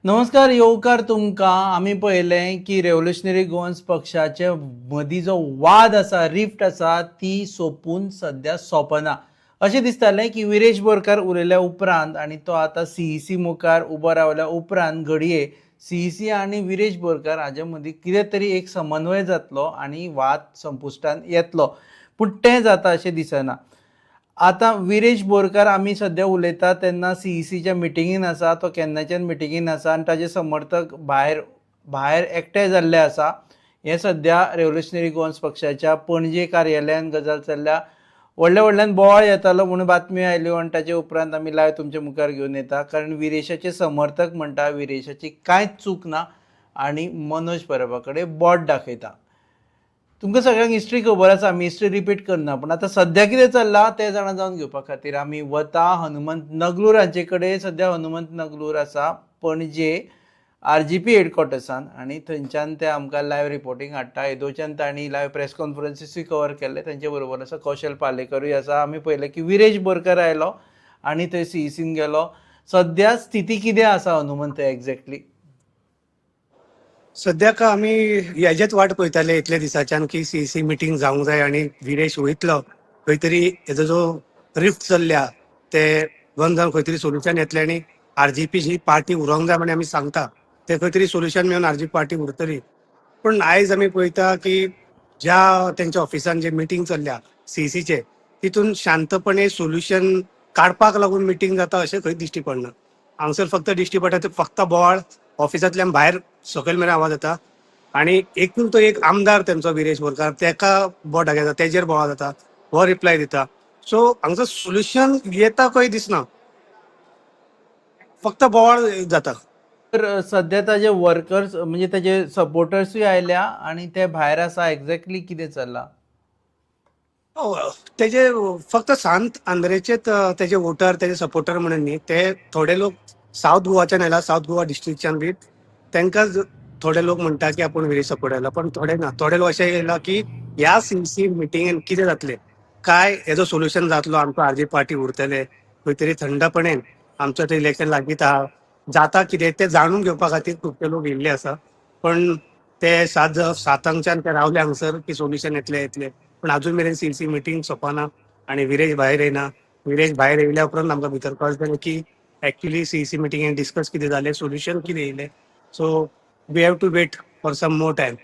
नमस्कार, येवकार तुमकां. आमी पळयलें की रेव्होल्युशनरी गोवन्स पक्षाचे मदीं जो वाद आसा, रिफ्ट आसा, ती सोंपून सद्या सोंपना अशें दिसतालें की विरेश बोरकार उलयल्या उपरांत आनी तो आतां सीईसी मुखार उबो रावल्या उपरांत घडये सीईसी आनी विरेश बोरकार हाजे मदीं कितें तरी एक समन्वय जातलो आनी वाद संपुश्टान येतलो, पूण तें जाता अशें दिसना. आतां विरेश बोरकार आमी सद्या उलयता तेन्ना सीईसीच्या मिटिंगेन आसा, तो केन्नाच्यान मिटिंगेन आसा आनी ताजे समर्थक भायर भायर एकठांय जाल्ले आसा. हें सद्या रेव्होल्युशनरी गोवन्स पक्षाच्या पणजे कार्यालयान गजाल चल्ल्या. व्हडल्या व्हडल्यान बोवाळ येतालो म्हणून बातम्यो आयल्यो आनी ताचे उपरांत आमी लायव्ह तुमच्या मुखार घेवन येता, कारण विरेशाचे समर्थक म्हणटा विरेशाची कांयच चूक ना आनी मनोज परबा कडेन बोट दाखयता. तुमकां सगळ्यांक हिस्ट्री खबर आसा, आमी हिस्ट्री रिपीट करना, पूण आतां सद्या कितें चल्लां तें जाणा जावन घेवपा खातीर आमी वता हनुमंत नगलूर हांचे कडेन. सद्या हनुमंत नगलूर आसा पणजे आरजीपी हेडक्वॉर्टर्सान आनी थंयच्यान ते आमकां लायव्ह रिपोर्टींग हाडटा. येदोळच्यान तांणी लायव्ह प्रेस कॉन्फरन्सीसूय कवर केल्ले. तांचे बरोबर आसा कौशल पालेकरूय आसा. आमी पळयलें की विरेश बोरकर आयलो आनी थंय सीईसीन गेलो. सद्या स्थिती कितें आसा हनुमंत एक्झॅक्टली? सद्याक आमी हेजेच वाट पळयताले इतले दिसाच्यान की सीईसी मिटींग जावंक जाय आनी विरेश वयतलो खंय तरी, हेजो जो रिफ्ट चल्ल्या ते बंद जावन खंय तरी सोल्युशन येतलें आनी आरजीपी ही पार्टी उरोंक जाय म्हण आमी सांगता, ते खंय तरी सोल्युशन मेळून आरजीपी पार्टी उरतली. पूण आयज आमी पळयता की ज्या तेंच्या ऑफिसान जे मिटींग चल्ल्या सीईसीचे, तितून शांतपणे सोल्युशन काडपाक लागून मिटींग जाता अशें खंय दिश्टी पडना. हांगसर फक्त दिश्टी पडटा ते फक्त बोवाळ, ऑफिसांतल्यान भायर सकयल मेरेन आवाज येता आनी एकूण तो एक आमदार तेंचो विरेश बोरकार तेका बोट दाखयता, तेजेर बोवाळ जाता, हो रिप्लाय दिता. सो हांगसर सोल्युशन येता खंय दिसना, फक्त बोवाळ जाता. तर सद्या ताजे वर्कर्स म्हणजे ताजे सपोर्टर्सूय आयल्या आनी ते भायर आसा. एक्झॅक्टली कितें चल्लां? तेजे फक्त सांत आंद्रेचेच तेजे वोटर, तेजे सपोर्टर म्हणून न्ही, ते थोडे लोक सावथ गोवाच्यान आयला, सावथ गोवा डिस्ट्रिक्टच्यान बी तांकां थोडे लोक म्हणटा की आपूण विरेश सपोर्ट आयला, पण थोडे ना. थोडे लोक अशे येयला की ह्या सीईसी मिटिंगेन कितें जातलें काय, हेजो सोल्युशन जातलो, आमचो आरजी पार्टी उरतले खंय तरी थंडपणेन, आमचो ते इलेक्शन लागींच आहा, जाता कितें तें जाणून घेवपा खातीर खुबशे लोक येयल्ले आसा. पण ते 7 सातांकच्यान ते रावले हांगसर की सोल्युशन येतलें येतलें, पण अजून मेरेन सीईसी मिटींग सोंपना आनी विरेश भायर येयना. विरेश भायर येयल्या उपरांत आमकां भितर कळटलें की एक्चुअली सीईसी मिटिंगेन डिस्कस कितें जालें, सोल्युशन कितें येयलें. So we have to wait for some more time.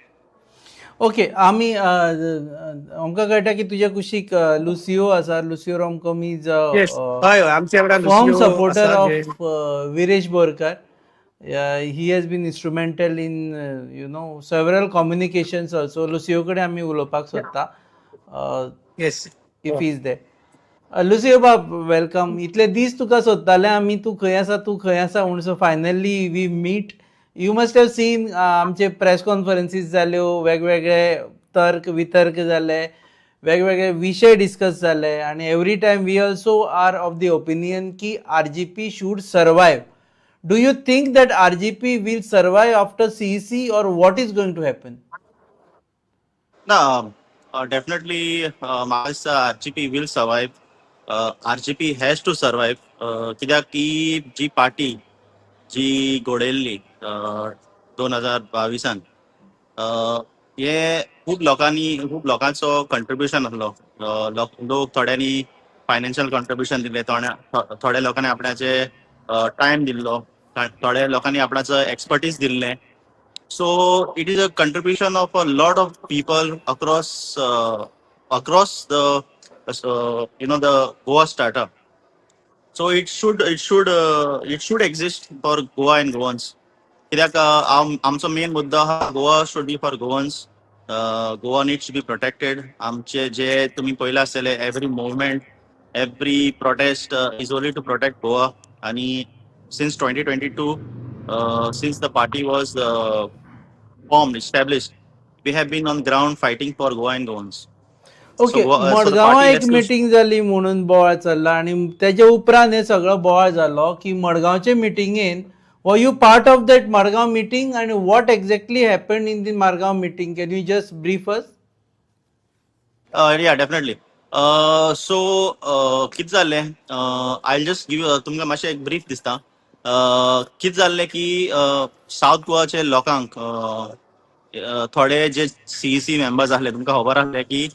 Okay, आमी आमकां कळटा की तुज्या कुशीक लुसियो आसा. लुसियो रोमकॉम is yes, हय हय आमच्या वांगडा firm Lucio supporter आसा of Viresh Borkar. He has been instrumental in several communications also. Lucio कडेन आमी उलोवपाक सोदता if is there. Lucio बाब, welcome. इतले दीस तुका सोदताले आमी, तूं खंय आसा, तूं खंय आसा म्हूण. So finally we meet. You must have seen आमचे प्रेस कॉन्फरन्सीस जाल्यो, वेगवेगळे तर्क वितर्क जाले, वेगवेगळे विशय डिस्कस जाले आनी every time we also are of the opinion की RGP should survive. Do you think that RGP will survive after CEC or what is going to happen? ना, डेफिनेटली म्हाका दिसता RGP will survive, RGP has to survive, कित्याक की जी party जी घडयल्ली 2022an, हे खूब लोकांनी, खूब लोकांचो कंट्रिब्युशन आसलो. लोक थोड्यांनी फायनान्शियल कंट्रिब्युशन दिलें, थोड्या लोकांनी आपणाचे टायम दिल्लो, थोड्या लोकांनी आपणाचो एक्सपर्टीज दिल्लें. So it is a contribution of a lot of people across the you know the Goa strata. So it should exist for Goa and Goans. कित्याक आमचो मेन मुद्दो आहा, Goa should be for Goans, Goa needs to be protected. आमचे जे तुमी पळयलां आसतलें, every movement, every protest is only to protect Goa. आणि since 2022, since the party was formed, established, we have been on ground fighting for Goa and Goans. Okay, मडगांवां एक meeting जाली म्हणून बोवाळ चल्ला आनी तेजे उपरांत हे सगळो बोवाळ जालो की मडगांवचे मिटिंगेन, were you part of that Margao meeting and what exactly happened in the Margao meeting? Can you just brief us? Yeah, definitely. So कितें जालें, I just give तुमकां मातशें एक ब्रीफ दिसता. कितें जाल्लें की सावथ गोवाचे लोकांक थोडे जे सीईसी मेंबर्स आहले, तुमकां खबर आहले की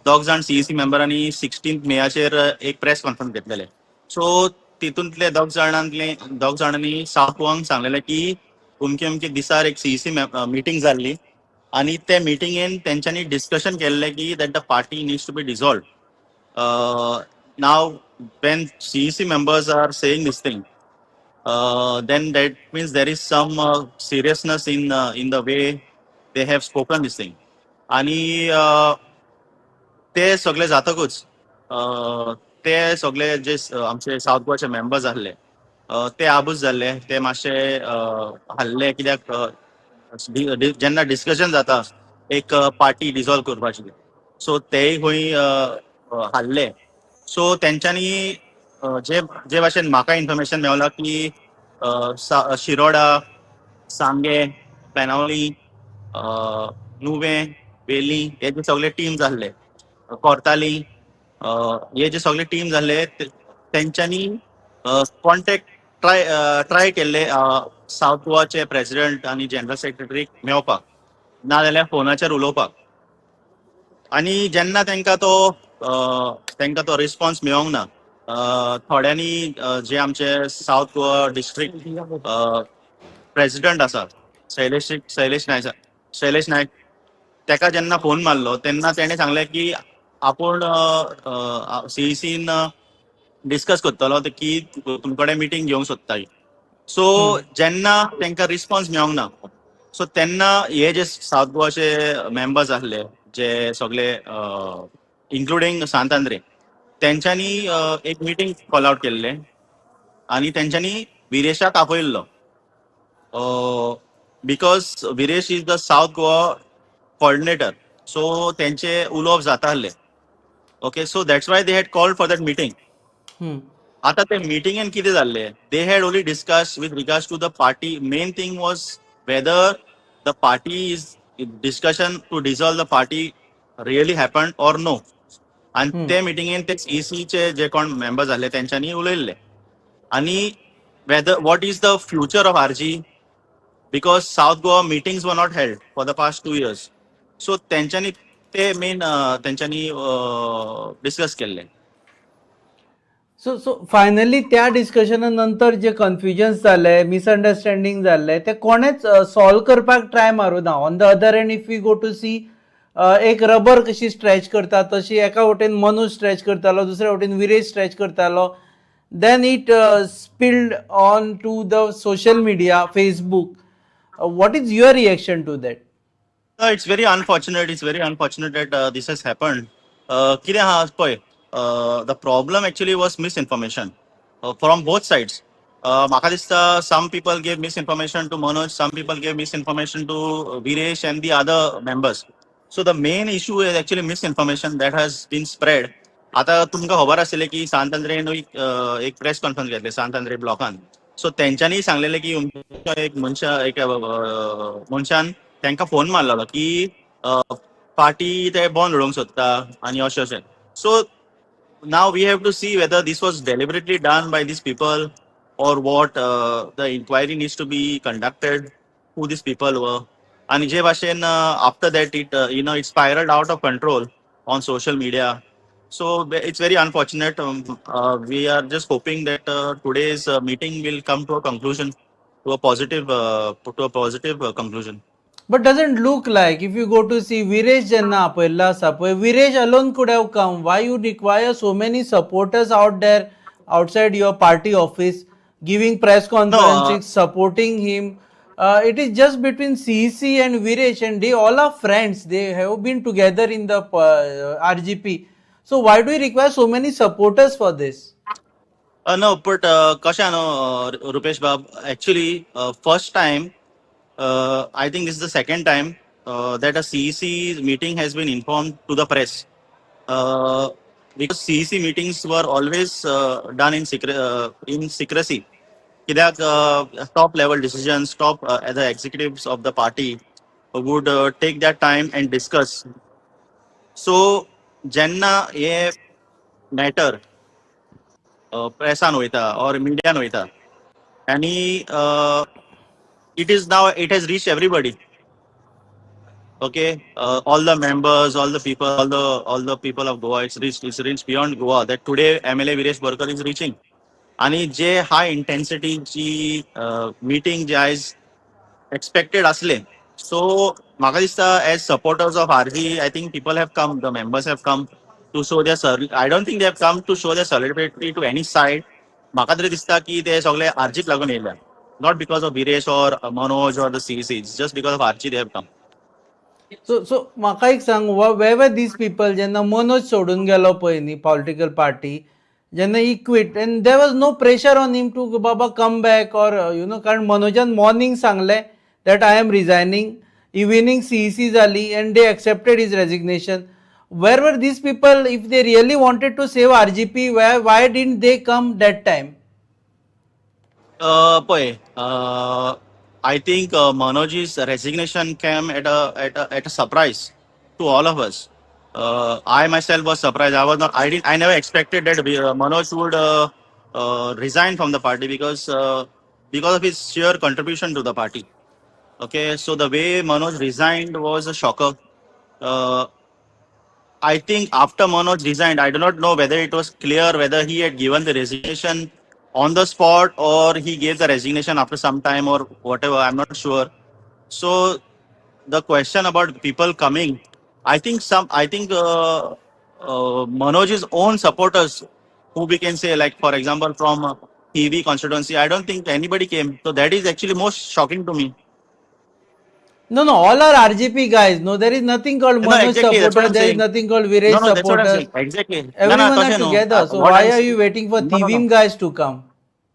दोग जाण सीईसी मेंबरांनी 16 मेयाचेर एक प्रेस कॉन्फरन्स घेतलेले. सो तितूंतले दोग जाणांनी सावथ गोवांक सांगलेले की अमके अमके दिसार एक सीईसी मिटींग जाल्ली आनी ते मिटिंगेन तेंच्यांनी डिस्कशन केल्लें की that the party needs to be dissolve. Now when CEC members are saying this thing, then that means there is some seriousness in the way they have spoken this thing. आणि ते सगळे जातकूच ते सगळे जे आमचे south गोवाचे members आहले, ते आबूज जाल्ले, ते मातशे हाल्ले, कित्याक जेन्ना डिस्कशन जाता एक पार्टी डिजॉल्व करपाची, सो तेय खंय हाल्ले. सो तेंच्यांनी जे जे भाशेन म्हाका इन्फॉर्मेशन मेवला की शिरोडा, सांगे, बेनावली, नुवें, वेली हे जे सगळे टीम्स आहले, कोर्ताली, हे जे सगळे टीम्स आहले, तेंच्यांनी कॉन्टेक्ट ट्राय ट्राय केल्ले सावथ गोवाचे प्रेसिडेंट आनी जनरल सेक्रेटरीक मेवपाक, नाजाल्यार फोनाचेर उलोवपाक. आनी जेन्ना तांकां तो रिस्पॉन्स मेळोंक ना, थोड्यांनी जे आमचे सावथ गोवा डिस्ट्रिक्ट प्रेसिडंट आसा, शैलेश शैलेश नायक, शैलेश नायक, ताका जेन्ना फोन मारलो तेन्ना तेणें सांगलें की आपूण सीईसीन डिस्कस करतलो की तुमचे कडेन मिटींग घेवंक सोदता. सो जेन्ना तांकां रिस्पॉन्स मेळोंक ना, सो तेन्ना हे जे सावथ गोवाचे मेंबर्स आहले, जे सगळे इन्क्लुडींग सांत आंद्रे, तेंच्यांनी एक मिटींग कॉल आउट केल्ले आनी तेंच्यांनी विरेशाक आपयल्लो, because Viresh is the South Goa coordinator, so तेंचे उलोवप जाता आहले. Okay, so that's why they had called for that meeting. आता ते मिटिंगेन कितें जाल्लें, they had only discuss with regards to the party. Main thing was whether the party is discussion to dissolve the party really happen or no. आनी ते मिटिंगेन ते सीईसीचे जे कोण members आहले तेंच्यांनी उलयल्ले आनी whether what is the future of RG, because South Goa meetings were not held for the past 2 years. So तेंच्यांनी ते main तेंच्यांनी डिस्कस केल्ले. सो सो फायनली त्या डिस्कशना नंतर जे कन्फ्युजन्स जाले, मिसअंडरस्टँडींग जाल्ले, ते कोणेच सॉल्व करपाक ट्राय मारूं ना. On the other end, if we go to see, एक रबर कशी स्ट्रेच करता तशी एका वटेन मनोज स्ट्रेच करतालो, दुसऱ्या वटेन विरेश स्ट्रेच करतालो. Then it spilled on to the social media, Facebook. What is your reaction to that? It's very unfortunate. It's very unfortunate that this has happened. कितें आहा पळय, the problem actually was misinformation from both sides. म्हाका दिसता some people gave misinformation to Manoj, some people gave misinformation to Viresh and the other members. So the main issue is actually misinformation that has been spread. आता तुमकां खबर आसतलें की सांत आंद्रेन एक press conference घेतले सांत आंद्रे ब्लॉकान. सो तेंच्यांनी सांगलेलें की एक मनशा एक मनशान तांकां फोन मारलेलो की पार्टी ते बंद उडोवंक सोदता आनी अशें अशें. So now we have to see whether this was deliberately done by these people or what. The inquiry needs to be conducted, who these people were. आणि जे भाशेन after that it it spiraled out of control on social media. So it's very unfortunate. We are just hoping that today's meeting will come to a conclusion, to a positive conclusion. But doesn't look like, if you go to see, Viresh जेन्ना आपयल्लो आसा पळय, Viresh alone could have come. Why you require so many supporters out there outside your party office giving press conferences, supporting him? It is just between CEC and Viresh, and they all are friends. They have been together in the RGP. So why do you require so many supporters for this? No, but कशें न्हू, Rupesh Bob, actually first time, I think this is the second time that a CEC meeting has been informed to the press. Because CEC meetings were always done in secrecy. कित्याक top level decisions, top the executives of the party would take that time and discuss. So जेन्ना हे matter प्रेसान वयता or मिडियान वयता, आनी it is now it has reach everybody. Okay, all the members, all the people, all the people of Goa, it's reached beyond Goa that today MLA Viresh Borkar is reaching. आणि जे हाय इंटेन्सिटीची meeting जे आयज expected असले, so म्हाका दिसता as supporters of RG, I think people have come, the members have come to show their sir, I don't think they have come to show their solidarity to any side. म्हाका तरी दिसता की ते सगळे आरजीक लागून येयल्या, not because of Viresh or Manoj or the CEC, just because of RG they have come. So म्हाका एक सांग, where were these people जेन्ना मनोज सोडून गेलो पळय न्ही पॉलिटिकल पार्टी, जेन्ना he quit and there was no pressure on him to Baba come back or कारण मनोजान मॉर्निंग सांगलें that I am resigning, evening CEC जाली and they accepted his resignation. Where were these people? If they really wanted to save RGP, why didn't they come that time? पळय, I think Manoj's resignation came at a surprise to all of us. I myself was surprised. I was not. I didn't. I never expected that Manoj would resign from the party because of his sheer contribution to the party. Okay, so the way Manoj resigned was a shocker. I think after Manoj resigned, I do not know whether it was clear whether he had given the resignation on the spot or he gave the resignation after some time or whatever. I'm not sure. So the question about people coming, I think Manoj's own supporters, who we can say, like for example, from PV constituency, I don't think anybody came. So that is actually most shocking to me. No, all are RGP guys. No, there is nothing called No, Manoj exactly. That's what supporter. I'm There is saying. nothing called Viresh No, that's what I'm supporter. saying. Exactly. No, Everyone are तशें न्हू. Together. So What why I'm are you waiting for No. Tivim guys to come?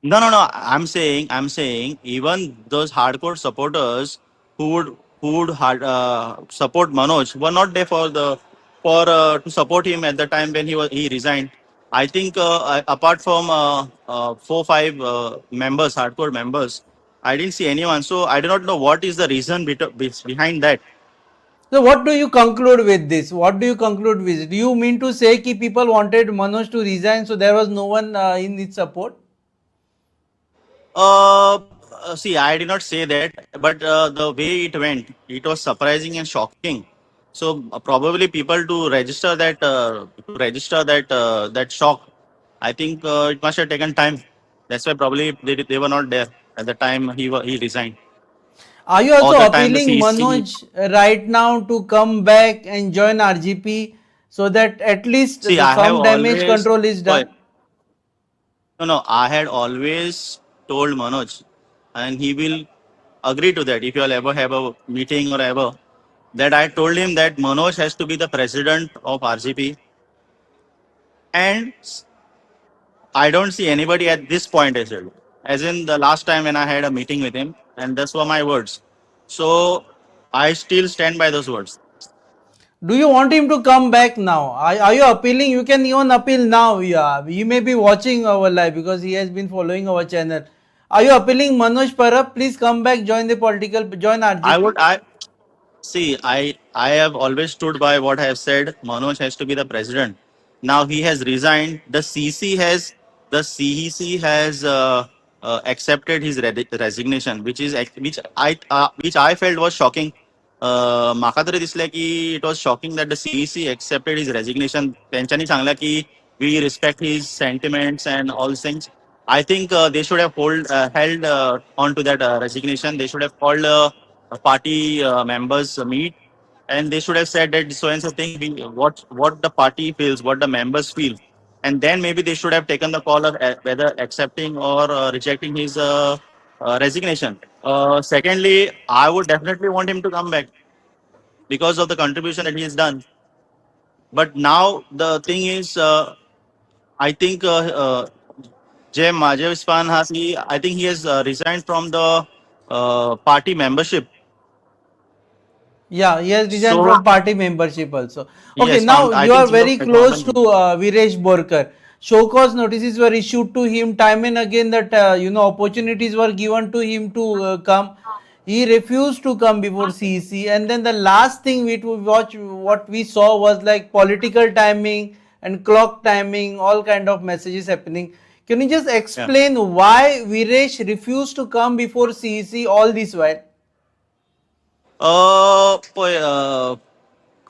No. I'm saying, even those hardcore supporters who would support Manoj were not there for the for to support him at the time when he resigned. I think apart from 4 5 members, hardcore members, I didn't see anyone. So I do not know what is the reason behind that. So what do you conclude with this? What do you conclude with? Do you mean to say ki people wanted Manoj to resign, so there was no one in his support? See, I did not say that, but the way it went, it was surprising and shocking. So probably people to register that shock, I think it must have taken time. That's why probably they were not there at the time he resigned. Are you Or also the time the appealing CEC. Manoj right now to come back and join RGP so that at least See, I have some damage always control is done? No, I had always told Manoj, and he will agree to that if you all ever have a meeting or ever, that I told him that Manoj has to be the president of RGP, and I don't see anybody at this point as well. As in the last time when I had a meeting with him, and those were my words. So I still stand by those words. Do you want him to come back now? Are you appealing? You can even appeal now. Yeah, he may be watching our live because he has been following our channel. Are you appealing Manoj Parab? Please come back, join the political, join RGP. I would, I see, I have always stood by what I have said. Manoj has to be the president. Now he has resigned. The CEC has accepted his resignation, which I felt was shocking. म्हाका तरी दिसलें की it was shocking that the CEC accepted his resignation. तेंच्यांनी सांगलें की we respect his sentiments and all things. I think they should have held on to that resignation. They should have called a party members meet and they should have said that so and so thing, what the party feels, what the members feel, and then maybe they should have taken the call of whether accepting or rejecting his resignation. Secondly, I would definitely want him to come back because of the contribution that he has done. But now the thing is, I think जे म्हाजे हिसपान आहा की I think he has resigned from the party membership. Yeah, he has resigned So from party membership also. Okay, yes, now from I you are think so. Very close to Viresh Borkar. Show cause notices were issued to him time and again that opportunities were given to him to come. He refused to come before CEC, and then the last thing we to watch what we saw was like political timing and clock timing, all kind of messages happening. Can you just explain why Viresh refuse to come before CEC all this while? पळय,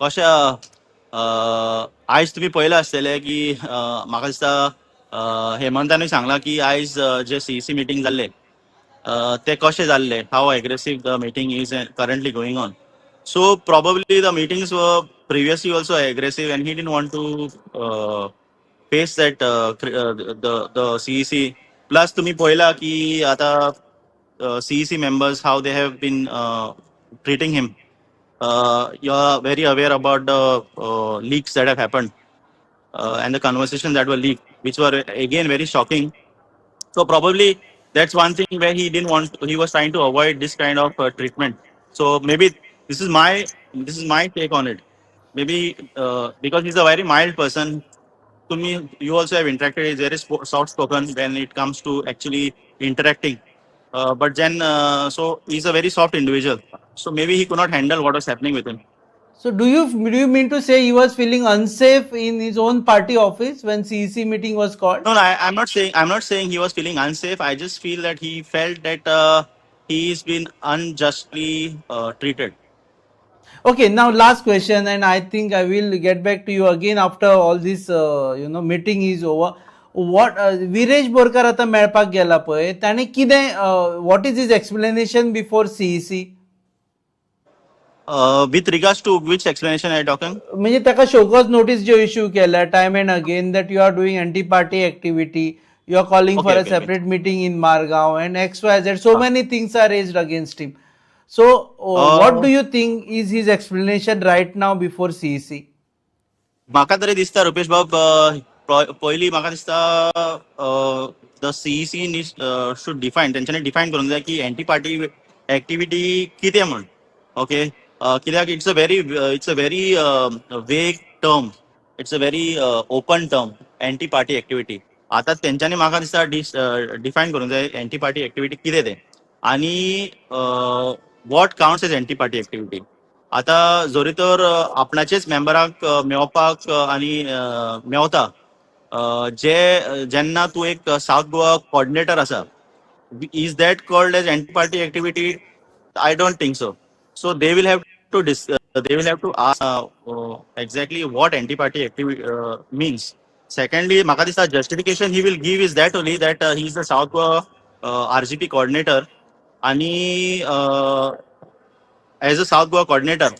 कशें, आयज तुमी पळयलां आसतलें की म्हाका दिसता हेमंतानूय सांगलां की आयज जे सीईसी मिटींग जाल्ले ते कशे जाल्ले, how aggressive the meeting is currently going on. So probably the meetings were previously also aggressive and he didn't want to face that the CEC. Plus तुम्ही पळयला की आता CEC members, how they have been treating him. You are very aware about the leaks that have happened and the conversations that were leaked, which were again very shocking. So probably that's one thing where he didn't want, he was trying to avoid this kind of treatment. So maybe this is my take on it. Maybe because he's a very mild person. To me, you also have interacted. He's very soft spoken when it comes to actually interacting. But then, so he's a very soft individual. So maybe he could not handle what was happening with him. So do you mean to say he was feeling unsafe in his own party office when CEC meeting was called? No, I'm not saying he was feeling unsafe. I just feel that he felt that he's been unjustly treated. Okay, now last question, and I think I will get back to you again after all this meeting is over. What Viresh Borkar आता मेळपाक गेला पळय, ताणें कितें, what is his explanation before CEC? With regards to which explanation are you talking? म्हणजे ताका show cause notice ज्यो issue केल्या time and again that you are doing anti party activity, you are calling for a separate meeting in Margao and XYZ, so many things are raised against him. So what do you think is his explanation right now before CEC? म्हाका तरी दिसता रुपेश बाब, पयलीं म्हाका दिसता the CEC should define, तेंच्यांनी define करूंक जाय की एंटी पार्टी एक्टिविटी कितें म्हण, ओके? कित्याक it's a very vague term, it's a very open term, anti party activity. आतां तेंच्यांनी म्हाका दिसता डिफायन करूंक जाय एंटी पार्टी एक्टिविटी कितें तें आनी what counts as anti party activity. आतां जरी तर आपणाचेच मेंबराक मेवपाक आनी मेवता जे जेन्ना तूं एक सावथ गोवा कॉर्डिनेटर आसा, is that called as anti party activity? I don't think so. So they will have to ask exactly what anti party activity means. Secondly, म्हाका दिसता justification he will give is that only, that he is the South Goa RGP coordinator आणि as a South Goa coordinator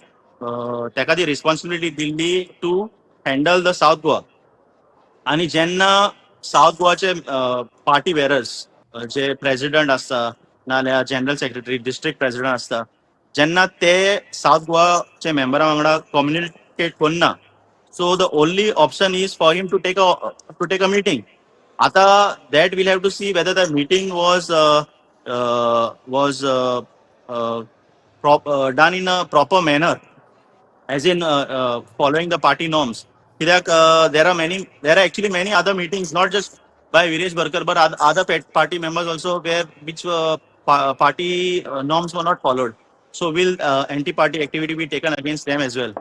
ताका ती responsibility Delhi to handle the South Goa. आणि जेन्ना south गोवाचे party bearers, जे president आसता नाजाल्यार general secretary, district president आसता, जेन्ना ते सावथ गोवाचे मेंबरा वांगडा कम्युनिकेट करना, so the only option is for him to take a meeting. आता that we'll have to see whether the meeting was done in a proper manner, as in following the party norms. कित्याक there are actually many other meetings, not just by Viresh Borkar but other party members also, where which party norms were not followed. So will anti-party activity be taken against them as well?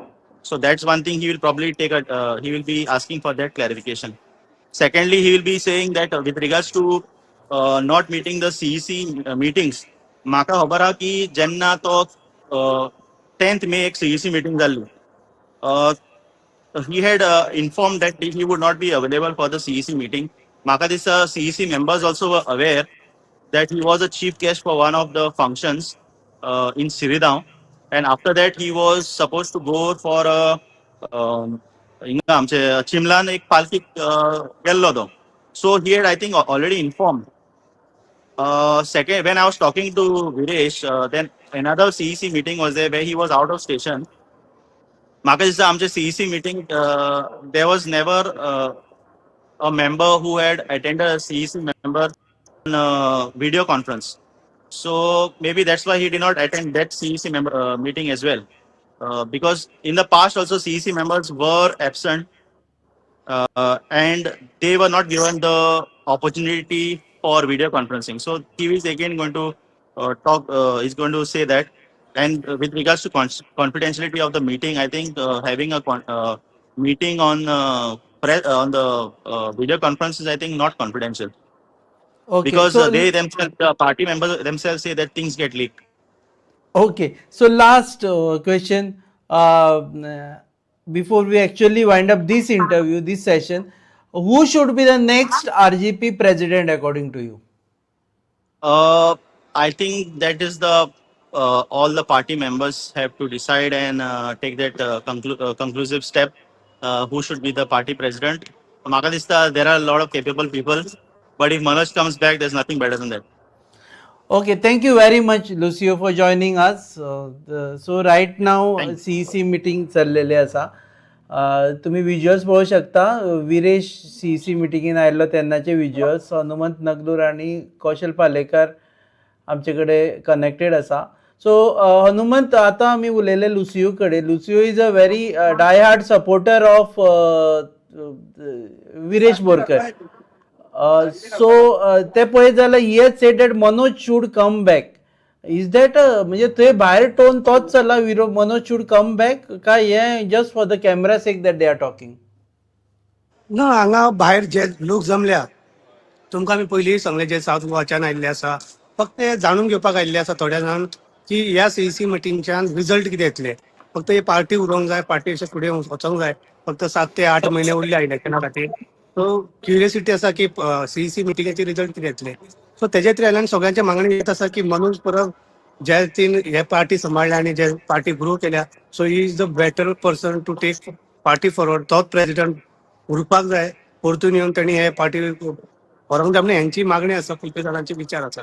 So that's one thing he will be asking for that clarification. Secondly, he will be saying that with regards to not meeting the CEC meetings, म्हाका खबर आहा की जेन्ना तो 10th मे एक CEC meeting जाल्ली, he had informed that he would not be available for the CEC meeting. म्हाका दिसता CEC members also were aware that he was a chief guest for one of the functions in Siridao, and after that he was supposed to go for a हिंगा आमचे चिमलान एक पालखीक गेल्लो तो. So he had, I think, already informed. Second, when I was talking to Viresh, then another CEC meeting was there where he was out of station. म्हाका दिसता आमचे CEC meeting, there was never a member who had attended a CEC member on video conference. So maybe that's why he did not attend that CEC member meeting as well. Because in the past also CEC members were absent and they were not given the opportunity for video conferencing. So he is again going to talk, is going to say that. And with regards to confidentiality of the meeting, I think having a meeting on on the video conference is I think not confidential. Okay. Because so they themselves, the party members themselves say that things get leaked. Okay, so last question before we actually wind up this interview, this session, who should be the next RGP president according to you? I think that is the all the party members have to decide and take that conclusive step. Who should be the party president? म्हाका दिसता there are a lot of capable people, but if Manoj comes back, there's nothing better than that. Okay, thank you very much, Lucio, for joining us. So right now Thank you. CEC meeting चल्लेले आसा. तुमी visuals पळोवंक शकता. Viresh CEC मिटिंगेन आयिल्लो तेन्नाचे visuals. Hanumant नगलूर आनी कौशल पालेकर आमचे कडेन connected आसा. सो हनुमंत, आतां आमी उलयले लुसियो कडेन. Lucio is a very die hard supporter of Viresh Borkar. So ते पळयत जाल्यार he has said that Manoj should come back. Is that म्हणजे थंय भायर टोन तोच चल्ला, विरो मनोज should come back, काय हे just for the camera sake that they are talking? ना, हांगा भायर जे लोक जमल्या, तुमकां आमी पयलीं सांगले, जे सावथ गोवाच्यान आयिल्ले आसा, फक्त हे जाणून घेवपाक आयिल्ले आसा थोड्या जाण की ह्या सीईसी मिटिंगच्यान रिजल्ट कितें येतले. फक्त ही पार्टी उरोंक जाय, पार्टी अशें फुडें वचोंक जाय. फक्त 7 ते 8 म्हयने उरले इलेक्शना खातीर. सो क्युरियोसिटी आसा की सीईसी मिटिंगेचे रिजल्ट कितें येतले. सो तेजे तरी आनी सगळ्यांची मागणी येत आसा की मनोज परब ज्या तीन हे पार्टी सांबाळ्ळ्या आनी जे पार्टी ग्रो केल्या, so he is the better person to take party forward. तोच प्रेसिडेंट उरपाक जाय. परतून येवन तेणी हे पार्टी व्हरूंक जाय म्हणून हेंची मागणी आसा, खुबशे जाणांचे विचार आसा.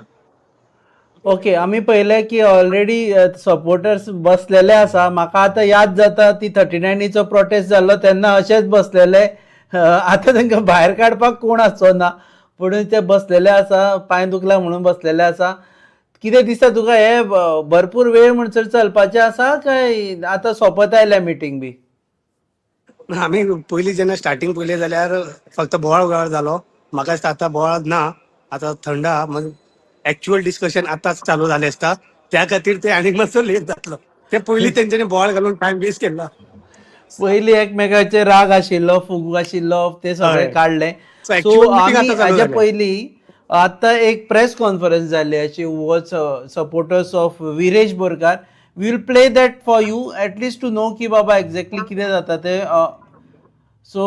ओके, आमी पळयलें की ऑलरेडी सपोर्टर्स बसलेले आसा. म्हाका आतां याद जाता ती 39चो प्रोटेस्ट जाल्लो तेन्ना अशेंच बसलेले. आतां तांकां भायर काडपाक कोण आसचो ना, पूण ते बसलेले आसा, पांय दुखला म्हणून बसलेले आसा. कितें दिसता तुका, हे भरपूर वेळ म्हणसर चलपाचें आसा काय आतां सोंपत आयल्या मिटींग बी? आमी पयलीं जेन्ना स्टार्टींग पयलें जाल्यार फक्त बोवाळ बोवाळ जालो. म्हाका दिसता आतां बोवाळ ना, आतां थंड आहा. मग एक्च्युअल डिस्कशन आतांच चालू जालें आसता, त्या खातीर ते आनीक मातसो लेट जातलो. ते पयलीं तेंच्यांनी बोवाळ घालून टायम वेस्ट केल्लो. पयलीं एकमेकाचेर राग आशिल्लो, फुगू आशिल्लो, ते सगळे काडले. सो सो एक्च्युअल मिटींग आमी आतां चालू हाज्या जालें. पयलीं आतां एक प्रेस कॉन्फरन्स जाल्ली अशी was supporters of Viresh Borkar. We will play that for you at least to know की बाबा एक्झॅक्टली कितें जाता तें. सो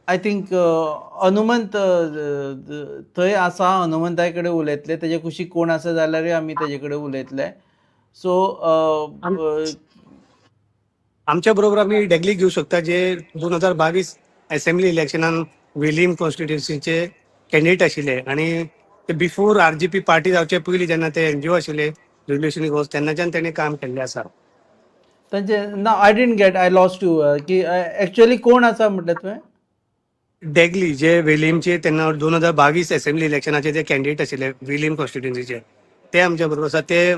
I think Hanumant थंय आसा, हनुमंता कडेन उलयतले. तेजे कुशीक कोण आसा जाल्यारूय आमी तेजे कडेन उलयतले. सो आमच्या बरोबर आमी डेगलीक घेवंक शकता, जे 2022 असेंब्ली इलेक्शनान वेलीम कॉन्स्टिट्युन्सीचे कॅन्डिडेट आशिल्ले आनी ते बिफोर आरजीपी पार्टी जावचे पयलीं जेन्ना ते एनजीओ आशिल्ले रेव्होल्युशनरी गोवन्स, तेन्नाच्यान तेणी काम केल्लें आसा. तांचे ना, I didn't get, I lost you, की एक्च्युअली कोण आसा म्हटलें तुवें? डेगली, जे वेलीमचे तेन्ना 2022 असेंब्ली इलेक्शनाचे जे कॅन्डिडेट आशिल्ले वेलीम कॉन्स्टिट्युन्सीचे, ते आमच्या बरोबर आसा. ते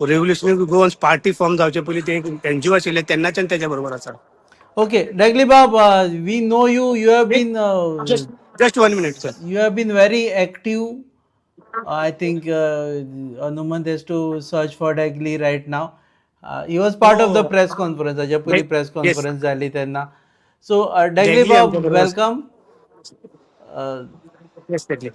रेव्होल्युशनरी गोवन्स पार्टी फॉर्म जावचे पयलीं ते एनजीओ आशिल्ले तेन्नाच्यान तेच्या बरोबर आसा. ओके, डेगली बाब, we know you, you have been Just one minute, sir. You have been very active. I think Hanumant has to search for Degli right now. He was part of the press conference. हाज्या पयलीं press conference जाली तेन्ना. So डेगली Degli बाब, आमच्या बरोबर. Welcome. Yes, Degli.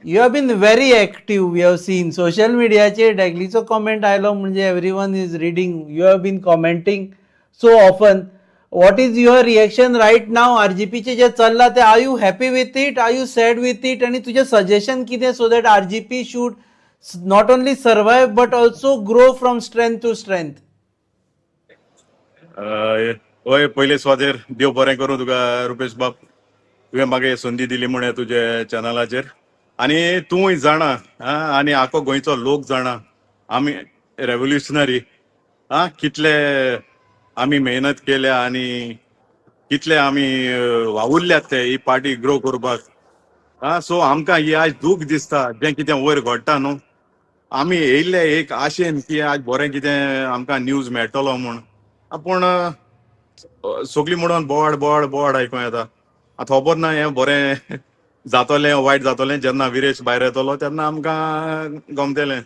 You have been very active. We have seen social मिडियाचेर डेगलीचो comment आयलो म्हणजे everyone is reading. You have been commenting so often. What is your reaction right now? आरजीपीचे जे चल्ला ते, are you happy with it, are you sad with it, आनी तुजें suggestion कितें so that RGP should not only survive but also grow from strength to strength? हय, पयले सुवातेर देव बरें करूं तुका रुपेश बाब, तुवें म्हाका ही संदी दिली म्हण तुजे चॅनलाचेर. आनी तूंय जाणा आनी आखो गोंयचो लोक जाणा, आमी रेव्होल्युशनरी कितले आमी मेहनत केल्या आनी कितले आमी वावुरल्यात ते ही पार्टी ग्रो करपाक. सो आमकां ही आज दूख दिसता जें कितें वयर घडटा न्हू. आमी येयल्ले एक आशेन की आज बरें कितें आमकां न्यूज मेळटलो म्हूण, पूण सगळीं म्हणून बोवाळ बोवाळ बोवाळ आयकूं येता. आतां खबर ना हें बरें जातलें, वायट जातलें. जेन्ना विरेश भायर येतलो तेन्ना आमकां गमतलें.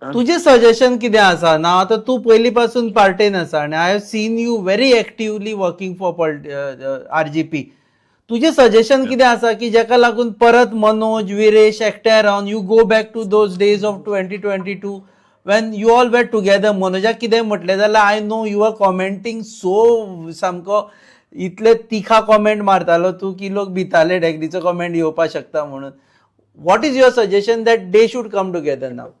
तुजें सजेशन कितें आसा ना? आतां तूं पयलीं पासून पार्टेन आसा आनी I have seen you very actively working for RGP. तुजें सजेशन कितें आसा की जेका लागून परत मनोज, विरेश एकठांय रावन you go back to those days of 2022 when you all were together? मनोजाक कितें म्हटलें जाल्यार I know you are commenting so सामको इतले तिखा कॉमेंट मारतालो तूं की लोक भिताले डेगडीचो कॉमेंट येवपाक शकता म्हणून. What is your suggestion that they should come together now?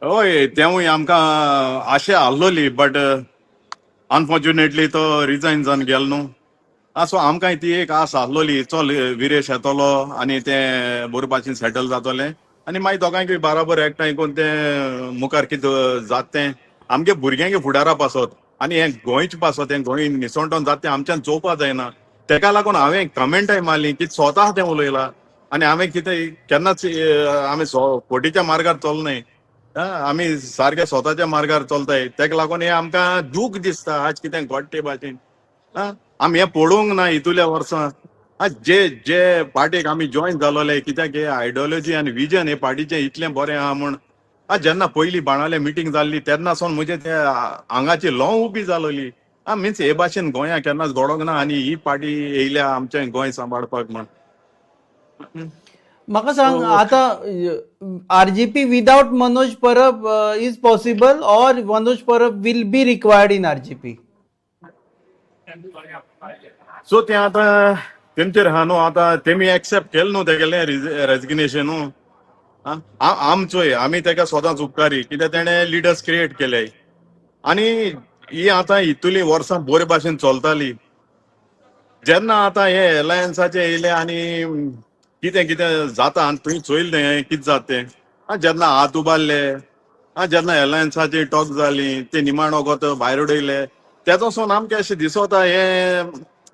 हय, तेवूय आमकां आशा आहलोली, बट अनफॉर्च्युनेटली तो रिजायन जावन गेलो न्हू. सो आमकां ती एक आस आहलोली, चल विरेश येतलो आनी ते बरे भाशेन सेटल जातले आनी मागीर दोगांयकूय बाराबर एकठांय करून तें मुखार कितें जाता तें आमगे भुरग्यांक फुडारा पासत आनी हें गोंयचे पासत, हें गोंय निसणटोन जाता तें आमच्यान चोवपा जायना. तेका लागून हांवें कमेंटय मारली की स्वता तें उलयला आनी हांवें कितें केन्नाच आमी फटीच्या मार्गार चलनाय, आमी सारके स्वताच्या मार्गार चलताय. तेका लागून हें आमकां दूख दिसता आज कितें घडटे भाशेन. आमी हें पळोवंक ना इतुल्या वर्सां. जे जे पार्टीक आमी जॉयन जालोले, कित्याक हे आयडियोलॉजी आनी विजन हे पार्टीचें इतलें बरें आहा म्हूण. जेन्ना पयलीं बाणावले मिटींग जाल्ली तेन्ना सावन म्हजे ते आंगाची ल्हंव उबी जालोली. मिन्स हे भाशेन गोंया केन्नाच घडोंक ना आनी ही पार्टी येयल्या आमचें गोंय सांबाळपाक म्हूण. म्हाका सांग आतां, RGP without Manoj Parab is possible or Manoj Parab will be required in RGP? So तें आतां तेमचेर आहा न्हू, आतां तेमी एक्सेप्ट केलें न्हू तेगेलें रेजिग्नेशन न्हू. आमचोय आमी तेका सदांच उपकारी कित्याक तेणें लिडर्स क्रिएट केले आनी ही आतां इतुली वर्सां बरे भाशेन चलताली. जेन्ना आतां हे एलायन्साचे येयले आनी कितें कितें जाता आनी तुवें चोयलें हें कितें जाता तें, जेन्ना हात उबारले, जेन्ना एलायन्साची टॉक जाली ते निमाणो गोत भायर उडयले, तेजो सोन आमकां अशें दिसता हे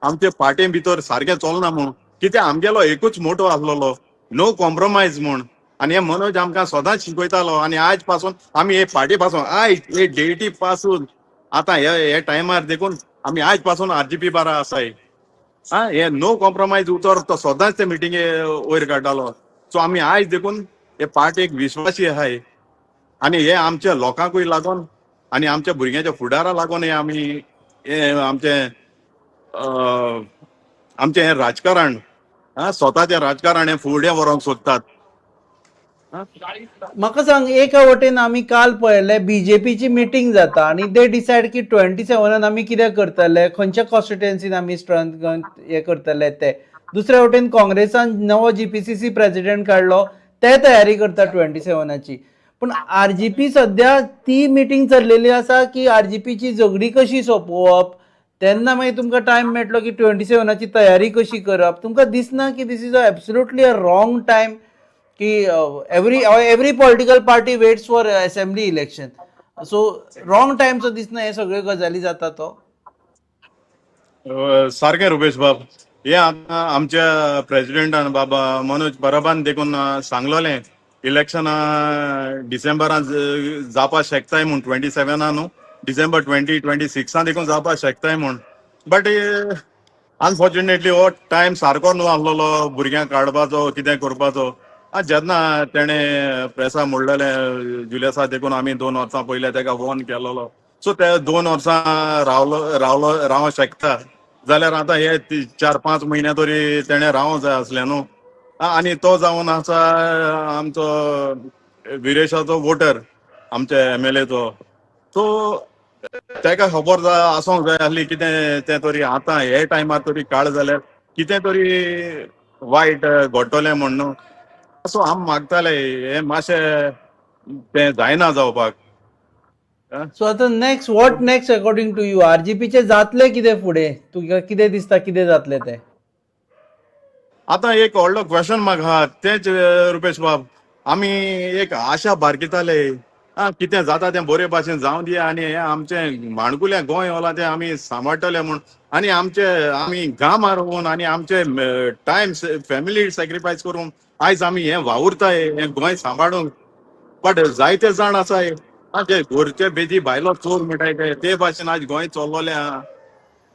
आमचे पार्टी भितर सारकें चलना म्हूण. कित्याक आमगेलो एकूच मोटो आसलेलो, नो कॉम्प्रोमायज म्हूण. आनी हे मनोज आमकां सदांच शिकयतालो आनी आयज पासून आमी हे पार्टी पासून आयज हे डेटी पासून आतां हे हे टायमार देखून आमी आयज पासून आरजीपी बारा आसाय. हे नो कॉम्प्रोमायज उतर तो सदांच ते मिटिंगे वयर काडटालो. सो आमी आयज देखून हे पार्टीक विश्वासी आहाय आनी हे आमच्या लोकांकूय लागून आनी आमच्या भुरग्यांच्या फुडारा लागून हे आमी हे आमचे आमचें हें राजकारण, स्वताचें राजकारण हें फुडें व्हरोंक सोदतात. म्हाका सांग, एका वटेन आमी काल पळयलें बीजेपीची मिटींग जाता आनी they decide की 27 आमी कितें करतले, खंयच्या कॉन्स्टिट्युएन्सीन आमी स्ट्रेंथ हे करतले ते. दुसऱ्या वटेन काँग्रेसान नवो जीपीसीसी प्रेसिडेंट काडलो, ते तयारी करता 27. पूण आरजीपी सद्या ती मिटींग चल्लेली आसा की आरजीपीची झगडी कशी सोंपोवप, तेन्ना मागीर तुमकां टायम मेळटलो की 27 तयारी कशी करप. तुमकां दिसना की this is a absolutely a wrong time, की every political party waits for assembly election, so wrong time so दिसना हे सगळ्यो गजाली जाता तो? सारकें रुपेश बाब, हे आतां आमच्या प्रेसिडेंटान बाबा मनोज परबान देखून सांगलोलें इलेक्शनां डिसेंबरान जावपाक शकताय म्हूण, 27 न्हू, डिसेंबर 2026 देखून जावपाक शकताय म्हूण. बट अनफॉर्च्युनेटली हो टायम सारको न्हू आहलोलो भुरग्यांक काडपाचो कितें करपाचो. जेन्ना तेणें प्रेसा म्हणलेलें जुलियसा देखून आमी 2 वर्सां पयलें तेका वॉर्न केलोलो. सो ते 2 वर्सां रावलो रावलो रावंक शकता जाल्यार आतां हे 4-5 म्हयने तरी तेणें रावंक जाय आसलें न्हू. आनी तो जावन आसा आमचो विरेशाचो वोटर, आमच्या एमएलएचो. सो तेका खबर जाय आसोंक जाय आसली कितें तें तरी आतां हे टायमार तरी काळ जाल्यार कितें तरी वायट घडटलें म्हण न्हू. सो आम मागताले हे मातशें तें जायना जावपाक. सो आतां next, what next according to you? आरजीपीचे जातलें कितें फुडें? तुका कितें दिसता कितें जातलें तें? आतां एक व्हडलो क्वेश्चन म्हाका आहा तेंच रुपेश बाब, आमी एक आशा बारकिताले कितें जाता तें बरे भाशेन जावं दी आनी हें आमचें माणकुलें गोंय होला तें आमी सांबाळटले म्हूण. आनी आमचे आमी घाम मारून आनी आमचे टायम फॅमिली सॅक्रिफायस करून आयज आमी हें वावुरताय हें गोंय सांबाळूंक. बट जायते जाण आसाय जे घरचे बेजी भायलो चोर म्हणटाय ते भाशेन आज गोंय चल्लोलें आहा.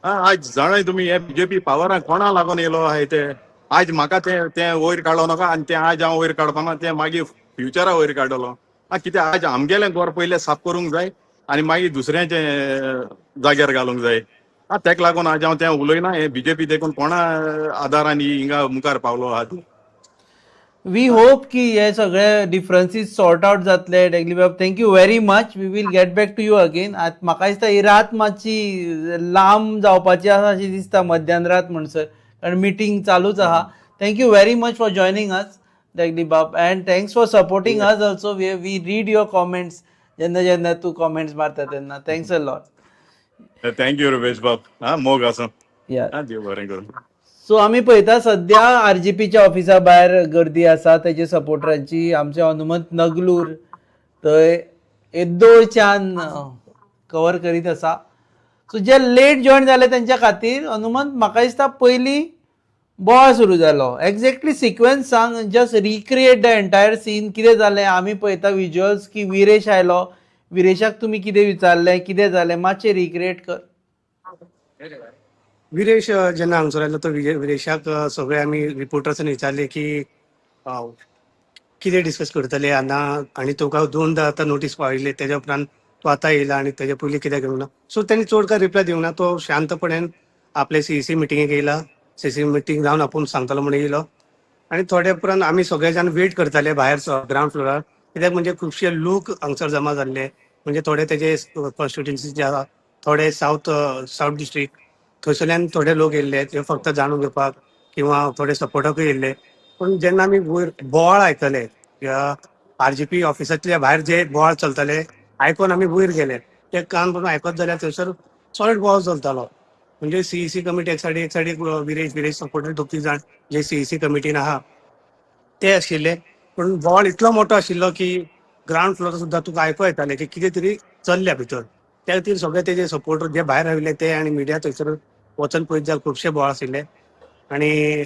आयज जाणाय तुमी हे बीजेपी पावराक कोणा लागून येयलो आहाय ते. आयज म्हाका तें तें वयर काडलो नाका आनी तें आयज हांव वयर काडपाना, तें मागीर फ्युचरा वयर काडटलो. हा, कित्याक आज आमगेलें घर पयलें साफ करूंक जाय आनी मागीर दुसऱ्याचें जाग्यार घालूंक जाय. हा, तेका लागून आज हांव तें उलयना. हे बीजेपी देखून कोणा आदारान हिंगा मुखार पावलो आहा तूं. We hope की हे सगळे डिफरन्सीस सॉर्ट आउट जातले. डेगली बाब, thank you very much. We will get back to you again. आतां म्हाका दिसता ही रात मातशी लांब जावपाची आसा अशी दिसता, मध्यान रात म्हणसर, कारण मिटींग चालूच आहा. Thank you very much for joining us, Degli बाब, and thanks for supporting us also. We read your comments. जेन्ना जेन्ना तूं कॉमेंट्स मारता तेन्ना. Thanks a lot. Thank you Rupesh बाब. हा, मोग आसूं. या. हा, देव बरें करूं. सो आमी पळयता, सध्या आरजीपीच्या ऑफिसा भायर गर्दी आसा तेजे सपोर्टरांची. आमचे हनुमंत नगलूर थंय येद्दोळच्यान कवर करीत आसा. सो जे लेट जॉयन जाले तेंच्या खातीर, हनुमंत, म्हाका दिसता पयलीं बोवाळ सुरू जालो. एक्झॅक्टली सिक्वेन्स सांग, just recreate the entire scene. कितें जालें? आमी पळयता विज्युअल्स की विरेश आयलो, विरेशाक तुमी कितें विचारलें, कितें जालें, मातशें रिक्रिएट कर. विरेश जेन्ना हांगसर आयलो तो विरेशाक सगळे आमी रिपोर्टर्सान विचारले की कितें डिस्कस करतले ना आनी तुका दोनदा आतां नोटीस पावयली, तेज्या उपरांत तो आतां येयला आनी तेज्या पयलीं कित्याक येवंक ना? सो तेणी चड काय रिप्लाय दिवंक ना. तो शांतपणान आपले सीईसी मिटिंगेक येयला. सीईसी मिटींग जावन आपूण सांगतलो म्हणून येयलो आनी थोड्या उपरांत आमी सगळे जाण वेट करताले भायर ग्रावंड फ्लोरार, कित्याक म्हणजे खुबशे लोक हांगसर जमा जाल्ले, म्हणजे थोडे तेजे कॉन्स्टिट्युएन्सी जे आसा, थोडे सावथ सावथ डिस्ट्रिक्ट थंयसरल्यान थोडे लोक येयल्ले, ते फक्त जाणून घेवपाक किंवा थोडे सपोर्टाकूय येयल्ले. पूण जेन्ना आमी वयर बोवाळ आयकले, आरजीपी ऑफिसांतल्या भायर जे बोवाळ चलताले आयकोन आमी वयर गेले. ते कान भरून आयकत जाल्यार थंयसर सॉलिड बोवाळ चलतालो. म्हणजे सीईसी कमिटी एक सायडीक, एक सायडीक विरेश, विरेश सपोर्टर दोग तीग जाण जे सीईसी कमिटीन आहा ते आशिल्ले. पूण बोवाळ इतलो मोठो आशिल्लो की ग्रावंड फ्लोर सुद्दां तुका आयको येताले की कितें तरी चल्ल्या भितर. त्या खातीर सगळे तेजे सपोर्टर जे भायर राविल्ले ते आनी मिडिया थंयसर वचून पळयत जाल्यार खुबशे बोवाळ आशिल्ले आनी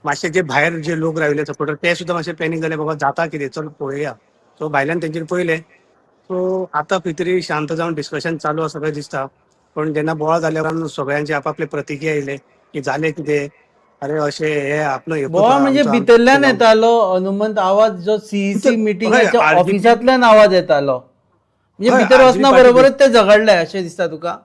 मातशे जे भायर जे लोक राविल्ले सपोर्टर ते सुद्दां मातशे पॅनीक जाले, बाबा जाता कितें, चल पळोवया. सो भायल्यान तेंचेर पळयलें. सो आतां खंय तरी शांत जावन डिस्कशन चालू आसा कशें दिसता. पण जेन्ना बोवाळ जाल्या उपरांत सगळ्यांचे आपापले प्रतिक्रिया येयले की जालें कितें, अरे अशें हे आपलो एकूच बोवाळ म्हणजे भितरल्यान येतालो हनुमंत आवाज, जो सीईसी मिटिंगाच्या RGP ऑफिसांतल्यान आवाज येतालो. म्हणजे भितर RGP वचना पार्टी बरोबरच ते झगडले अशें दिसता तुका?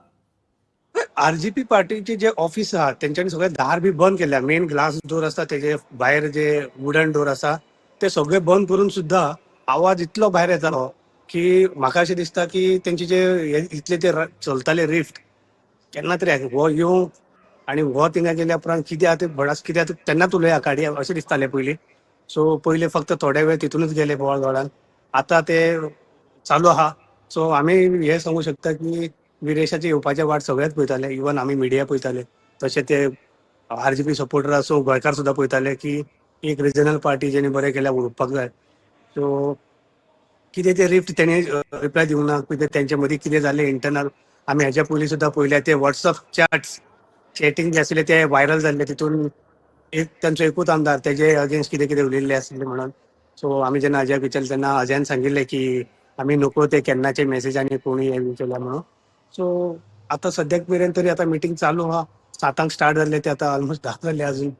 आरजीपी पार्टीचे जे ऑफिस आहा तेंच्यांनी सगळे दार बी बंद केल्या. मेन ग्लास डोर आसता, तेजे भायर जे वुडन डोर आसा ते सगळे बंद करून सुद्दां आवाज इतलो भायर येतालो की म्हाका अशें दिसता की तेंचे जे हे इतले ते चलताले रिफ्ट केन्ना तरी हो येवं आनी हो थिंगा गेल्या उपरांत कितें आहा तें भडास कितें आहा तें तेन्नाच उलोवया काडया अशें दिसतालें पयलीं. सो पयलीं फक्त थोडे वेळ तितूनच गेले बोवाळ बोवाळान. आतां ते चालू आहा. सो आमी हे सांगू शकता की विरेशाचे येवपाचे वाट सगळेच पळयताले, इवन आमी मिडिया पळयताले, तशें ते आरजीपी सपोर्टर आसूं, गोंयकार सुद्दां पळयताले की एक रिजनल पार्टी जेणे बरें केल्यार उलोवपाक जाय. सो कितें ते रिफ्ट तेणे रिप्लाय दिवंक ना, कितें तेंचे मदीं कितें जालें इंटरनल. आमी हेच्या पयलीं सुद्दां पळयल्या ते वॉट्सअप चॅट्स चॅटींग जे आशिल्ले ते व्हायरल जाल्ले, तितून एक तांचो एकूच आमदार तेजे अगेन्स्ट कितें कितें उलयल्ले आशिल्ले म्हणून. सो आमी जेन्ना अजयाक विचारलें तेन्ना अजयान सांगिल्लें की आमी नको ते केन्नाचे मेसेज आनी कोणी हे केल्या म्हणून. सो आतां सद्याक मेरेन तरी आतां मिटींग चालू आहा. 7 स्टार्ट जाल्ले ते आतां ऑलमोस्ट 10 जाल्ले अजून.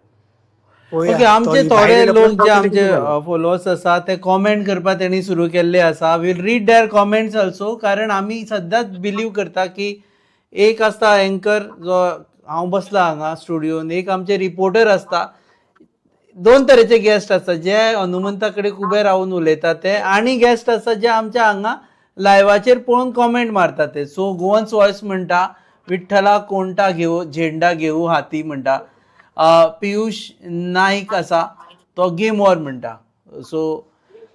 पळोवया. ओके, आमचे तो थोडे भायर येयल्या लोक उपरांत जे कितें आमचे कितें जालें. फॉलोअर्स आसा ते कॉमेंट करपाक तेणी सुरू केल्ले आसा. We'll read their comments also, कारण आमी सद्दांच बिलीव करता की एक आसता एंकर, जो हांव बसला हांगा स्टुडियोन, एक आमचे रिपोर्टर आसता. दोन तरेचे गेस्ट आसता, जे हनुमंता कडेन उबे रावन उलयता ते आनी गेस्ट आसता जे आमच्या हांगा लायवाचेर पळोवन कॉमेंट मारता ते. सो गोवन्स वॉयस म्हणटा, विठ्ठला कोणता घेऊ झेंडा घेऊ हाती म्हणटा. पियुष नाईक आसा तो गेम वॉर म्हणटा. So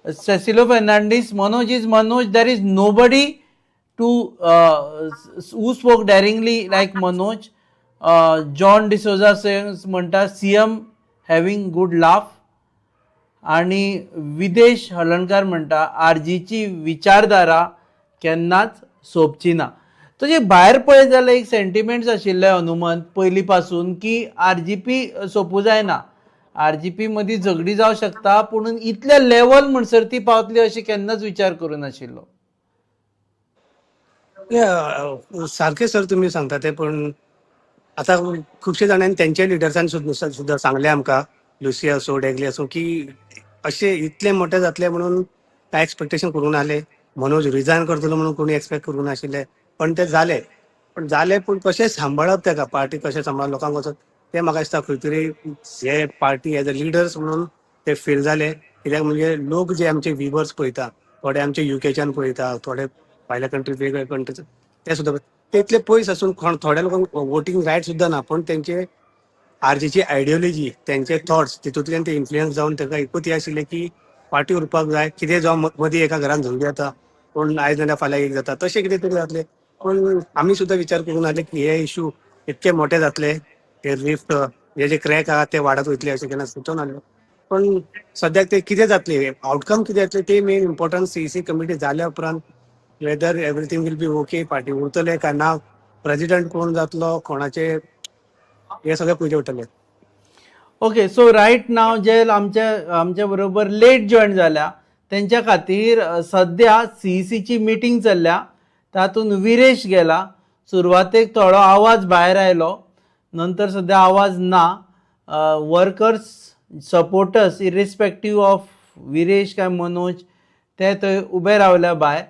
Cecilio Fernandes, Manoj is Manoj. There is nobody to who spoke daringly like Manoj. John D'Souza म्हणटा, CM having good laugh. आणि विदेश हळणकार म्हणटा, आरजीची विचारधारा केन्नाच सोंपची ना. तुजे भायर पळयत जाल्यार एक सेंटिमेंट्स आशिल्ले हनुमंत पयलीं पासून की आरजीपी सोंपूं जायना, आरजीपी मदीं झगडी जावं शकता, पूण इतल्या लेवल म्हणसर ती पावतली अशें केन्नाच विचार करूं नाशिल्लो. सारकें सर तुमी सांगता ते, पण आतां खुबशे जाणांनी तेंच्या लिडर्सान सुद्दां सुद्दां सांगलें आमकां, लुसी आसूं, डेगली आसूं, की अशें इतलें मोठें जातलें म्हणून. काय एक्सपेक्टेशन करूंक नासलें. मनोज रिजायन करतलो म्हणून कोणी एक्सपेक्ट करूंक नाशिल्लें, पण ते जालें. पण जालें, पूण कशें सांबाळप तेका, पार्टी कशें सांबाळप लोकांक वचोन, तें म्हाका दिसता खंय तरी हे पार्टी एज अ लिडर्स म्हणून ते फेल जाले. कित्याक म्हणजे लोक जे आमचे विवर्स पळयता, थोडे आमचे युकेच्यान पळयता, थोडे भायल्या कंट्री, वेगवेगळ्या कंट्रीज, ते सुद्दां ते इतले पयस आसून थोड्या लोकांक वोटींग रायट सुद्दां ना, पण तेंचे आरजीची आयडियोलॉजी, तेंचे थॉट्स तितूंतल्यान ते इन्फ्लुयन्स जावन तांकां एकूच हें आशिल्लें की पार्टी उरपाक जाय. कितें जावं, मदीं एका घरान झगडी जाता, पूण आयज नाल्यार फाल्यां एक जाता, तशें कितें तरी जातलें. पूण आमी सुद्दां विचार करूंक नासले की हे इशू इतके मोठे जातले, हे रिफ्ट, हे जे क्रॅक आहा ते वाडत वयतले अशें केन्ना सुचोवंक नासलें. पण सद्याक ते कितें जातले, आवटकम कितें जातले ते मेन इम्पॉर्टंट. सीईसी कमिटी जाल्या उपरांत whether everything will be okay, party उरतले काय ना, प्रेसिडेंट कोण जातलो कोणाचे, हे सगळें पळोवचें पडटलें. ओके, सो रायट नाव जे आमच्या आमच्या बरोबर लेट जॉयन जाल्या तेंच्या खातीर, सद्या सीईसीची मिटींग चल्ल्या, तातूंत विरेश गेला. सुरवातेक थोडो आवाज भायर आयलो, नंतर सद्या आवाज ना. Workers, supporters, irrespective of Viresh काय मनोज, ते थंय उबे रावल्या भायर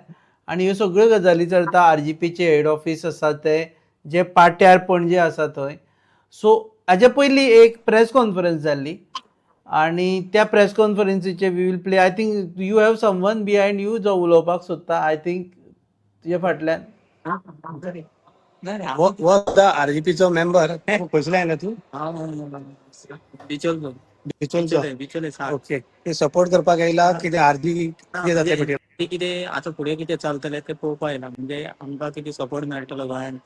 आनी ह्यो सगळ्यो गजाली चलता. आरजीपीचे हेड ऑफीस आसा ते जे पाट्यार पणजे आसा थंय. सो हाजे पयलीं एक प्रेस कॉन्फरन्स जाल्ली आनी त्या press कॉन्फरन्सीचे we will play. I think you have someone behind you जो उलोवपाक सोदता, I think, तुज्या फाटल्यान. हो आरजीपीचो मेंबर. खंयसरल्यान आयला तूं? बिचोलचो. बिचोलचो. बिचोले. ओके, ते सपोर्ट करपाक येयला कितें आरजी कितें जातलें मिटींग? ते कितें आतां फुडें कितें चलतलें तें पळोवपाक येयला. म्हणजे आमकां कितें सपोर्ट मेळटलो गोंयान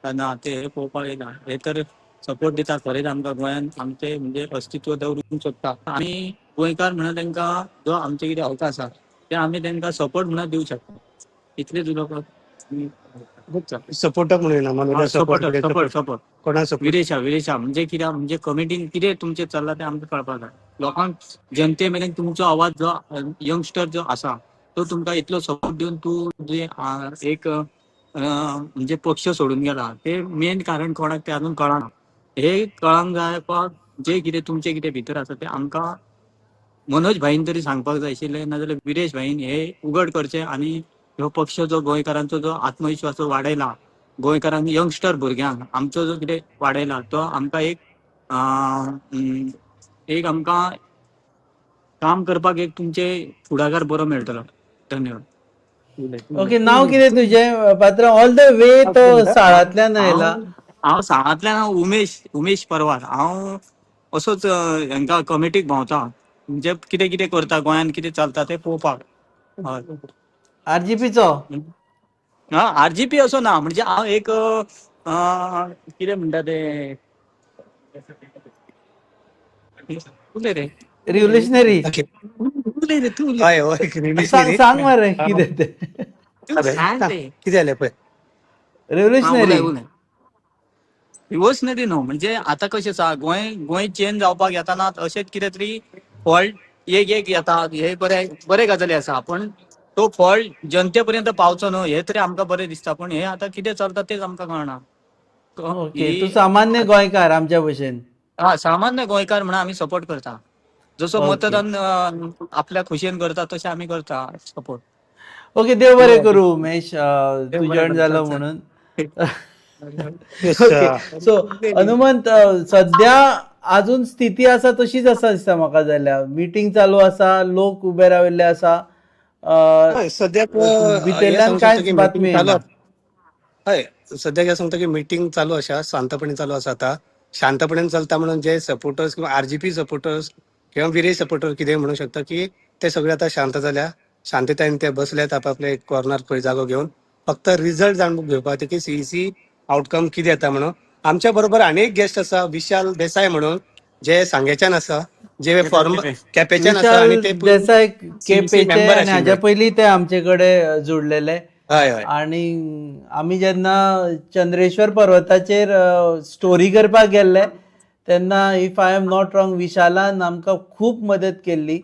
काय ना ते पळोवपाक येयला. हे तर सपोर्ट दिता खरेंच आमकां गोंयान आमचें म्हणजे अस्तित्व दवरूंक सोदता. आमी गोंयकार म्हणून तांकां जो आमचे कितें हक आसा ते आमी तांकां सपोर्ट म्हणून दिवंक शकता, इतलेच उलोवपाक. सपोर्टक म्हणून येना मनोज. Support, support, support. कोणा सपोर्ट? विरेशा, विरेशा. म्हणजे कितें, म्हणजे कमिटीन कितें तुमचें चल्लां तें आमकां कळपाक जाय. लोकांक, जनते मेरेन तुमचो आवाज जो यंगस्टर जो आसा तो तुमकां इतलो सपोर्ट दिवन तूं जे एक म्हणजे पक्ष सोडून गेला, ते मेन कारण कोणाक तें अजून कळना. हे कळांक जाय वा जे कितें तुमचे कितें भितर आसा ते आमकां मनोज भाईन तरी सांगपाक जाय आशिल्लें, नाजाल्यार विरेश भाईन हे उगड करचें आनी ह्यो पक्ष जो गोंयकारांचो जो आत्मविश्वास वाडयला, गोंयकारांक, यंगस्टर भुरग्यांक आमचो जो कितें वाडयला, तो आमकां एक एक आमकां काम करपाक एक तुमचे फुडाकार बरो मेळटलो. धन्यवाद. ओके, नाव कितें तुजें पात्रांव? ऑल the वे तो साळांतल्यान आयला. हांव साळांतल्यान, हांव उमेश, उमेश परवार. हांव असोच हांकां कमिटीक भोंवता, म्हणजे कितें कितें करता, गोंयांत कितें चलता तें पळोवपाक, हय. आरजीपीचो? हा, आरजीपी असो ना, म्हणजे हांव एक कितें म्हणटा ते, उलय रे. रिव्होल्युशनरी. उलय रे तूं. हय हय. सांग, सांग मरे कितें तें. तूं सांग रे. कितें जालें पळय. रिव्होल्युशनरी. रिव्होल्युशनरी न्हू, म्हणजे आतां कशें आसा, गोंय गोंय चेंज जावपाक येताना अशेंच कितें तरी फॉल्ट एक एक येता. हे बरे बरे गजाली आसा, पण तो फॉल्ट जनते पर्यंत पावचो न्हू हे तरी आमकां बरें दिसता. पण हे आतां कितें चलता तेच आमकां कळना. ओके, तूं सामान्य गोंयकार आमच्या भशेन. हा, सामान्य गोंयकार म्हणून आमी सपोर्ट करता. जसो मतदान आपल्या खुशयेन करता तशें आमी करता सपोर्ट. ओके, देव बरें करूं उमेश, तूं जॉयन जालो म्हणून. ओके, सो हनुमंत, सध्या अजून स्थिती आसा तशीच आसा दिसता म्हाका जाल्यार. मिटींग चालू आसा, लोक उबे राविल्ले आसा. हय, सद्याक भितरल्यान कांयच बातमी चालू. हय, सद्याक हें सांगता की मिटींग चालू आसा, शांतपणे चालू आसा. आतां शांतपणे चलता म्हणून जे सपोर्टर्स किंवा आरजीपी सपोर्टर्स किंवा विरेश सपोर्टर कितें म्हणू शकता की ते सगळे आतां शांत जाल्या, शांततायेन ते बसल्यात आपापले कॉर्नर खंय जागो घेवन, फक्त रिजल्ट जाणून घेवपाक की सीईसी आउटकम कितें येता म्हणून. आमच्या बरोबर आनी एक गेस्ट आसा, विशाल देसाय म्हणून, जे सांगेच्यान आसा, जे फॉर्म केपेच्यान आसा आणि ते देसाय केपेचे आनी हाज्या पयलीं ते आमचे कडेन जुडलेले. हय हय. आणि आमी जेन्ना चंद्रेश्वर पर्वताचेर स्टोरी करपाक गेल्ले तेन्ना, if I am not wrong, विशालान आमकां खूब मदत केल्ली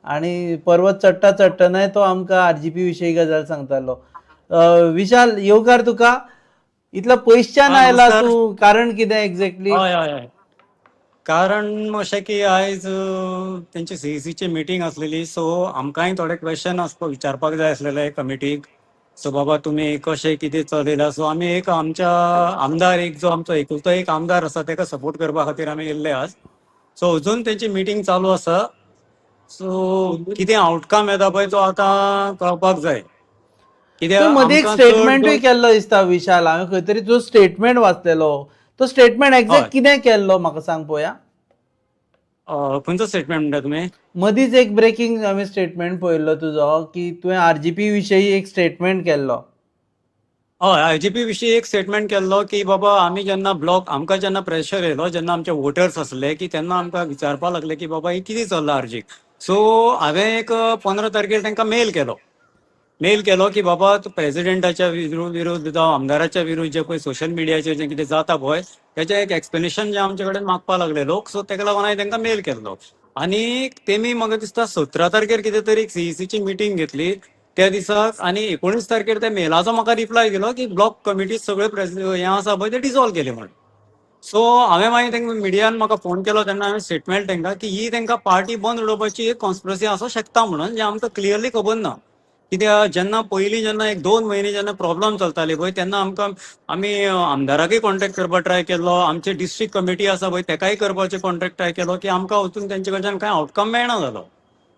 आणि पर्वत चडटा चडटनाय तो आमकां आरजीपी विशयी गजाल सांगतालो. विशाल, येवकार तुका. इतलो पयसच्यान आयला तूं, कारण कितें एक्झॅक्टली? हय हय. कारण अशें की आयज तेंची सीईसीची मिटींग आसलेली. सो आमकांय थोडे क्वेश्चन विचारपाक जाय आसलेले कमिटीक. सो बाबा तुमी कशें कितें चलयलां. सो आमी एक आमच्या आमदार एक जो आमचो एकुलतो एक आमदार आसा तेका सपोर्ट करपा खातीर आमी येयल्ले आज. सो अजून तेंची मिटींग चालू आसा. सो कितें आवटकम येता पळय तो आतां कळपाक जाय. तूं कित्याक मदीं एक आमकां चड स्टेटमेंटूय केल्लो दिसता विशाल, हांवें खंय तरी तुजो स्टेटमेंट वाचलेलो. तो स्टेटमेंट हय. एग्जॅक्ट कितें केल्लो म्हाका सांग पळोवया. खंयचो स्टेटमेंट म्हणटा तुमी? मदींच एक ब्रेकींग हांवें स्टेटमेंट पळयल्लो तुजो की तुवें आरजीपी विशयी एक स्टेटमेंट केल्लो. हय, आयजीपी विशीं एक स्टेटमेंट केल्लो की बाबा आमी जेन्ना ब्लॉक आमकां जेन्ना प्रेशर येयलो, जेन्ना आमचे वोटर्स आसले की तेन्ना आमकां विचारपाक लागले की बाबा हे कितें चल्लां आरजीक. सो हांवें एक 15 तारखेर तांकां मेल केलो. मेल केलो की बाबा प्रेसिडेंटाच्या विरुद्ध जावं आमदाराच्या विरुद्ध जे पळय सोशल मिडियाचेर जें कितें जाता पळय तेजें एक एक्सप्लेनेशन जें आमचे कडेन मागपाक लागले लोक. सो तेका लागून हांवें तांकां मेल केल्लो. आनी तेमी म्हाका दिसता 17 तारखेर कितें तरी एक सीईसीची मिटींग घेतली त्या दिसाक आनी 19 तारखेर त्या मेलाचो म्हाका रिप्लाय दिलो की ब्लॉक कमिटी सगळे हें आसा पळय ते डिसॉल्व केले म्हणून. सो हांवें मागीर तांकां मिडियान म्हाका फोन केलो तेन्ना हांवें स्टेटमेंट तांकां की ही तांकां पार्टी बंद उडोवपाची एक कॉन्स्पिरसी आसूं शकता म्हणून, जें आमकां क्लियरली खबर ना. कित्याक जेन्ना पयलीं जेन्ना एक 2 म्हयने जेन्ना प्रॉब्लम चलताली पळय तेन्ना आमकां आमी आमदाराकय कॉन्टेक्ट करपाक ट्राय केल्लो, आमची डिस्ट्रिक्ट कमिटी आसा पळय तेकाय करपाचें कॉन्टेक्ट ट्राय केलो की आमकां वचून तेंचे कडच्यान कांय आवटकम मेळना जालो.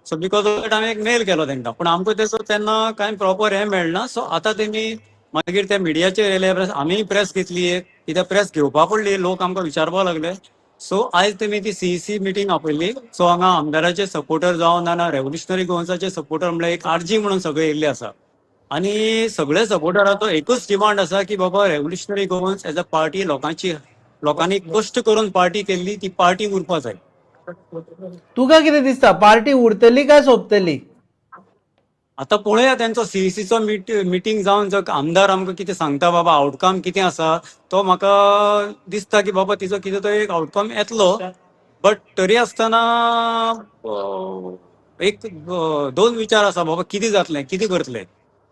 सो because of that हांवें एक मेल केलो तांकां, पूण आमकां तेचो तेन्ना कांय प्रॉपर हें मेळना. सो आतां तेमी मागीर त्या मिडियाचेर येयले, आमीय प्रेस घेतली एक, कित्याक प्रेस घेवपा पडली, लोक आमकां विचारपाक लागले. सो आयज तेमी ती सीईसी मिटींग आपयल्ली. सो हांगा आमदाराचे सपोर्टर जावं ना रेव्होल्युशनरी गोवन्साचे सपोर्टर म्हणल्यार एक आरजी म्हणून सगळे येयल्ले आसा. आनी सगळे सपोर्टराचो एकूच डिमांड आसा की बाबा revolutionary Goans as a party लोकांची लोकांनी कश्ट करून पार्टी केल्ली ती पार्टी उरपा जाय. तुका कितें दिसता, पार्टी उरतली काय सोंपतली? आता पळोवया तेंचो सीईसीचो मिटींग जावन जो आमदार आमकां कितें सांगता बाबा आवटकम कितें आसा तो म्हाका दिसता की बाबा तिचो कितें तरी एक आवटकम येतलो. बट तरी आसतना एक 2 विचार आसा बाबा कितें जातलें कितें करतले.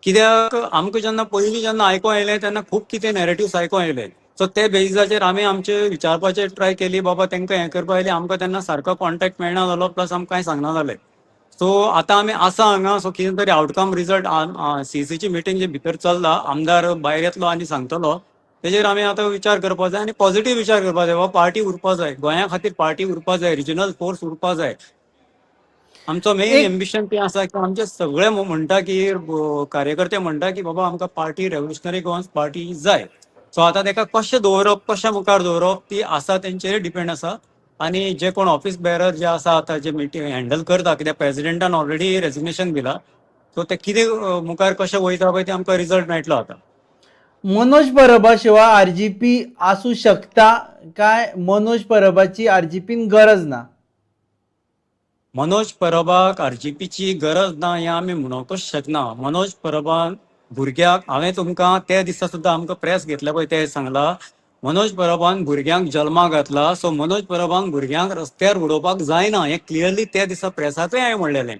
कित्याक आमकां जेन्ना पयलीं जेन्ना आयकों आयलें तेन्ना खूब कितें नॅरेटिव्स आयकों आयले. सो ते बेजिसाचेर आमी आमचे विचारपाचे ट्राय केली बाबा तांकां हें करपा आयली, आमकां तेन्ना सारको कॉन्टेक्ट मेळना जालो, प्लस आमकां कांय सांगना जालें. सो आतां आमी आसा हांगा. सो कितें तरी आवटकम रिजल्ट सीईसीची मिटींग जी भितर चल्ला, आमदार भायर येतलो आनी सांगतलो, तेजेर आमी आतां विचार करपा जाय आनी पॉझिटिव्ह विचार करपा जाय. बाबा पार्टी उरपा जाय, गोंया खातीर पार्टी उरपा जाय, रिजनल फोर्स उरपा जाय. आमचो मेन एम्बिशन तें आसा की आमचे सगळे म्हणटा की कार्यकर्ते म्हणटा की बाबा आमकां पार्टी रेव्होल्युशनरी गोवन्स पार्टी जाय. सो आतां तेका कशें दवरप कशें मुखार दवरप ती आसा तेंचेर डिपेंड आसा. आनी जे कोण ऑफिस बेरर जे आसा आतां जे मिटींग हँडल करता, कित्याक प्रेसिडेंटान ऑलरेडी रेजिग्नेशन दिला, सो ते कितें मुखार कशें वयता पळय ते आमकां रिजल्ट मेळटलो आतां. मनोज परबा शिवाय आरजीपी आसूं शकता काय मनोज परबाची आरजीपीन गरज ना? मनोज परबाक आरजीपीची गरज ना हें आमी म्हणूंकच शकना. मनोज परबान भुरग्याक हांवें तुमकां त्या दिसा सुद्दां आमकां प्रेस घेतल्या पळय ते सांगला, मनोज परबान भुरग्यांक जल्माक घातला. सो मनोज परबान भुरग्यांक रस्त्यार उडोवपाक जायना हें क्लियरली त्या दिसा प्रेसांतूय हांवें म्हणलेलें.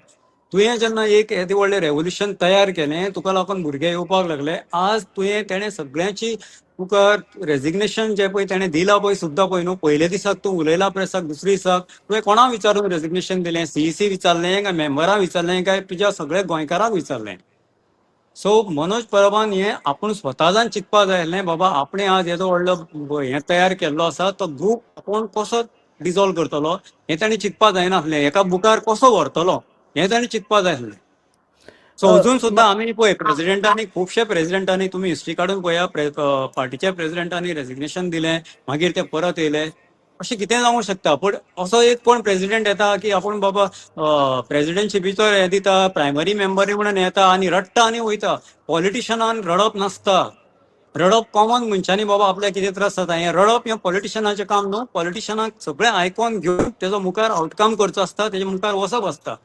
तुवें जेन्ना एक येदें व्हडलें रेवोल्युशन तयार केलें, तुका लागून भुरगे येवपाक लागले, आज तुवें तेणें सगळ्यांची तुका रेजिग्नेशन जें पळय तेणें दिलां पळय सुद्दां पळय न्हू, पयले दिसाक तूं उलयला प्रेसाक, दुसरे दिसाक तुवें कोणाक विचारून रेजिग्नेशन दिलें? सीईसी विचारलें काय मेंबरां विचारलें काय तुज्या सगळ्या गोंयकारांक विचारलें? सो मनोज परबान हें आपूण स्वता जावन चिंतपा जाय आसलें बाबा आपणें आज येदो व्हडलो हें तयार केल्लो आसा तो ग्रूप आपूण कसो डिजॉल्व करतलो हें ताणें चिंतपा जायनासलें, एका मुखार कसो व्हरतलो हें ताणें चिंतपा जाय आसलें. सो अजून सुद्दां आमी पळय प्रेसिडेंटांनी खुबशे प्रेसिडेंटांनी तुमी हिस्ट्री काडून पळया, पार्टीच्या प्रेसिडेंटांनी रेजिग्नेशन दिलें मागीर ते परत येयले, अशें कितें जावंक शकता. पूण असो एक कोण प्रेसिडेंट येता की आपूण बाबा प्रेसिडेंटशिपीचो हें दिता, प्रायमरी मेंबर म्हणून येता आनी रडटा आनी वयता. पॉलिटिशनान रडप नासता, रडप कॉमन मनशांनी बाबा आपल्याक कितें त्रास जाता हें रडप हें पॉलिटिशनाचें काम न्हू. पॉलिटिशनाक सगळें आयकोन घेवन तेजो मुखार आवटकम करचो आसता, तेजे मुखार वचप आसता.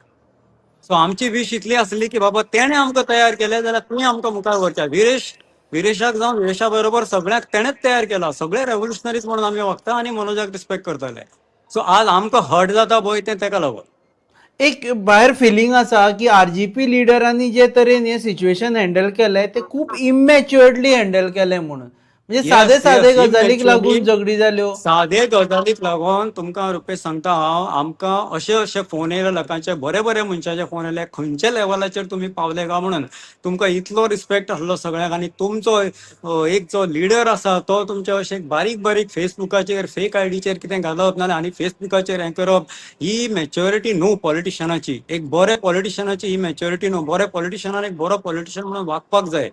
सो आमची विश इतली आसली की बाबा तेणें आमकां तयार केलें जाल्यार तुवें आमकां मुखार व्हरचें. विरेशाक जावन विरेशा बरोबर सगळ्यांक तेणेंच तयार केला, सगळे रेव्होल्युशनरीज म्हणून आमी वखता आनी मनोजाक रिस्पेक्ट करताले. सो आज आमकां हर्ट जाता पळय तें तेका लागून. एक भायर फिलींग आसा की आरजीपी लिडरांनी जे तरेन हें सिच्युएशन हँडल केलें तें खूब इमॅच्युअर्डली हँडल केलें म्हणून, म्हणजे सादे सादे गजालीक लागून झगडी जाल्यो. सादे गजालीक लागून तुमकां रुपेश सांगता हांव, आमकां अशे अशे फोन येयले लोकांचे, बरे बरे मनशाचे फोन येयले, खंयच्या लेवलाचेर तुमी पावले काय म्हणून. तुमकां इतलो रिस्पेक्ट आसलो सगळ्यांक आनी तुमचो एक जो लिडर आसा तो तुमचे अशे बारीक बारीक फेसबुकाचेर फेक आयडीचेर कितें घालप नाल्यार आनी फेसबुकाचेर हें करप, ही मॅच्युरिटी न्हू पॉलिटिशनाची. एक बरे पॉलिटिशनाची ही मॅच्युरिटी न्हू. बरे पॉलिटिशनान एक बरो पॉलिटिशन म्हणून वागपाक जाय.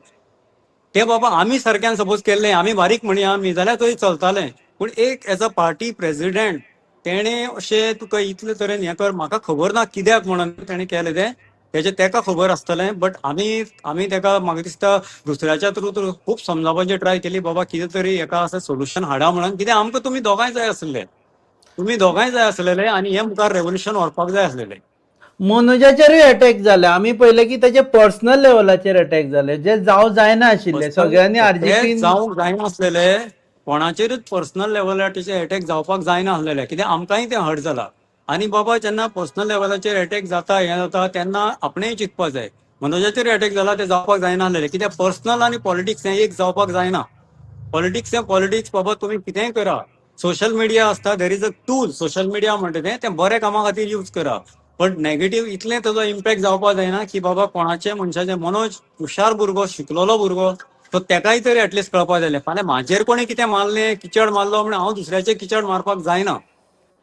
ते बाबा आमी सारक्यान सपोज केल्ले, आमी बारीक म्हणया आमी जाल्यार थंय चलताले, पूण एक एज अ पार्टी प्रेसिडेंट तेणें अशें तुका इतले तरेन हें कर, म्हाका खबर ना कित्याक म्हणून तेणें केलें तें, तेजें तेका खबर आसतलें. बट आमी आमी तेका म्हाका दिसता दुसऱ्याच्या थ्रू खूब समजावपाची ट्राय केली, बाबा कितें तरी हेका अशें सोल्युशन हाडा म्हणून. कित्याक आमकां तुमी दोगांय जाय आसले, तुमी दोगांय जाय आसलेले आनी हे मुखार रेवोल्युशन व्हरपाक जाय आसलेले. मनोजाचेरूय अटॅक जाले, आमी पळयले की तेजे पर्सनल लेवलाचेर अटॅक जाले, जे जावं जायना आशिल्ले सगळ्यांनी आरजीपी जावंक जायनासलेले, कोणाचेरूच पर्सनल लेवलाचेर अटॅक जावपाक जायना आसलेले, कित्याक आमकांय तें हर्ट जाला. आनी बाबा जेन्ना पर्सनल लेवलाचेर अटॅक जाता हें जाता तेन्ना आपणेंय चिंतपाक जाय. मनोजाचेर अटॅक जाला ते जावपाक जायना आसलेले, कित्याक पर्सनल आनी पॉलिटिक्स हें एक जावपाक जायना. पॉलिटिक्स हें पॉलिटिक्स, बाबा तुमी कितेंय करा, सोशल मिडिया आसता, there is a tool social media म्हणटा तें, तें बऱ्या कामा खातीर यूज करा, बट नेगेटीव इतलें ताजो इम्पॅक्ट जावपाक जायना की बाबा कोणाचे मनशाचे. मनोज हुशार भुरगो, शिकलेलो भुरगो, सो तेकाय तरी एटलिस्ट कळपाक जाय. फाल्यां म्हाजेर कोणें कितें मारलें, किचड मारलो म्हणून हांव दुसऱ्याचेर किचड मारपाक जायना.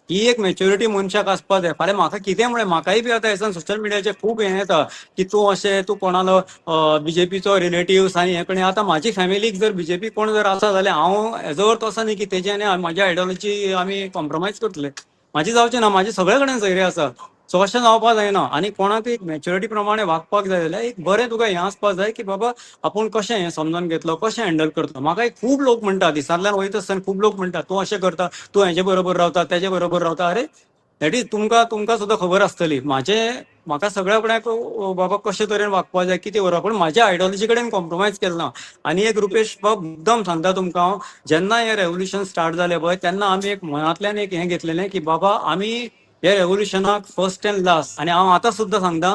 ही एक मॅच्युरिटी मनशाक आसपाक जाय. फाल्यां म्हाका कितें म्हळें, म्हाकाय बी आतां हेसान सोशल मिडियाचेर खूब हें येता की तूं अशें, तूं कोणालो बीजेपीचो रिलेटिव्स आनी हें कडेन. आतां म्हाजी फॅमिलीक जर बीजेपी कोण जर आसा जाल्यार हांव हेजो अर्थ असो न्ही की तेजे आनी म्हाज्या आयडियोलॉजी आमी कॉम्प्रोमायज करतले. म्हाजी जावचें ना, म्हाजी सगळे कडेन सोयरी आसा. सो अशें जावपाक जायना आनी कोणाक एक मॅच्युरिटी प्रमाणे वागपाक जाय जाल्यार एक बरें तुका हें आसपाक जाय की बाबा आपूण कशें हें समजून घेतलो, कशें हँडल करतलो. म्हाका एक खूब लोक म्हणटा, दिसांतल्यान वयता आसतना खूब लोक म्हणटा तूं अशें करता, तूं हेजे बरोबर रावता, तेजे बरोबर रावता. अरे that is तुमकां तुमकां सुद्दां खबर आसतली म्हाजें, म्हाका सगळ्या कडेन बाबा कशे तरेन वागपाक जाय, कितें करप, पूण म्हाज्या आयडियोलॉजी कडेन कॉम्प्रोमायज केलें ना. आनी एक रुपेश बाब मुद्दम सांगता तुमकां हांव, जेन्ना हें रेवोल्युशन स्टार्ट जालें पळय तेन्ना आमी एक मनांतल्यान एक हें घेतलेलें की बाबा आमी हे रेवोल्युशनाक फर्स्ट एंड लास्ट. आनी हांव आतां सुद्दां सांगता,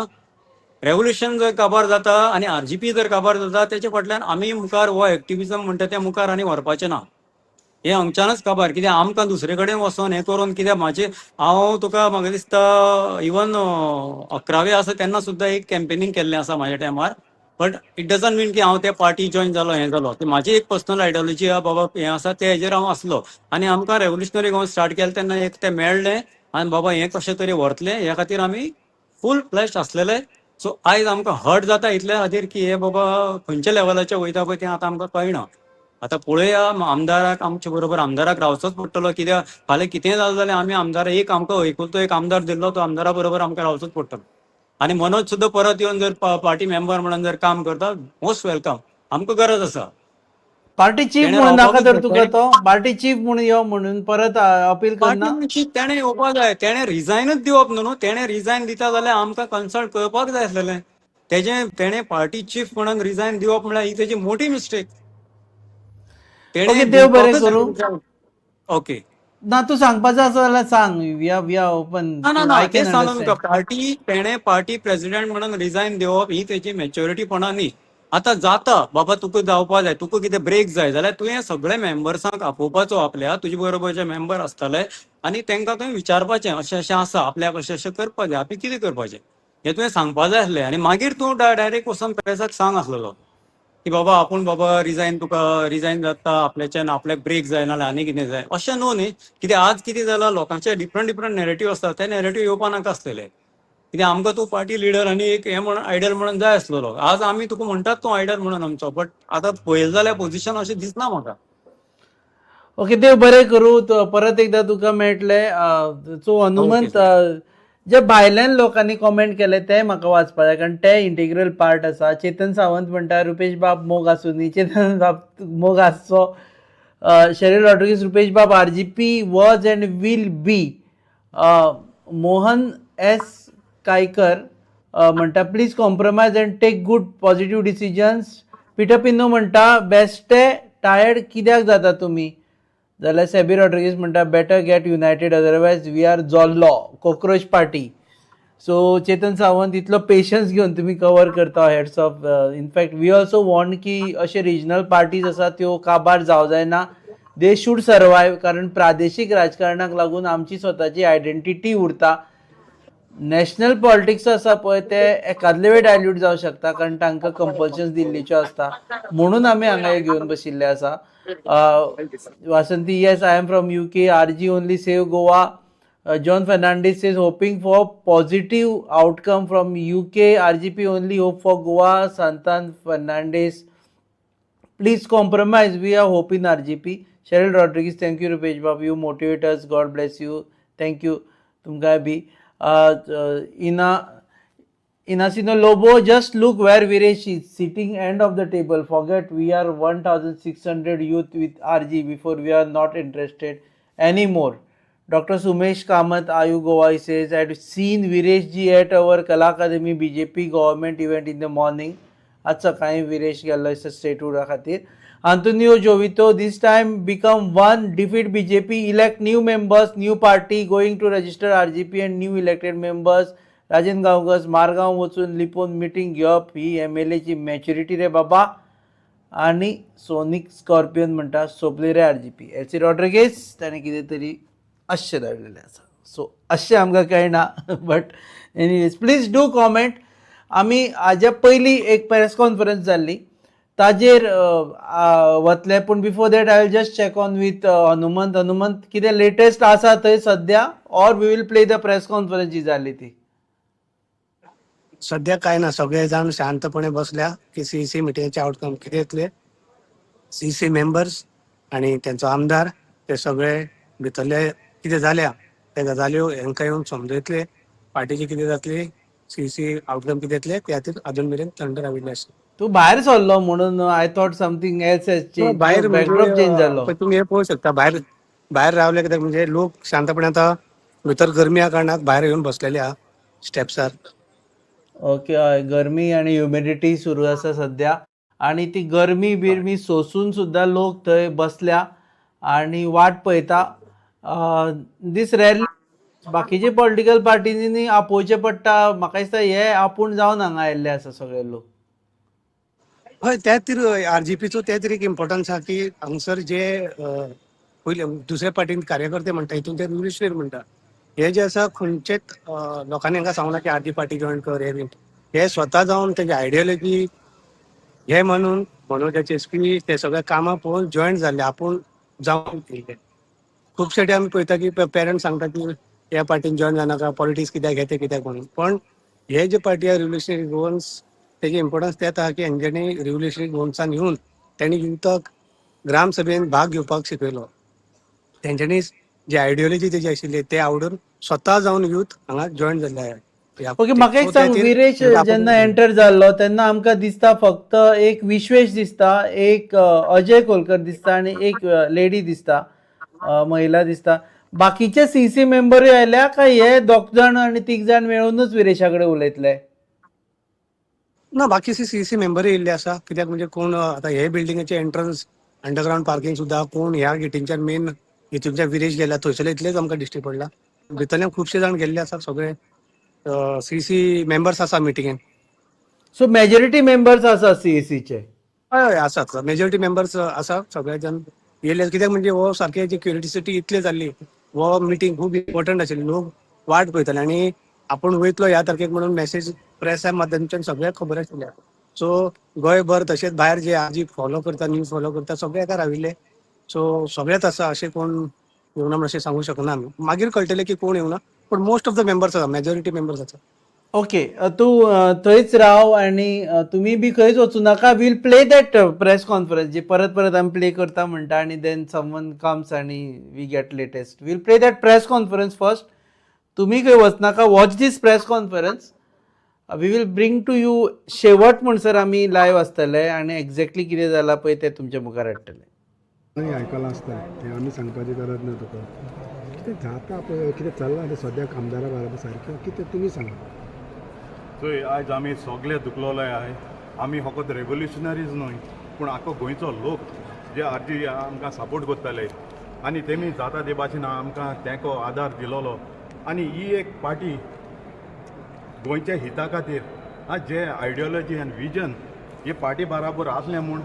रेवोल्युशन जर काबार जाता आनी आरजीपी जर काबार जाता तेचे फाटल्यान आमी मुखार हो एक्टिविजम म्हणटा तें मुखार आनी व्हरपाचें ना. हें हांगच्यानच काबार, कित्याक आमकां दुसरे कडेन वचोन हें करून, कित्याक म्हाजे हांव तुका म्हाका दिसता इवन 11वी आसा तेन्ना सुद्दां एक कॅम्पेनींग केल्लें आसा म्हाज्या टायमार, बट it doesn't मीन की हांव ते पार्टी जॉयन जालो हें जालो. ती म्हाजी एक पर्सनल आयडियोलॉजी आहा बाबा हें आसा ते हेजेर हांव आसलो. आनी आमकां रेवोल्युशनरी गोवा स्टार्ट केलें तेन्ना एक तें मेळ्ळें आनी बाबा हें कशें तरी व्हरतलें ह्या खातीर आमी फूल फ्लॅश आसलेले. सो आयज आमकां हर्ट जाता इतल्या खातीर की हे बाबा खंयच्या लेवलाचेर वयता पळय तें आतां आमकां कळना. आतां पळोवया आमदाराक, आमचे बरोबर आमदाराक रावचोच पडटलो, कित्याक फाल्यां कितेंय जालें जाल्यार आमी आमदार एक आमकां एकूलतो एक आमदार दिल्लो तो आमदारा बरोबर आमकां रावचोच पडटलो. आनी मनोज सुद्दां परत येवन जर पार्टी मेंबर म्हणून जर काम करता, मोस्ट welcome, आमकां गरज आसा. पार्टी चीफ म्हणून नाका तर तुका तो पार्टी चीफ म्हणून यो म्हणून परत अपील करना. तेणें येवपाक जाय, तेणें रिजायनच दिवप न्हू, तेणें रिजायन दिता जाल्यार आमकां कन्सल्ट करपाक जाय आसलेलें. तेजें तेणें पार्टी चीफ म्हणून रिजायन दिवप म्हळ्यार ही तेजी मोठी मिस्टेक. ओके, देव बरें करूं. ओके ना तूं सांगपाचें आसा जाल्यार सांग, we are open. ना ना तें सांगू तुका, पार्टी तेणें पार्टी प्रेसिडेंट म्हणून रिजायन दिवप ही तेजी मॅच्युरिटीपणा न्ही. आतां जाता बाबा तुका जावपा जाय, तुका कितें ब्रेक जाय जाल्यार तुवें सगळे मेंबर्सांक आपोवपाचो आपल्या, तुजे बरोबर जे मेंबर आसतले आनी तांकां तुवें विचारपाचें अशें अशें आसा, आपल्याक अशें अशें करपाक जाय, आपणें कितें करपाचें हें तुवें सांगपा जाय आसलें. आनी मागीर तूं डायरेक्ट वचोन प्रेसाक सांग आसलेलो की बाबा आपूण बाबा रिजायन, तुका रिजायन जाता आपल्याच्यान, आपल्याक ब्रेक जाय नाल्यार आनी कितें जाय, अशें न्हू न्ही. कित्याक आज कितें जालां, लोकांचे डिफरंट डिफरंट नॅरेटीव आसता, ते नॅरेटीव येवपा नाका आसलेले. कित्याक आमकां तूं पार्टी लिडर आनी एक हें म्हणून आयडल म्हणून जाय आसलेलो. आज आमी तुका म्हणटात तूं आयडल म्हणून आमचो, बट आतां पळयलें जाल्यार पोझिशन अशें दिसना म्हाका. ओके, देव बरें करूं, परत एकदां तुका मेळटलें. सो हनुमंत, जे भायल्यान लोकांनी कॉमेंट केले ते म्हाका वाचपाक जाय, कारण ते इंटिग्रल पार्ट आसा. चेतन सावंत म्हणटा रुपेश बाब मोग आसूं न्ही, चेतन बाब मोग आसचो. शेरील रॉड्रिगीस, रुपेश बाब RGP was and will be. Mohan S Kaykar म्हणटा please compromise and take good positive decisions. Peter Pinho म्हणटा बेस्टे टायर्ड कित्याक जाता तुमी. जाल्यार सेबी रॉड्रिगीस म्हणटा better get united otherwise we are जोल्लो cockroach party. So Chetan Sawant, इतलो पेशन्स घेवन तुमी कवर करता, hats off. In fact we also want की अशे रिजनल पार्टीज आसा त्यो काबार जावं जायना, they should survive, कारण प्रादेशीक राजकारणाक लागून आमची स्वताची आयडेंटिटी उरता. नॅशनल पॉलिटिक्स आसा पळय ते एकादले वेळ डायल्यूट जावं शकता, कारण तांकां कंपल्शन्स दिल्लीच्यो आसता, म्हणून आमी हांगा हे घेवन बशिल्ले आसा. Vasanti, yes, I am from UK. RG only save Goa. John Fernandez is hoping for positive outcome from UK. RGP only hope for Goa. Santan Fernandez, please compromise. We are hoping RGP. Cheryl Rodriguez, thank you, Rupesh Bab. You motivate us. God bless you. Thank you. तुमकांय B. Ina Inasino Lobo, just look where Viresh is sitting, end of the table. Forget we are 1600 youth with RG before, we are not interested anymore. Dr. Sumesh Kamath, Ayu Goa says, I had seen Viresh ji at our Kala Academy BJP government event in the morning. आज सकाळी विरेश गेल्लो आसा स्टेटहुडा खातीर. Antonio Jovito, this time become one, defeat BJP, elect new members, new party, going to register RGP and new elected members. Rajen Gaonkar, Margao वचून लिपोवन meeting घेवप ही एमएलएची maturity रे बाबा. आनी सोनिक स्कॉर्पियन म्हणटा सोंपली रे आरजीपी. एलसी रॉड्रिगेज ताणें कितें तरी अशें धाडलेलें आसा. सो अशें आमकां कळना, but anyways please do comment. आमी हाज्या पयलीं एक प्रेस कॉन्फरन्स जाल्ली ताजेर वतले, पूण before that I will just check on with Hanumant. Hanumant, कितें लेटेस्ट आसा थंय सद्या, or we will play the press conference जी जाल्ली ती? सध्या काय ना, सगळे जाण शांतपणे बसल्या की सीईसी मिटिंगेचे आउटकम कितें येतले. सीईसी मेंबर्स आणि त्यांचो आमदार ते सगळे भितरले कितें जाल्या ते गजाल्यो हेंकां येवन समजयतले. पार्टीची कितें जातली, सीईसी आउटकम कितें येतले, त्या खातीर अजून मेरेन थंड राविल्ले आसा. तूं भायर सरलो म्हणून I thought something else has change. भायर बॅकड्रॉप चेंज जालो. म्हणजे तुमी हे पळोवंक शकता, भायर भायर रावले कित्याक म्हणजे लोक शांतपणे आतां भितर गरमी ह्या कारणाक भायर येवन बसलेले आहा स्टेप्सार. ओके, हय, गरमी आनी ह्युमिडिटी सुरू आसा सद्या आनी ती गरमी बिरमी सोसून सुद्दां लोक थंय बसल्या आनी वाट पळयता. दीस रॅली बाकीचे पॉलिटिकल पार्टींनी आपोवचें पडटा. म्हाका दिसता हे आपूण जावन हांगा आयिल्ले आसा सगळे लोक. हय, त्या खातीर आरजीपीचो त्या खातीर एक इम्पॉर्टन्स आहा की हांगसर जे पयले दुसऱ्या पार्टीन कार्यकर्ते म्हणटा, हितून ते रिव्होल्युशनरी म्हणटा, हे जे आसा खंयचेच लोकांनी हांकां सांगना की आरजी पार्टी जॉयन कर, हे बीन हे स्वता जावन तेजी आयडियोलॉजी हे म्हणून मनोजाचे स्पीच ते सगळे कामां पळोवन जॉयन जाल्ले आपूण जावन येयले. खुबशे आमी पळयता की पेरंट्स सांगता की ह्या पार्टीन जॉयन जावनाका, पॉलिटिक्स कित्याक हे ते कित्याक म्हणून. पण हे जे पार्टी आहा रिव्होल्युशनरी गोवन्स, तेजे इम्पॉर्टन्स तेंच आहा की हेंच्यांनी रिव्होल्युशनरी गोवन्सान येवन तेणी युथाक ग्रामसभेन भाग घेवपाक शिकयलो. तेंच्यांनी जे आयडियोलॉजी तेजी आशिल्ली ते आवडून स्वता जावन युथ हांगा जॉयन जाल्ले आहा. ओके, म्हाका एक सांग, विरेश जेन्ना एंटर जाल्लो तेन्ना आमकां दिसता फक्त एक विश्वेश दिसता, एक अजय कोलकर दिसता आनी एक लेडी दिसता, महिला दिसता. बाकीचे सीसी मेंबरूय आयल्या काय हे दोग जाण आनी तीग जाण मेळूनच विरेशा कडेन उलयतले? ना, बाकीचे सीसी मेंबरूय येयल्ले आसा. कित्याक म्हणजे कोण आतां हे बिल्डिंगेचे एंट्रन्स अंडरग्रावंड पार्किंग सुद्दां कोण ह्या गेटींच्यान मेन हितूनच्यान विरेश गेला थंयसरले इतलेच आमकां दिश्टी पडला. भितरल्यान खुबशे जाण गेल्ले आसा, सगळे सीसी मेंबर्स आसा मिटिंगेन. सो मेजॉरिटी मेंबर्स आसा सीईसीचे? हय हय, आसात, मेजॉरिटी मेंबर्स आसा, सगळे जाण येयले. कित्याक म्हणजे हो सारके जी क्युरियोसिटी इतली जाल्ली, हो मिटींग खूब इम्पॉर्टंट आशिल्ली, लोक वाट पळयताले आनी आपूण वयतलो ह्या तारखेक म्हणून मेसेज प्रेसा माध्यमांतल्यान सगळ्याक खबर आशिल्ले. सो गोंयभर तशेंच भायर जे आजी फॉलो करता, न्यूज फॉलो करता, सगळे एका राविल्ले. सो सगळेच आसा, अशें कोण येवना म्हणून अशें सांगू शकना आमी. मागीर कळटलें की कोण येवना, पूण मोस्ट ऑफ the members आसा, मेजॉरिटी मेंबर्स आसा. ओके, तूं थंयच राव आनी तुमी बी खंयच वचूं नाका. We'll play that press conference जी परत परत आमी प्ले करता म्हणटा आनी then someone comes आनी we get latest. We'll play that press conference first. तुमी खंय वचनाका, watch this press conference. We will bring to you शेवट म्हणसर आमी लायव्ह आसतले आनी एक्झॅक्टली कितें जालां पळय तें तुमच्या मुखार हाडटले. आयकलां आसता तें आमी सांगपाची गरज ना तुका. कितें जाता पळय, कितें चल्लां तें सद्याक आमदारा बराबर सारकें कितें तुमी सांगा. चोय, आयज आमी सगळे दुखलोले आहाय. आमी फकत रेवोल्युशनरीज न्हय, पूण आख्खो गोंयचो लोक जे आरजी आमकां सपोर्ट करताले आनी तेमी जाता ते भाशेन आमकां तेंको आदार दिलोलो. आनी ही एक पार्टी गोंयच्या हिता खातीर जे आयडियोलॉजी आनी विजन हे पार्टी बराबर आसलें म्हूण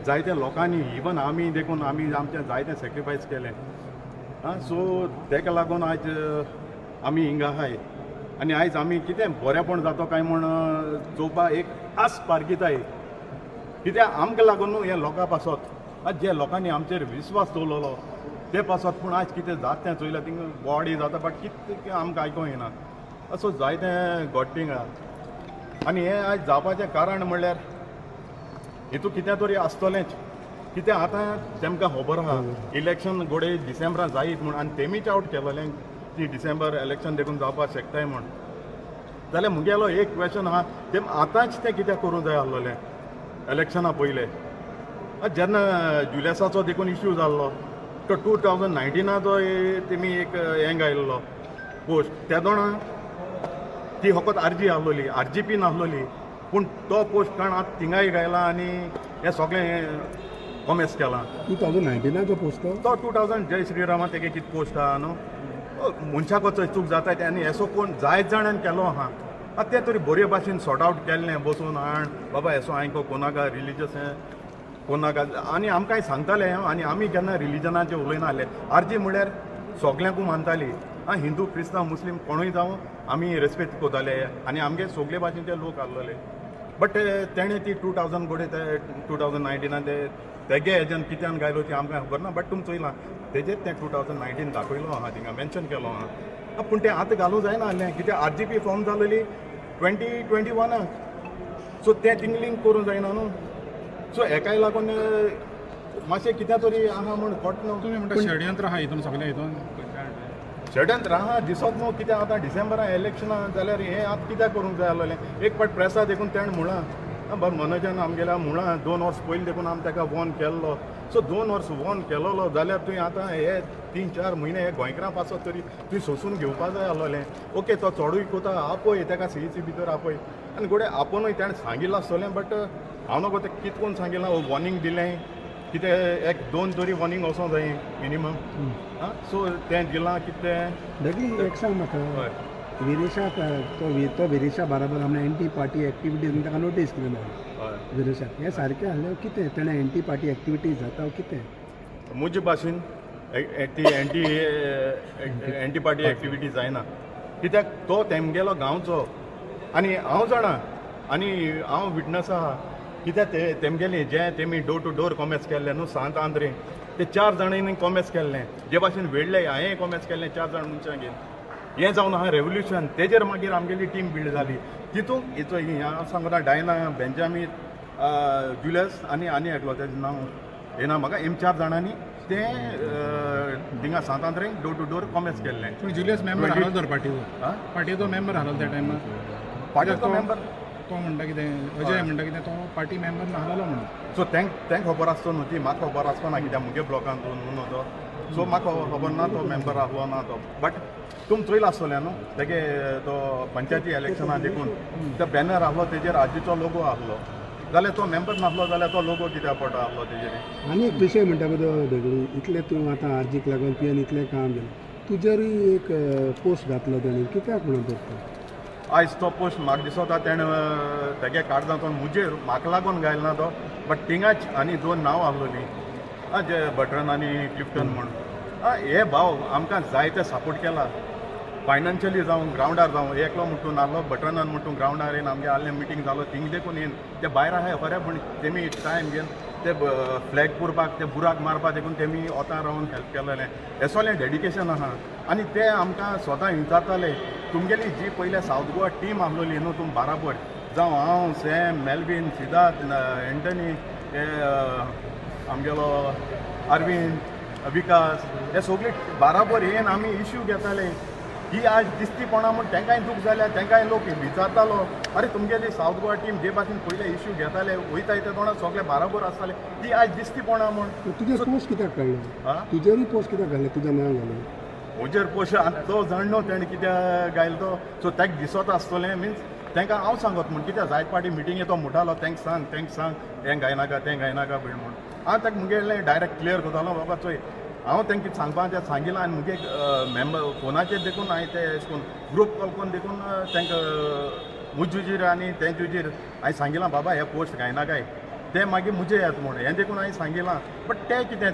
जायत्या लोकांनी इवन आमी देखून आमी आमचें जायतें सॅक्रिफायस केलें. सो तेका लागून आयज आमी हिंगा आहाय आनी आयज आमी कितें बरेंपण जातो काय म्हूण चोवपा एक आस पारखिताय. कित्याक आमकां लागून न्हू हे लोकां पासत आज जे लोकांनी आमचेर विस्वास दवरलेलो ते पासत, पूण आयज कितें जाता तें चोयल्यार थिंगा बॉडी जाता बट कितें आमकां आयकोंक येना. असो जायतें घडटा थिंगा आनी हें आयज जावपाचें कारण म्हणल्यार हितू कितें तरी आसतलेंच. कितें आतां तेमकां खबर आहा इलेक्शन घोडे डिसेंबरान जायत म्हूण आनी तेमीच आवट केलेलें की डिसेंबर इलेक्शन देखून जावपाक शकताय म्हूण. जाल्यार मुगेलो एक क्वेशन आहा तेम आतांच तें कित्याक करूंक जाय आसलेलें इलेक्शना पयलें. जेन्ना जुलियसाचो देखून इश्यू जाल्लो तो 2019 तेमी एक हें घायल्लो पोस्ट तेदोणा ती फकत आरजी आसलोली, आरजी पी नासलोली, पूण तो पोस्ट काण आतां थिंगाय घायला आनी हें सगळें कॉमेस केलां. 2019 पोस्ट तो 2000 जय श्रीरामा तेगे कितें पोस्ट आहा न्हू, मनशाको चूक जाता आनी येसो कोण जायत जाणान केलो आहा. आतां तें तरी बरे भाशेन सॉर्ट आवट केल्लें बसून हाण बाबा येसो हांवें कोणाका रिलीजियस हें कोणाका आनी आमकांय सांगताले आनी आमी केन्ना रिलिजनाचें उलयना आसले. आरजी म्हणल्यार सगल्यांकू मानताली, आं हिंदू क्रिस्तांव मुस्लीम कोणूय जावं आमी रेस्पेक्ट करताले आनी आमगे सगळे भाशेनचे लोक आसलेले. बट तेणें ती 2000 घोडे ते 2019 ते तेगे हेज्यान कित्यान घायलो ती आमकां खबर ना, बट तुमी चोयलां तेजेर तें 2019 दाखयलो आहा थिंगा मेन्शन केलो आहा. पूण तें आतां घालूं जायना आसलें कित्याक आर जी पी फॉर्म जालेली 2021, सो तें थिंग लिंक करूंक जायना न्हू. सो हेकाय लागून मातशें कितें तरी आहा म्हूण कोट न्हू. तुमी म्हणटा षडयंत्र आहा हितून सगळें, हितून षडयंत्र आहा दिसत न्हू कित्याक आतां डिसेंबरान इलेक्शनां जाल्यार हें आतां कित्याक करूंक जाय आसलेलें. एक फावट प्रेसा देखून तेणें म्हळां बरें मनोजान आमगेल्या म्हळां 2 वर्स पयलीं देखून आमी तेका वॉर्न केल्लो. सो 2 वर्स वॉर्न केलोलो जाल्यार तुवें आतां हे 3-4 म्हयने हे गोंयकारां पासत तरी तुवें सोंसून घेवपा जाय आसलेलें. ओके तो चडूय कोता आपय तेका सीईसी भितर आपय आनी घोडे आपोनूय तेणें सांगिल्लें आसतलें, बट हांव नको तें कितें कोण सांगिल्लां वॉर्निंग दिलें कितें 1-2 तरी वॉर्निंग वचोंक जाय मिनिमम. आं सो तें दिलां कितें धाकली एक सांग म्हाका, विरेशाक तो विरेशा बराबर आमणे एंटी पार्टी एक्टिविटीज ताका नोटीस केली विरेशाक, हें सारकें आसलें कितें तेणें एंटी पार्टी एक्टिविटीज जाता कितें? म्हजे भाशेन ती एंटी पार्टी एक्टिविटी जायना कित्याक तो तेमगेलो गांवचो आनी हांव जाणा आनी हांव विटनस आहा कित्याक ते तेमगेले जे तेमी डोर टू डोर कॉमेस केल्ले न्हू सांत आंद्रे ते 4 जाणांनी कॉमेस केल्लें, जे भाशेन वेडले हांवें कॉमेस केल्लें 4 जाण मनशां घेवन हें जावन आहा रेवोल्युशन. तेजेर मागीर आमगेली टीम बिल्ड जाली तितूंत हिचो हांव सांगता डायना बेंजामीन जुलियस आनी आनी एकलो तेजें नांव येना म्हाका, एम 4 जाणांनी तें थिंगा सांत आंद्रेक डोर टू डोर कॉमेस केल्लें. पूण जुलियस मेंबर हारलो तर पार्टीचो, पार्टीचो मेंबर हारलो त्या टायमार, पार्टीचो मेंबर तो म्हणटा कितें अजय म्हणटा कितें तो पार्टी मेंबर नाहलोलो म्हणून. सो तेंक खबर आसतो न्हू ती म्हाका खबर आसपा ना कित्याक मुगे ब्लॉकान न्हू तो, सो म्हाका खबर ना तो मेंबर आहलो ना तो, बट तुम चोयला आसतलें न्हू तेगे तो पंचायती इलेक्शना देखून तो बॅनर आहलो तेजेर आजीचो लोगो आहलो जाल्यार तो मेंबर नासलो जाल्यार तो लोगो कित्याक पडटा आहलो तेजेर. आनी एक विशय म्हणटा पळय दगडी, इतलें तूं आतां आरजीक लागून तुवें इतलें काम केलें, तुजेरूय एक पोस्ट घातलो तेणें कित्याक म्हणून करता? आयज तो पोस्ट म्हाका दिसता तेणें तेगे काडटा तो मुजेर म्हाका लागून घायला ना तो, बट थिंगाच आनी 2 नांव आहलोलीं जे बटरन आनी क्लिफ्टन म्हूण. हे भाव आमकां जायते सपोर्ट केला फायनान्शियली जावं ग्रावंडार जावं, एकलो म्हणटू नासलो बटरनान म्हणटू ग्रावंडार येवन आमगे आहलें मिटींग जालो थिंग देखून येवन ते भायर आहाय खरें, पूण तेमी टायम घेवन ते फ्लॅग पुरपाक ते बुराक मारपाक देखून तेमी वता रावन हेल्प केलेलें. हें सगळें डेडिकेशन आहा आनी ते आमकां स्वता विचारताले तुमगेली जी पयले सावथ गोवा टीम आहलोली न्हू तुम बाराबर जावं हांव सॅम मेल्वीन सिद्धार्थ एंटनी हे आमगेलो अरविंद विकास हे सगळे बाराबर येवन आमी इश्यू घेताले. ही आज दिसतीपणा म्हूण तेंकांय दूख जाल्या, तेंकांय लोक विचारतालो अरे तुमगेली सावथ गोवा टीम जे भाशेन पयले इश्यू घेताले वयता ते तोंडा सगळे बाराबर आसताले ती आज दिसतीपणा म्हूण. तुजेर पोस्ट कित्याक काडलो? तुजेरूय पोस्ट कित्याक घालें? तुजें नांव घालें म्हजेर पोस्ट आनी तो जाण न्हू तेणें कित्याक घायलो तो, सो तेका दिसत आसतलें मिन्स तेंकां हांव सांगत म्हूण कित्याक जायत पार्टी मिटींगे तो म्हणटालो तेंक सांग तेंक सांग हें घायनाका तें घायनाका बीन म्हूण. हांव ताका मुगेलें डायरेक्ट क्लियर करतालो बाबा चोय हांव तांकां सांगपा तें सांगिलां आनी मुगे मेंबर फोनाचेर देखून हांवें ते अशें करून ग्रूप कॉल करून देखून तांकां मुजेर आनी तेंचेर हांवें सांगिलां बाबा हे पोस्ट घायनाकाय ते मागीर मुजे येता म्हूण हें देखून हांवें सांगिलां. बट ते कितें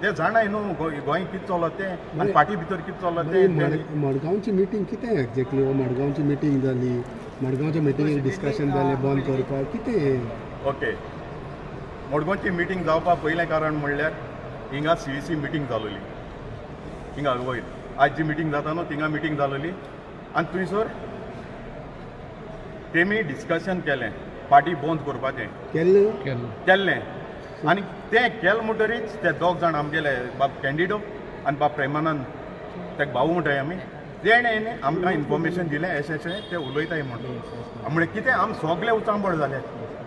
ते जाणाय न्हू गोंय कितें चलत तें आनी पार्टी भितर कितें चलत तें. मडगांवची मिटींग कितें एक्झॅक्टली? मडगांवची मिटींग जाली, मडगांवच्या मिटिंगेक डिस्कशन जालें बंद करपाक कितें? ओके, मडगांवची मिटींग जावपा पयलें कारण म्हणल्यार हिंगा CEC meeting जालोली हिंगा वयर आज जी मिटींग जाता न्हू थिंगा मिटींग जालोली आनी थंयसर तेमी डिस्कशन केलें पार्टी बंद करपाचें केल्लें आनी तें केलें म्हणटरीच ते दोग जाण आमगेले बाब कॅन्डिडो आनी बाब प्रेमानंद तेका भाऊ म्हणटाय आमी, तेणें आमकां इन्फॉर्मेशन दिलें अशें अशें ते उलयताय म्हणून. म्हळ्यार कितें आम सगळे उचांबळ जाले.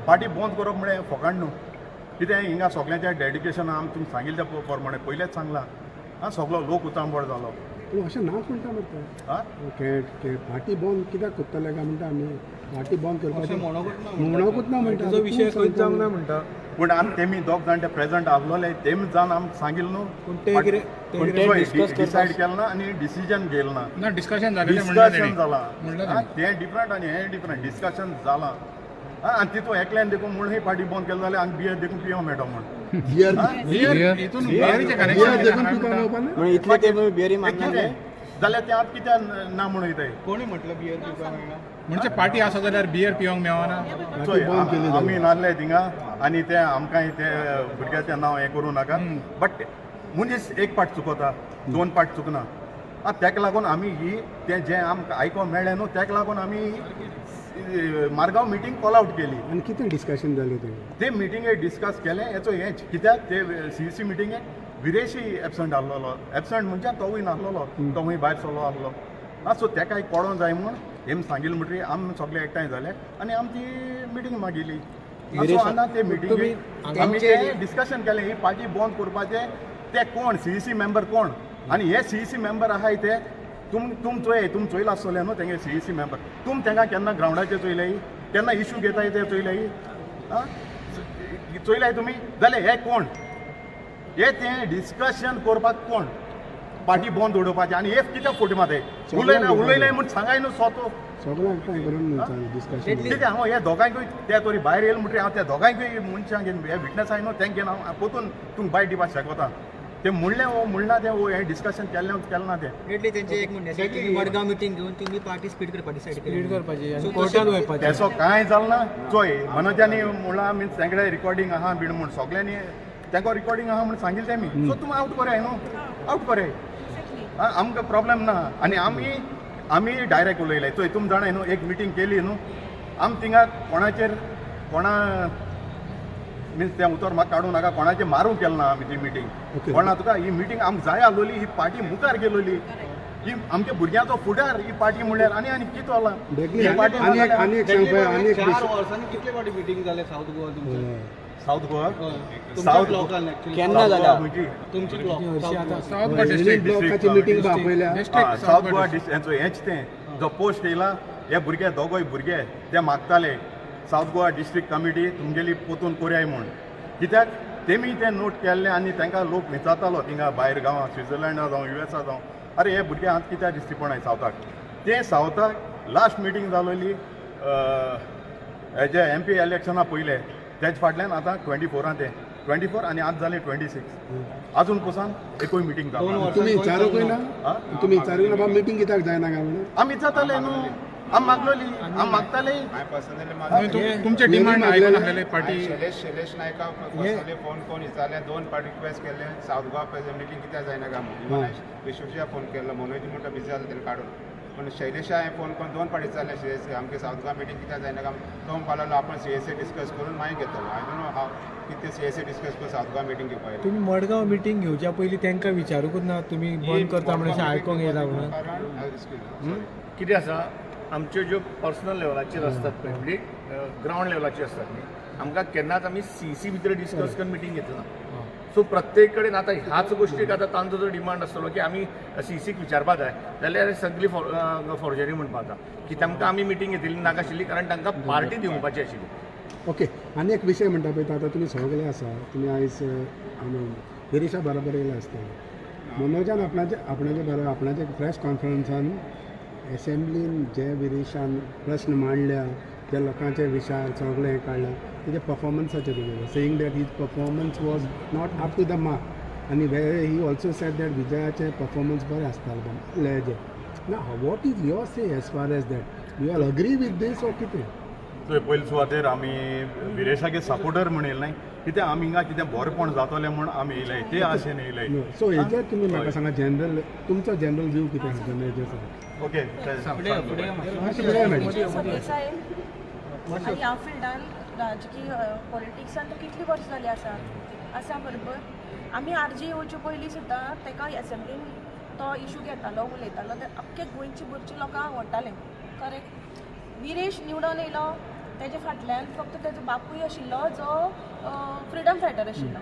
पार्टी बंद करप म्हळ्यार फोकाण न्हू, कितें हिंगा सगळ्यांचें डेडिकेशन आम तुमकां सांगिल्लें त्या प्रमाणें पयलेंच सांगलां आं, सगळो लोक उचांबळ जालो. पूण अशें ना म्हणटा मरे, पार्टी बंद कित्याक करतले काय म्हणटा आमी? पार्टी बंद करपाचें म्हणकूच ना म्हणटा, विशय खंयच जावंक ना म्हणटा. पूण आमी तेमी दोग जाण ते प्रेजंट आसलोले तेमी जावन आमकां सांगिल्लें न्हू, डिसायड केलें ना आनी डिसिजन घेयलें ना. डिस्कशन जालें, डिस्कशन जालां तें डिफरंट आनी हें डिफरंट. डिस्कशन जालां आनी तितून एकल्यान देखून म्हूण ही पार्टी बंद केली जाल्यार आनी बियर देखून पिवंक मेळटा म्हूण. जाल्यार ते आतां कित्याक ना म्हूण वयताय? कोणी म्हटलं बियर पिवपाक मेळना म्हणजे पार्टी आसा जाल्यार बियर पिवंक मेळना? आमी नासले थिंगा आनी ते आमकां ते भुरग्याचें नांव हें करूं नाका. बट मनीस एक पाट चुकता, दोन पाट चुकना. आतां तेका लागून आमी ही तें जें आमकां आयकोंक मेळ्ळें न्हू तेका लागून आमी मारगांव मिटींग कॉल आवट केली. आनी कितें डिस्कशन जालें तें? ते मिटिंगेक डिस्कस केलें हेचो हेंच कित्याक ते CEC मिटिंगेक विरेशी एबसंट आहलोलो. एबसंट म्हणजे तोवूय नासलोलो, तोवूय भायर सरलो आहलो. आं, सो तेकाय कळोंक जाय म्हूण हेम सांगिल्लें म्हणटकीर आमी सगळे एकठांय जाले आनी आमची मिटींग मागिली. सो आतां ते मिटिंगेक आमी तें डिस्कशन केलें ही पार्टी बंद करपाचें. ते कोण CEC member कोण आनी हे CEC member आहाय ते तुम चोय, तुम चोयला आसतलें न्हू तेंगे CEC member. तुम तेंका केन्ना ग्रावंडाचेर चोयल्याय, केन्ना इशू घेताय ते चोयल्याय? आं, चोयल्याय तुमी? जाल्यार हे कोण हे तें डिस्कशन करपाक कोण पार्टी बंद उडोवपाचें आनी हे कित्याक फोटी मारताय? उलयना उलयलें म्हूण सांगाय न्हू स्वता सगळें करून डिस्कशन. कित्याक हांव हे दोगांयकूय ते तरी भायर येयलें म्हणटकीर हांव त्या दोगांयकूय मनशांक हे विटनस आहाय न्हू तेंकां घेवन हांव पोतून तुमकां बायट दिवपाक शकता. ते म्हणलें वो म्हणना तें वो हें डिस्कशन केल्लें केलें ना तें. तेंचें एक म्हणणें की मडगांव मिटींग घेवन तुमी पार्टी स्प्लीट करपाची डिसायड स्प्लीट करपाची आनी कोर्टान वचपाचें. तेसो कांय जालें ना. चोय मनोजानी म्हणलां मिन्स तेंकडे रिकॉर्डिंग आहा बीन म्हूण सगळ्यांनी तेंको रिकॉर्डिंग आहा म्हूण सांगिल्लें तेमी. सो तुमी आवट कराय न्हू, आवट कराय, आमकां प्रॉब्लेम ना. आनी आमी आमी डायरेक्ट उलयले. चोय तुमी जाणाय न्हू एक मिटींग केली न्हू आमी थिंगा कोणाचेर कोणा मिन्स तें उतर म्हाका काडूं नाका, कोणाचें मारूंक केलें ना आमी ती मिटींग. कोणा तुका ही मिटींग आमकां जाय आसलोली, ही पार्टी मुखार गेलोली, ही आमच्या भुरग्यांचो फुडार ही पार्टी म्हणल्यार आनी आनी कितें जाला ही पार्टी. वर्सांनी कितले फावटी मिटींग जाले सावथ गोवा तुमचे? सावथ गोवा, सावथ गोवा केन्ना जाल्या तुमची? सावथ गोवा हेंचो हेंच तें जो पोस्ट येयला हे भुरगे दोगोय भुरगे ते मागताले सावथ गोवा डिस्ट्रिक्ट कमिटी तुमगेली पोतून कोरयाय म्हूण. कित्याक तेमी तें नोट केल्लें आनी तांकां लोक विचारतालो थिंगा भायर गांवां स्विट्झर्लंडा जावं युएसा जावं, अरे हे भुरगे आतां कित्याक दिश्टी पडनाय सावथाक. तें सावथाक लास्ट मिटींग जालोली हेजे MP इलेक्शना पयलें, तेज फाटल्यान आतां 24 तें 24 आनी आतां जालें 26. आजून पसून एकूय मिटींग जाली. तुमी विचारूंकूय ना? तुमी विचारूंक ना बाबा मिटींग कित्याक जायना काय म्हणून? आमी विचारताले न्हू, आमी मागलोली, आमी मागताले. तुमचे डिमांड आयकून आसलेले पार्टी. शैलेश नायका पर्सनली फोन करून विचारलें, दोन पार्टी रिक्वेस्ट केल्ले सावथ गोवा मिटींग कित्याक जायना काय म्हणून. विश्वशिया फोन केल्लो, मनोज म्हणटा बिजी जालो तेणें काडून. पूण शैलेशा हांवें फोन करून दोन पार्टी विचारलें शैलेश आमगे सावथ गोवा मिटींग कित्याक जायना काय, तो म्हणपाक लागलो आपण CSA discuss करून मागीर घेतलो. I don't know हांव कितें CSA discuss करून सावथ गोवा मिटींग घेवपाक. तुमी मडगांव मिटींग घेवच्या पयलीं तांकां विचारूंकूच ना तुमी बंद करता म्हणून अशें आयकोंक येयला म्हणून? कारण कितें आसा आमच्यो ज्यो पर्सनल लेवलाचेर आसतात पळय, म्हणजे ग्रावंड लेवलाचेर आसतात न्ही, आमकां केन्नाच आमी CEC भितर डिस्कस करून मिटींग घेतना. सो प्रत्येक कडेन आतां ह्याच गोश्टीक आतां तांचो जो डिमांड आसतलो की आमी CECक विचारपा जाय जाल्यार सगळी फॉर्जरी म्हणपा जाता की तांकां आमी मिटींग घेतिल्ली नाका आशिल्ली कारण तांकां पार्टी दिवपाची आशिल्ली. ओके, आनी एक विशय म्हणटा पळय, आतां तुमी सगळे आसा, तुमी आयज विरेशा बरोबर येयला आसतले. मनोजान आपणाचे आपणाचे बरोबर आपणाचे प्रेस कॉन्फरन्सान एसेंब्लीन जे विरेशान प्रश्न मांडल्या, जे लोकांचे विचार सगळे काडल्या तेजे परफॉर्मन्साचेर उलयलो, saying that his performance was not up to the mark. आनी way he also said that विजयाचे performance बरें आसताले हेजे. ना, what is your say as far as that? You are agree with this or कितें? पयले सुवातेर आमी विरेशागे सपोर्टर म्हण येयले, कित्याक आमी हिंगा कितें बरेपण जातलें म्हूण आमी येयले, ते आशेन येयले. सो हेजेर तुमी म्हाका सांगा, जनरल तुमचो जनरल व्यू कितें आसा हेजेर सांगा. ओके, ह्या फिल्डान राजकीय पॉलिटिक्सान कितली वर्सां जाली आसा आसा बरोबर. आमी आरजी येवचे पयलीं सुद्दां ताका एसेंब्लीन तो इशू घेतालो, उलयतालो, ते आख्खे गोंयची भरची लोकांक आवडटालें. करेक्ट. विरेश निवडून येयलो तेजे फाटल्यान फक्त तेजो बापूय आशिल्लो जो फ्रिडम फायटर आशिल्लो,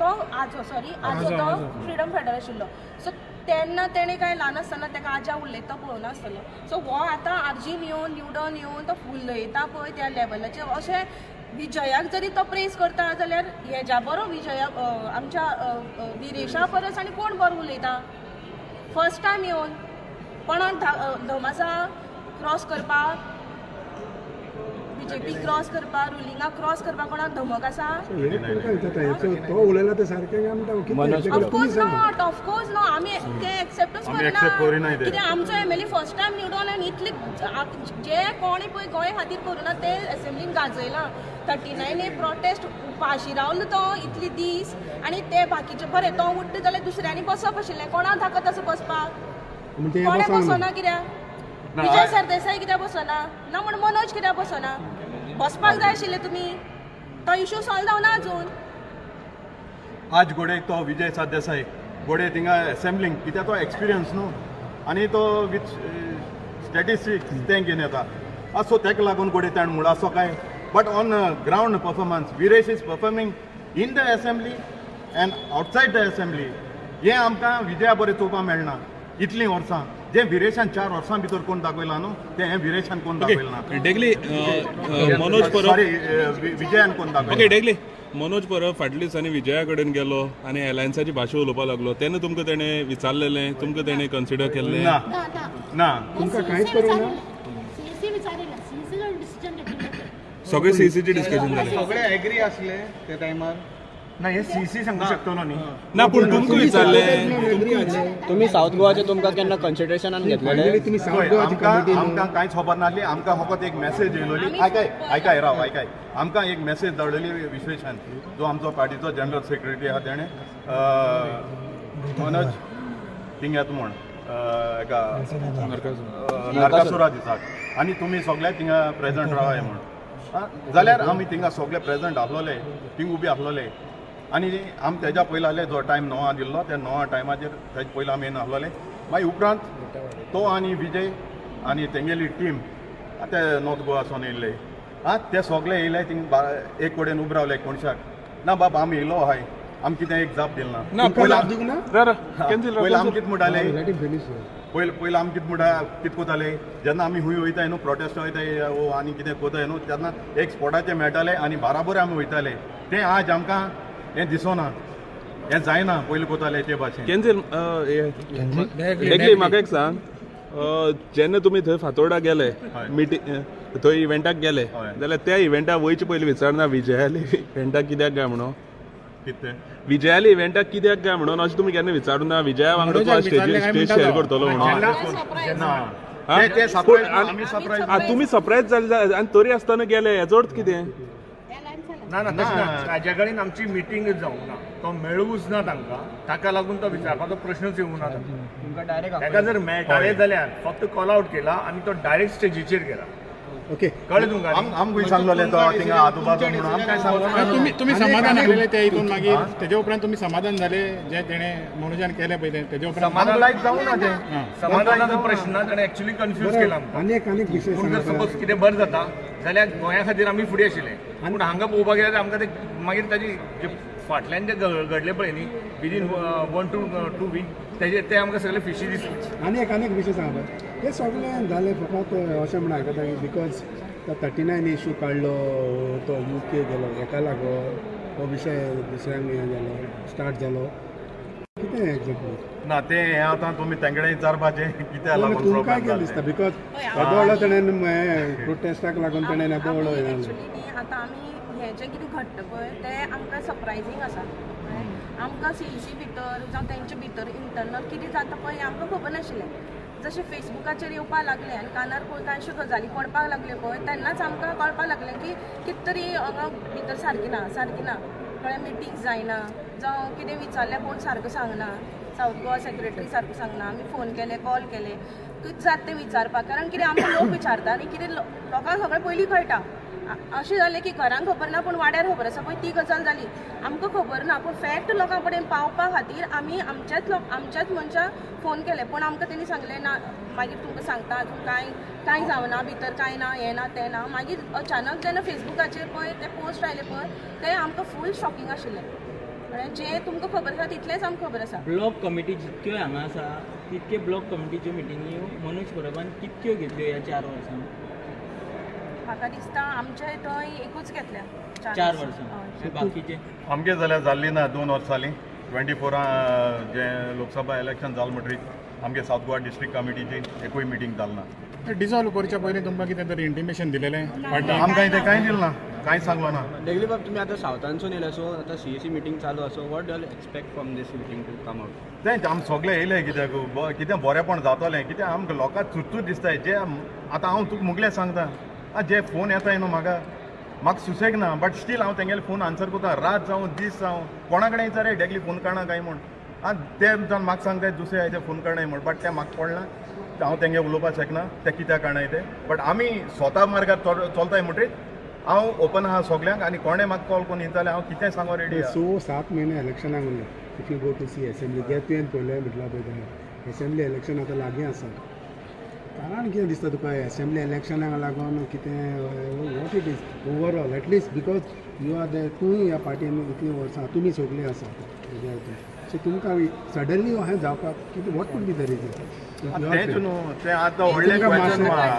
तो आजो, सॉरी आजो, तो फ्रिडम फायटर आशिल्लो. सो तेन्ना तेणें कांय ल्हान आसतना ताका आजा उलयता पळोवना आसतलो. सो हो आतां आरजीन येवन निवडून येवन तो उलयता पळय त्या लेवलाचेर, अशें विजयाक जरी तो प्रेस करता जाल्यार हेज्या बरो विजया आमच्या विरेशा परस आनी कोण बरो उलयता? फर्स्ट टायम येवन कोणाक धम आसा क्रॉस करपाक, बीजेपी क्रॉस करपाक, रुलिंगाक क्रॉस करपाक कोणाक धमक आसा? तो उलयला ते सारकें. Of course not, of course no. आमी ते एक्सेप्टूच करिना, कित्याक आमचो एमएलए फर्स्ट टायम निवडून आनी इतले जे कोणी पळय गोंय खातीर करुना ते एसेंब्लीन गाजयलां. 39 ए प्रोटेस्ट उपाशी रावन तो इतले दीस, आनी ते बाकीचे बरें तो उठ्ठा जाल्यार दुसऱ्यांनी बसप आशिल्लें. कोणाक धाकत आसा बसपाक? कोणें बसना कित्याक? विजय सरदेसाय कित्याक बसना ना म्हण मनोज कित्याक बसना? बसपाक जाय आशिल्लें तुमी. तो इशू सॉल्व जावना अजून. आज घोडे तो विजय सरदेसाय घोडे थिंगा एसेंब्लींग, कित्याक तो एक्सपिरियन्स न्हू आनी तो विथ स्टॅटिस्टिक्स तें घेवन येता. सो तेका लागून घोडे ताणें म्हणलां असो काय, but on ground performance Viresh is performing in the assembly and outside the assembly. हें आमकां विजया बरें चोवपाक मेळना इतलीं वर्सां. जे विरेशान 4 वर्सां भितर कोण दाखयलां न्हू तें हें विरेशान कोण दाखयलां ना. डेगली मनोज परब, सॉरी विजयान कोण दाखयलां. ओके डेगली, मनोज परब फाटल्या दिसांनी विजया कडेन गेलो आनी एलायन्साची भाशा उलोवपाक लागलो, तेन्ना तुमकां तेणें विचारलेलें, तुमकां तेणें कन्सिडर केल्लें? ना ना, तुमकां कांयच करूं ना. सगळे सीसीचे डिस्कशन जालें, सगळे एग्री आसले त्या टायमार. ना, हे सीसी सांगू शकतलो न्ही ना, पूण तुमकां विचारलें तुमी सावथ गोवाचे तुमकां केन्ना कन्सिडरेशनान घेतलेलें? आमकां कांयच खबर नासली. आमकां फकत एक मॅसेज येयलोली, आयकाय आयकाय राव आयकाय, आमकां एक मॅसेज धाडलेली विश्वेशान, जो आमचो पार्टीचो जनरल सेक्रेटरी आहा, तेणें मनोज थिंग येता म्हूण एका नरकासुरा दिसाक, आनी तुमी सगळे थिंगा प्रेजंट रावाय म्हूण. जाल्यार आमी थिंगा सगळे प्रेजंट आसलोले, थिंग उबे आसलोले. आनी आमी तेज्या पयलीं आहले जो टायम 9 दिल्लो त्या 9 टायमाचेर तेजे पयलीं आमी येवन आसलोले. मागीर उपरांत तो आनी विजय आनी तेंगेली टीम ते नॉर्थ गोवा सोन येयल्ले, आं ते सगळे येयले थिंग एक कडेन उबे रावले कोणशाक. ना बाब आमी येयलो आहाय, आमी कितें एक जाप दिल ना. पयलीं आमी कितें म्हणटाले, पयलीं आमी कितें म्हणटा कितें कोताले जेन्ना आमी हुंय वयताय न्हू, प्रोटेस्ट वयताय वो आनी कितें कोताय न्हू, तेन्ना एक स्पॉटाचेर मेळटाले आनी बाराबर आमी वयताले. तें आज आमकां हें दिसना, हें जायना पयलीं कोताले ते भाशेन. कॅन्सील म्हाका एक सांग, जेन्ना तुमी थंय फातोर्डा गेले मिटींग थंय इव्हेंटाक गेले जाल्यार त्या इव्हेंटाक वयचे पयलीं विचारना विजयाली इव्हेंटाक कित्याक काय म्हणून? कितें विजयाली इव्हेंटाक कित्याक काय म्हणून अशें तुमी केन्ना विचारूना? विजया वांगडा तुका स्टेज शेअर करतलो म्हणून तुमी सरप्रायज जाले आनी तरी आसतना गेले, हेजो अर्थ कितें? ना ना, तशें ना. ताजे कडेन आमची मिटींग जावंक ना, तो मेळूच ना तांकां, ताका लागून तो विचारपाचो प्रश्नच येवंक ना. ताका जर मेळटाले जाल्यार फक्त कॉल आवट केला आनी तो डायरेक्ट स्टेजीचेर गेला. ओके, कळ्ळें तुमकां? आमकां सांगलें तो थिंगा आजूबाजू म्हणून आमकां सांगलें. तुमी समाधान जाले ते हितून? मागीर तेजे उपरांत तुमी समाधान जाले जे तेणें मनोजान केलें पळय तें, तेजे उपरांत समाधान जावं ना? तें समाधानाचो प्रश्न ना, ताणें एक्चुअली कन्फ्यूज केला आमकां. आनी एक विशय, पूण जर सपोज कितें बरें जाता जाल्यार गोंया खातीर आमी फुडें आशिल्ले, पूण हांगा पळोवपाक गेल्यार आमकां ते मागीर ताजी फाटल्यान जे घडलें पळय न्ही विदीन 1 to 2 week तेजे ते आमकां सगळे फिशी दिसले. आनी एक विशय सांगता, हे सगळें जालें फकत अशें म्हण आयकता की because तो 39 इशू काडलो, तो UK गेलो, हेका लागून हो विशय दुसऱ्यांक हें जालो, स्टार्ट जालो. कितें कितें एक्झॅक्टली ना ते हें आतां तुमी तेंगडे विचारपाचें कित्याक लागून तुमकां कितें दिसता because येदो व्हडलो तेणें प्रोटेस्टाक लागून तेणें येदो व्हडलो एक्चुली आतां आमी हें जें कितें घडटा पळय तें आमकां सरप्रायजींग आसा. आमकां सीईसी भितर जावं तेंचे भितर इंटरनल कितें जाता पळय हें आमकां खबर नाशिल्लें. जशें फेसबुकाचेर येवपाक लागलें आनी कानार कांयश्यो गजाली पडपाक लागल्यो पळय तेन्नाच आमकां कळपाक लागलें की कितें तरी हांगा भितर सारकी ना सारकी ना, कळ्ळें, मिटींग जायना जावं कितें विचारल्यार कोण सारको सांगना, सावथ गोवा सेक्रेटरी सारको सांगना. आमी फोन केले, कॉल केले, कितें जाता तें विचारपाक, कारण कितें आमकां लोक विचारता आनी कितें लोकांक सगळें पयलीं कळटा. अशें जालें की घरांक खबर ना पूण वाड्यार खबर आसा पळय ती गजाल जाली, आमकां खबर ना पूण फॅक्ट लोकां कडेन पावपा खातीर आमी आमच्याच मनशांक फोन केले, पूण आमकां तेणी सांगलें ना मागीर तुमकां सांगता अजून कांय कांय जावना भितर, कांय ना, हें ना तें ना. मागीर अचानक जेन्ना फेसबुकाचेर पळय ते पोस्ट आयले पळय ते आमकां फूल शॉकिंग आशिल्लें. जें तुमकां खबर आसा तितलेंच आमकां खबर आसा. ब्लॉक कमिटी जितक्यो हांगा आसा तितके ब्लॉक कमिटीच्यो मिटिंगी मनोज परबान कितक्यो घेतल्यो ह्या 4 वर्सांक? म्हाका दिसता आमचे थंय एकूच घेतल्या 4 वर्सां. बाकीचे आमगे जाल्यार जाल्ली ना 2 वर्सां जालीं. 24 जे लोकसभा इलेक्शन जालें म्हणटरीच आमगे सावथ गोवा डिस्ट्रिक्ट कमिटीची एकूय मिटींग जाली ना. डिजॉल्व करच्या पयलीं तुमकां कितें तरी इंटिमेशन दिलेलें? आमकां इतें कांय दिलें ना, कांय सांगलो ना. डेगली बाब तुमी आतां सावथानसून येयला, सो आतां सीईसी मिटींग चालू आसा, what do you expect from this meeting to come out? तेंच आमी सगळे येयले कित्याक कितें बरेंपण जातलें, कित्याक आमकां लोकांक चुरचूर दिसताय. जे आतां हांव तुका मुगलें सांगता, जे फोन येताय न्हू म्हाका म्हाका सुसेग ना, बट स्टील हांव तेंगेले फोन आन्सर करता, रात जावं दीस जावं, कोणा कडेन विचार डेगली फोन काडना काय म्हूण. आनी ते जावन म्हाका सांगताय दुसरे आयते फोन काडनाय म्हूण, बट ते म्हाका पडना, हांव तेंगे उलोवपाक शकना ते कित्याक काडनाय ते. बट आमी स्वता मार्गार चलताय म्हणटरीच हांव ओपन आहा सगल्यांक, आनी कोणें म्हाका कॉल करून विचारलें हांव कितें सांगो रेडी आहा. 6-7 म्हयने इलेक्शनाक उरले. If you go to see assembly जे तुवें पळयलें म्हटलां पळय एसेंब्ली इलेक्शन आतां लागीं आसा, कारण कितें दिसता तुका एसेंब्ली इलेक्शनाक लागून कितें what it is overall at least because you are the तूं ह्या पार्टीन इतलीं वर्सां तुमी सगळीं आसा सो तुमकां सडनली अहें जावपाक कितें what could be the reason? तेंच न्हू तें आतां व्हडलें क्वेश्चन आहा,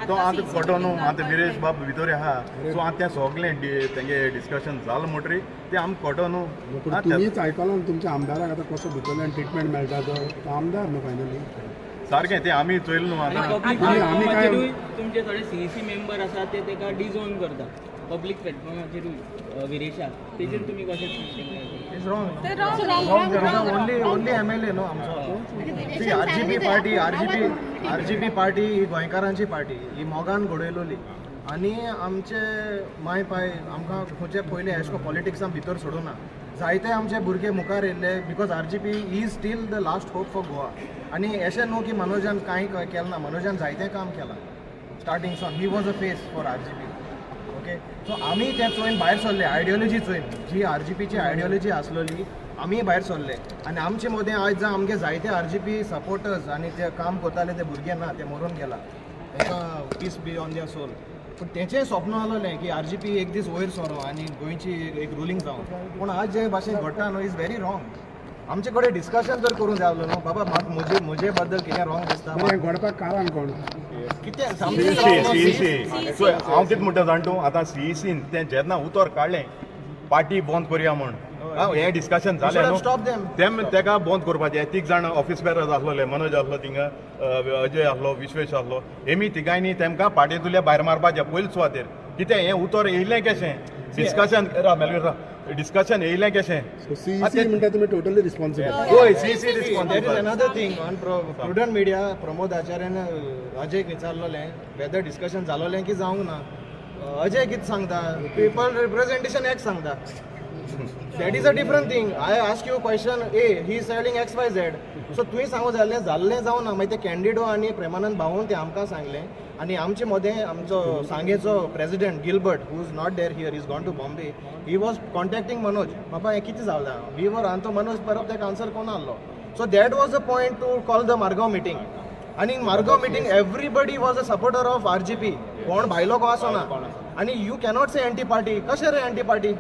तो आतां कटो न्हू, आतां विरेश बाब भितर आहा, सो आतां तें सगळें तेंगे डिस्कशन जालें म्हणटरीच तें आमकां कटो न्हू. तुमीच आयकलां तुमच्या आमदाराक आतां कसो भितरल्यान ट्रिटमेंट मेळटा तो आमदार न्हू फायनली सारकें तें आमी चोयलें न्हू. आतां पब्लीक तुमचे थोडे सीईसी मेंबर आसा ते तेका डिझोन करता पब्लीक प्लॅटफॉर्माचेरूय विरेशाक, तेजेर तुमी कशें? It's wrong. Only only MLA न्हू आमचो. आरजीपी पार्टी, आरजीपी पार्टी ही गोंयकारांची पार्टी, ही मोगान घडयलोली आनी आमचे माय पाय आमकां खंयचे पयलीं एश कोन पॉलिटिक्सान भितर सोडूना. जायते आमचे भुरगे मुखार येयल्ले because RGP is still the last hope for Goa. आनी अशें न्हू की मनोजान कांय केलें ना, मनोजान जायतें काम केलां starting San, he was a face for RGP. Okay, so आमी तें चोयन भायर सरले, आयडियोलॉजी चोयन, जी आरजीपीची आयडियोलॉजी आसलोली आमी भायर सरले. आनी आमचे मदें आयज जावं आमगे जायते आरजीपी सपोर्टर्स आनी ते काम करताले ते भुरगे ना, ते मरून गेला, तांकां peace be on their soul. पूण तेंचें स्वप्न आसलें की आरजीपी एक दीस वयर सरो आनी गोंयची एक रुलींग जावं. पूण आज जे भाशेन घडटा न्हू is very wrong. आमचे कडेन डिस्कशन जर करूंक जाय न्हू बाबा, म्हाका म्हजे बद्दल कितें रॉंग दिसता, घडपाक कारण कोण कितें? हांव कितें म्हणटा जाण तूं, आतां सीईसीन तें जेन्ना उतर काडलें पार्टी बंद करया म्हूण, हें डिस्कशन जालें न्हू, तें तेका बंद करपाचें. 3 जाण ऑफिस बेरर्स आसलोले, मनोज आसलो थिंगा, अजय आसलो, विश्वेश आसलो, हेमी तिगांयनी तेमकां पार्टींतल्या भायर मारपाचें पयले सुवातेर. कितें हें उतर येयलें कशें? डिस्कशन मेलवीन डिस्कशन येयलें कशें? सीईसी म्हणटा तुमी टोटली रिस्पॉन्सिबल. हय, CEC responsible. There is another thing on Prudent Media. Pramod आचार्यान अजयक विचारलोलें वेदर डिस्कशन जालोलें की जावंक ना. अजय कितें सांगता, पीपल रिप्रेझेंटेशन एक्स सांगता. That is a different thing. I ask you question A, he is selling X Y Z. So तुवें सांगू जाल्लें जाल्लें जावं ना, मागीर ते कॅन्डिडो आनी प्रेमानंद भाऊन ते आमकां सांगलें. आनी आमचे मदें आमचो सांगेचो president Gilbert, who is not there here, is gone to Bombay, he was contacting Manoj, बाबा हें कितें जालां, we were आनी तो मनोज परब ताका आन्सर कोण आहलो. So that was a point to call the Margao meeting. आनी Margao meeting everybody was a supporter of RGP, कोण भायलो को आसना. आनी you cannot say anti party, कशें रे एंटी पार्टी?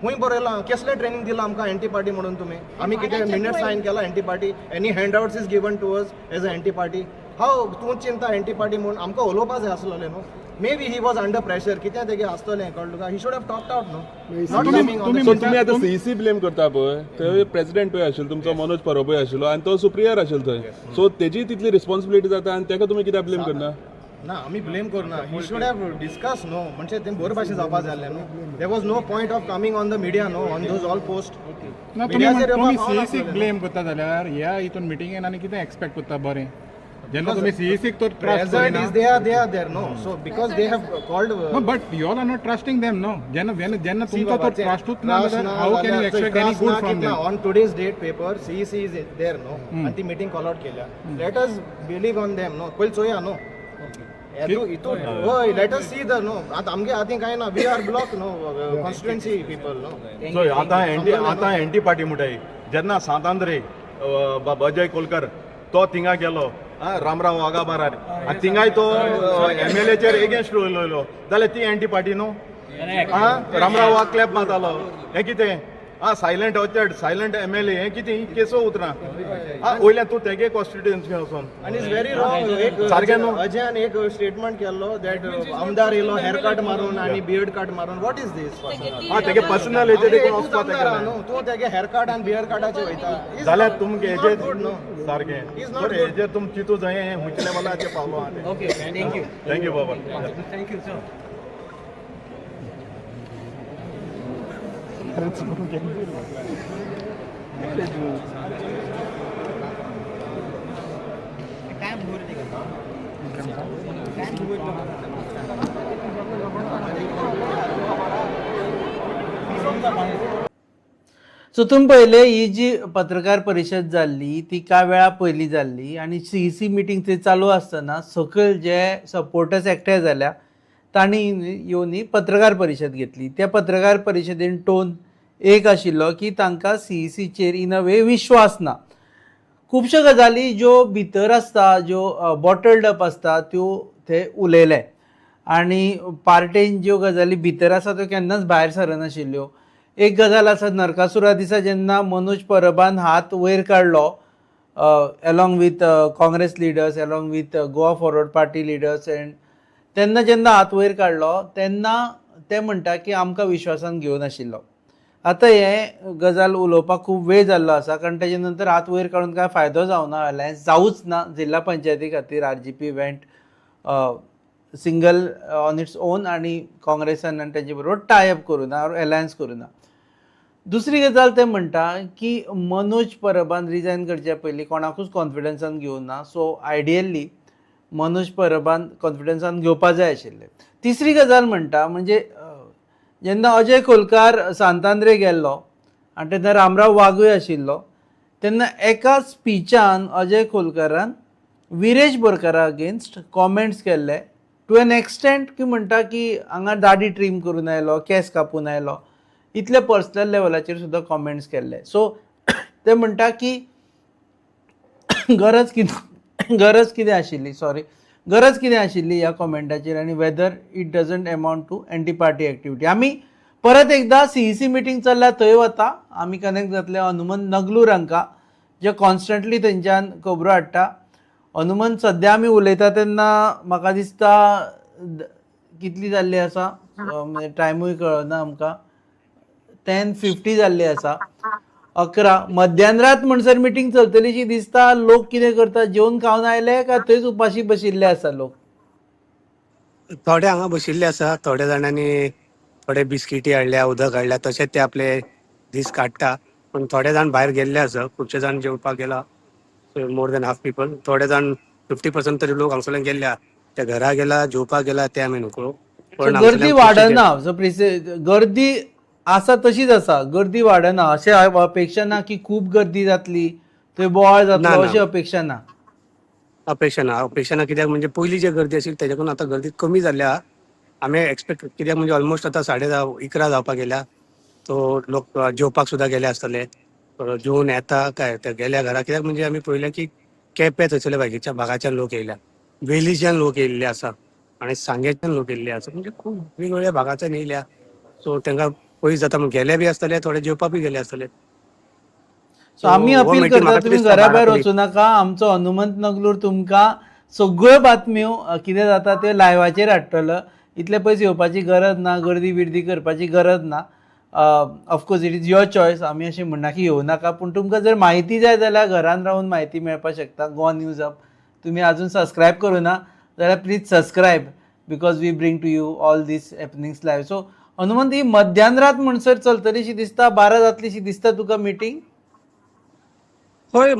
खंय बरयलां, कसलें ट्रेनींग दिलां आमकां एंटी पार्टी म्हणून? तुमी आमी कितें मिनट सायन केला anti party? Any hand outs is given to us as a anti party? हाव तूं चिंता एंटी पार्टी म्हूण आमकां उलोवपा जाय आसलोलें न्हू. Maybe he was under pressure, कितें तेगे आसतलें, कळ्ळें तुका? He should have talked out, न्हू, not coming on. सो तुमी आतां सीईसी ब्लेम करता पळय, थंय प्रेसिडेंटूय आशिल्लो तुमचो, मनोज परबूय आशिल्लो आनी तो सुप्रियर आशिल्लो थंय. सो तेजी तितली रिस्पॉन्सिबिलिटी जाता आनी ताका तुमी कित्याक ब्लेम करना? ना, आमी ब्लेम करना. He should have discuss, न्हू. म्हणजे तें बरे भाशेन जावपा जाय आसलें न्हू. There was no point of coming on the media, न्हू, ऑन those all post. ना, तुमी सीईसीक ब्लेम करता जाल्यार ह्या हितून मिटिंगेन आनी कितें एक्सपेक्ट करता बरें, जेन्ना तुमी सीईसीक तर trust? Present is they are there, no? So because they have called. No, but you all are not trusting them, no? जेन्ना जेन्ना तुमचो तो ट्रस्टूच ना जाल्यार how can you expect any good from them? On today's date paper CEC is there, न्हू, आनी ती meeting call out केल्या. Let us believe on them, न्हू. पयलीं चोया, न्हू, हितून. हय, let us see the, न्हू. आतां आमगे हातीन कांय ना. We are block, न्हू, कॉन्स्टिट्युएन्सी पीपल, न्हू. सो आतां एंटी पार्टी म्हणटाय, जेन्ना सांत आंद्रे बाब अजय कोलकर तो थिंगा गेलो, आं, रामराव वागा बारार आनी थिंगाय तो एमएलएचेर एगेन्स्ट उलयलो जाल्यार ती एंटी पार्टी न्हू? आं, रामराव वाग क्लॅप मारतालो, हें कितें? आं, सायलंट ऑर्चर्ड, सायलंट एमएलए, हें कितें? ही केसो उतरां? आं, वयल्यान तूं तेगे कॉन्स्टिट्युएन्सी वचोन. आनी it's very wrong. एक सारकें न्हू. अजयान एक स्टेटमेंट केल्लो that आमदार येयलो हेअर कट मारून आनी बियर्ड कट मारून. What is this? आं, तेगे पर्सनल हेजेर देखून वचपा तेका. न्हू, तूं तेगे हेअर कट आनी बियर्ड कटाचे वयता जाल्यार तुमगे हेजेर गुड, न्हू. सारकें. Is not बरें good. हेजेर तुम चिंतू जाय, हें खंयच्या लेवलाचेर पावलो आहा. Okay, thank you. Thank you Baba. Thank you sir. काय मुहूर्त काय मुहूर्त? सो तुमी पळयलें, ही जी पत्रकार परिशद जाल्ली ती कांय वेळा पयलीं जाल्ली आनी सीईसी मिटींग थंय चालू आसतना सकयल जे सपोर्टर्स एकठांय जाल्या तांणी येवन ही पत्रकार परिशद घेतली. त्या पत्रकार परिशदेन टोन एक आशिल्लो की तांकां सीईसीचेर इन अ वे विश्वास ना. खुबश्यो गजाली ज्यो भितर आसता, ज्यो बॉटल्ड अप आसता, त्यो ते उलयले आनी पार्टेन ज्यो गजाली भितर आसा त्यो केन्नाच भायर सरनाशिल्ल्यो. एक गजाल आसा, नरकासुरा दिसा जेन्ना मनोज परबान हात वयर काडलो along with Congress leaders, along with Goa Forward Party leaders, and तेन्ना जेन्ना हात वयर काडलो तेन्ना ते म्हणटा की आमकां विश्वासान घेवनाशिल्लो. आतां हे गजाल उलोवपाक खूब वेळ जाल्लो आसा, कारण तेजे नंतर हात वयर काडून कांय फायदो जावना, अलायन्स जावूच ना. जिल्हा पंचायती खातीर RGP went single on its own आनी काँग्रेसान आनी तेजे बरोबर टाय अप करूं ना, अलायन्स करूं ना. दुसरी गजाल, ते म्हणटा की मनोज परबान रिजायन करच्या पयलीं कोणाकूच कॉन्फिडन्सान घेवना. सो आयडियली मनोज परबान कॉन्फिडन्सान घेवपा जाय आशिल्लें. तिसरी गजाल म्हणटा, म्हणजे जेन्ना अजय खोलकार सांतांद्रे गेल्लो आनी तेन्ना रामराव वागूय आशिल्लो, तेन्ना एका स्पिचान अजय खोलकारान विरेश बोरकारा अगेन्स्ट कॉमेंट्स केल्ले टू एन एक्सटेंट की म्हणटा की हांगा दाडी ट्रीम करून आयलो, केंस कापून आयलो, इतले पर्सनल लेवलाचेर सुद्दां कॉमेंट्स केल्ले. सो ते म्हणटा की गरज कितें आशिल्ली, सॉरी, गरज कितें आशिल्ली ह्या कॉमेंटाचेर आनी whether it doesn't amount to anti party activity. आमी परत एकदा सीईसी मिटींग चल्ल्या थंय वता. आमी कनेक्ट जातले हनुमंत नगलूर हांकां, जे कॉन्स्टंटली थंयच्यान खबरो हाडटा. हनुमंत, सद्या आमी उलयता तेन्ना म्हाका दिसता कितली जाल्ली आसा, टायमूय कळना आमकां, 10:50 जाल्ली आसा, 11 मध्यानरात म्हणसर मिटींग चलतलीशी दिसता. लोक कितें करता? जेवन खावन आयले काय थंयच उपाशी बशिल्ले आसा लोक? थोडे हांगा बशिल्ले आसा, थोड्या जाणांनी थोडे बिस्किटी हाडल्या, उदक हाडल्या, तशेंच ते आपले दीस काडटा. पूण थोडे जाण भायर गेल्ले आसा, खुबशे जाण जेवपाक गेला, मोर दॅन हाफ पिपल. थोडे जाण, 50% तरी लोक हांगसरल्यान गेल्ले आहा. ते घरा गेला, जेवपाक गेला, ते आमी नकळो. पण गर्दी हांगसरल्यान खुबशे वाडना. सो गर्दी आसा तशीच आसा, गर्दी वाडना अशें अपेक्षा ना की खूब गर्दी जातली, थंय बोवाळ ना. जातलो ना. अशी अपेक्षा ना. अपेक्षा ना, अपेक्षा ना. कित्याक म्हणजे पयलीं जे गर्दी आशिल्ली तेज्याकून आतां गर्दी कमी जाल्ली आहा. आमी एक्सपेक्ट, कित्याक म्हणजे ऑलमोस्ट आतां 10:30, 11 जावपाक गेल्या. तो लोक जेवपाक सुद्दां गेले आसतले, जेवन येता काय ते गेल्या घरा. कित्याक म्हणजे आमी पळयलें की केपें थंयसरल्या भागीच्या भागाच्यान लोक येयल्या, वेलीच्यान लोक येयल्ले आसा आनी सांग्याच्यान लोक येयल्ले आसा. म्हणजे खूब वेगवेगळ्या भागाच्यान येयल्या. सो तांकां पयस जाता म्हण गेले बी आसतले, थोडे जेवपाक बी गेले आसतले. सो आमी हो अपील मिटींग करता, म्हाका तुमी दिसता घरा 12 भायर तरी वचूं नाका. आमचो हनुमंत नगलूर तुमकां सगळ्यो बातम्यो कितें जाता त्यो लायवाचेर हाडटलो. इतले पयस येवपाची गरज ना, गर्दी बिर्दी करपाची गरज ना. Of course it is your choice, आमी अशें म्हणना की येवं नाका, पूण तुमकां जर म्हायती जाय जाल्यार घरान रावन म्हायती मेळपाक शकता. गोवा न्यूज हब तुमी आजून सबस्क्रायब करूं ना जाल्यार please subscribe, because we bring to you all these happenings live. So Hanumant, ही मध्यान रात म्हणसर चलतलीशी दिसता, 12 जातलीशी दिसता तुका मिटींग? हय,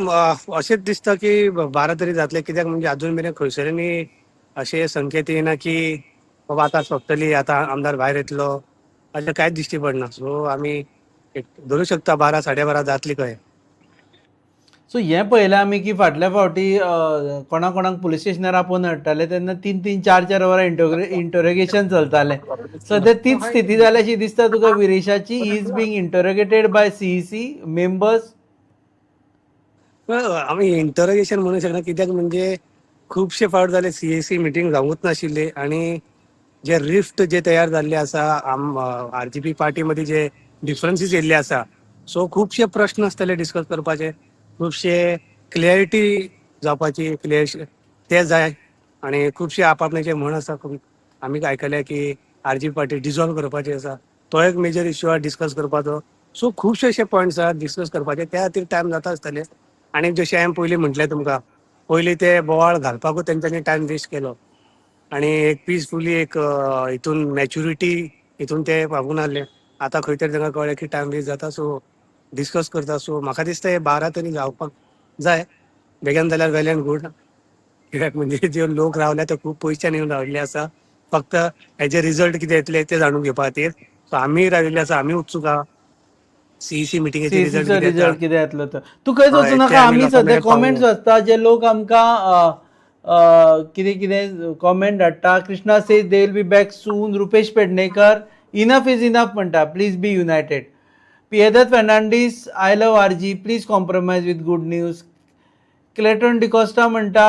अशेंच दिसता की 12 तरी जातले, कित्याक म्हणजे अजून मेरेन खंयसरनी अशे संकेत येना की बाबा आतां सोंपतली, आतां आमदार भायर येतलो, अशें कांयच दिश्टी पडना. सो आमी एक धरूं शकता 12 12:30 जातली खंय. सो हें पळयलें आमी की फाटल्या फावटी कोणा कोणाक पुलीस स्टेशनार आपोवन हाडटाले तेन्ना 3-3 4-4 वरां इंटरोगेशन चलतालें. सद्या तीच स्थिती जाल्या अशी दिसता तुका विरेशाची? Is being interrogated by CEC members? आमी इंटरोगेशन म्हणू शकना, कित्याक म्हणजे खुबशे फावट जाले सीएसी मिटींग जावंकूच नाशिल्ली आनी जे रिफ्ट जे तयार जाल्ले आसा आरजीपी पार्टी मदीं, जे डिफरन्सीस येयल्ले आसा, सो खुबशे प्रश्न आसतले डिस्कस करपाचे, खुबशे क्लॅरिटी जावपाची, क्लियर ते जाय आनी खुबशे आपआपल्याचे म्हण आसा. खूब आमी आयकले की आरजीपी पार्टी डिजॉल्व करपाची आसा, तो एक मेजर इश्यू आहा डिस्कस करपाचो. सो खुबशे अशे पॉयंट्स आहा डिस्कस करपाचे, त्या खातीर टायम जाता आसतले. आनी जशें हांवें पयलीं म्हटलें तुमकां, पयलीं ते बोवाळ घालपाकूच तेंच्यांनी टायम वेस्ट केलो आनी एक पिसफुली एक हितून मॅच्युरिटी हितून ते पावूंक नासले. आतां खंय तरी तांकां कळ्ळें की टायम वेस्ट जाता, सो डिस्कस करता. सो म्हाका दिसता हे 12 तरी जावपाक जाय, बेगीन जाल्यार वेल एंड गूड, कित्याक म्हणजे जे लोक रावल्या ते खूब पयशान येवन राविल्ले आसा, फक्त हेजे रिजल्ट कितें येतले ते जाणून घेवपा खातीर. सो आमी राविल्ले आसा, आमी उत्सूक आहा सीईसी मिटिंगेचे रिजल्ट सीईसीचो कितें येता. रिजल्ट कितें येतलो तो. तूं खंयच हय, वचूं ते नाका. आमी आमी लोकां सद्या मेरेन कॉमेंट्स पावोवया. वाचता, जे लोक आमकां कितें कितें कॉमेंट धाडटा. Krishna says they will be back soon. Rupesh Pednekar enough is enough म्हणटा, please be united. Piedad Fernandes, I love RG, please compromise with good news. Clayton D'Costa म्हणटा,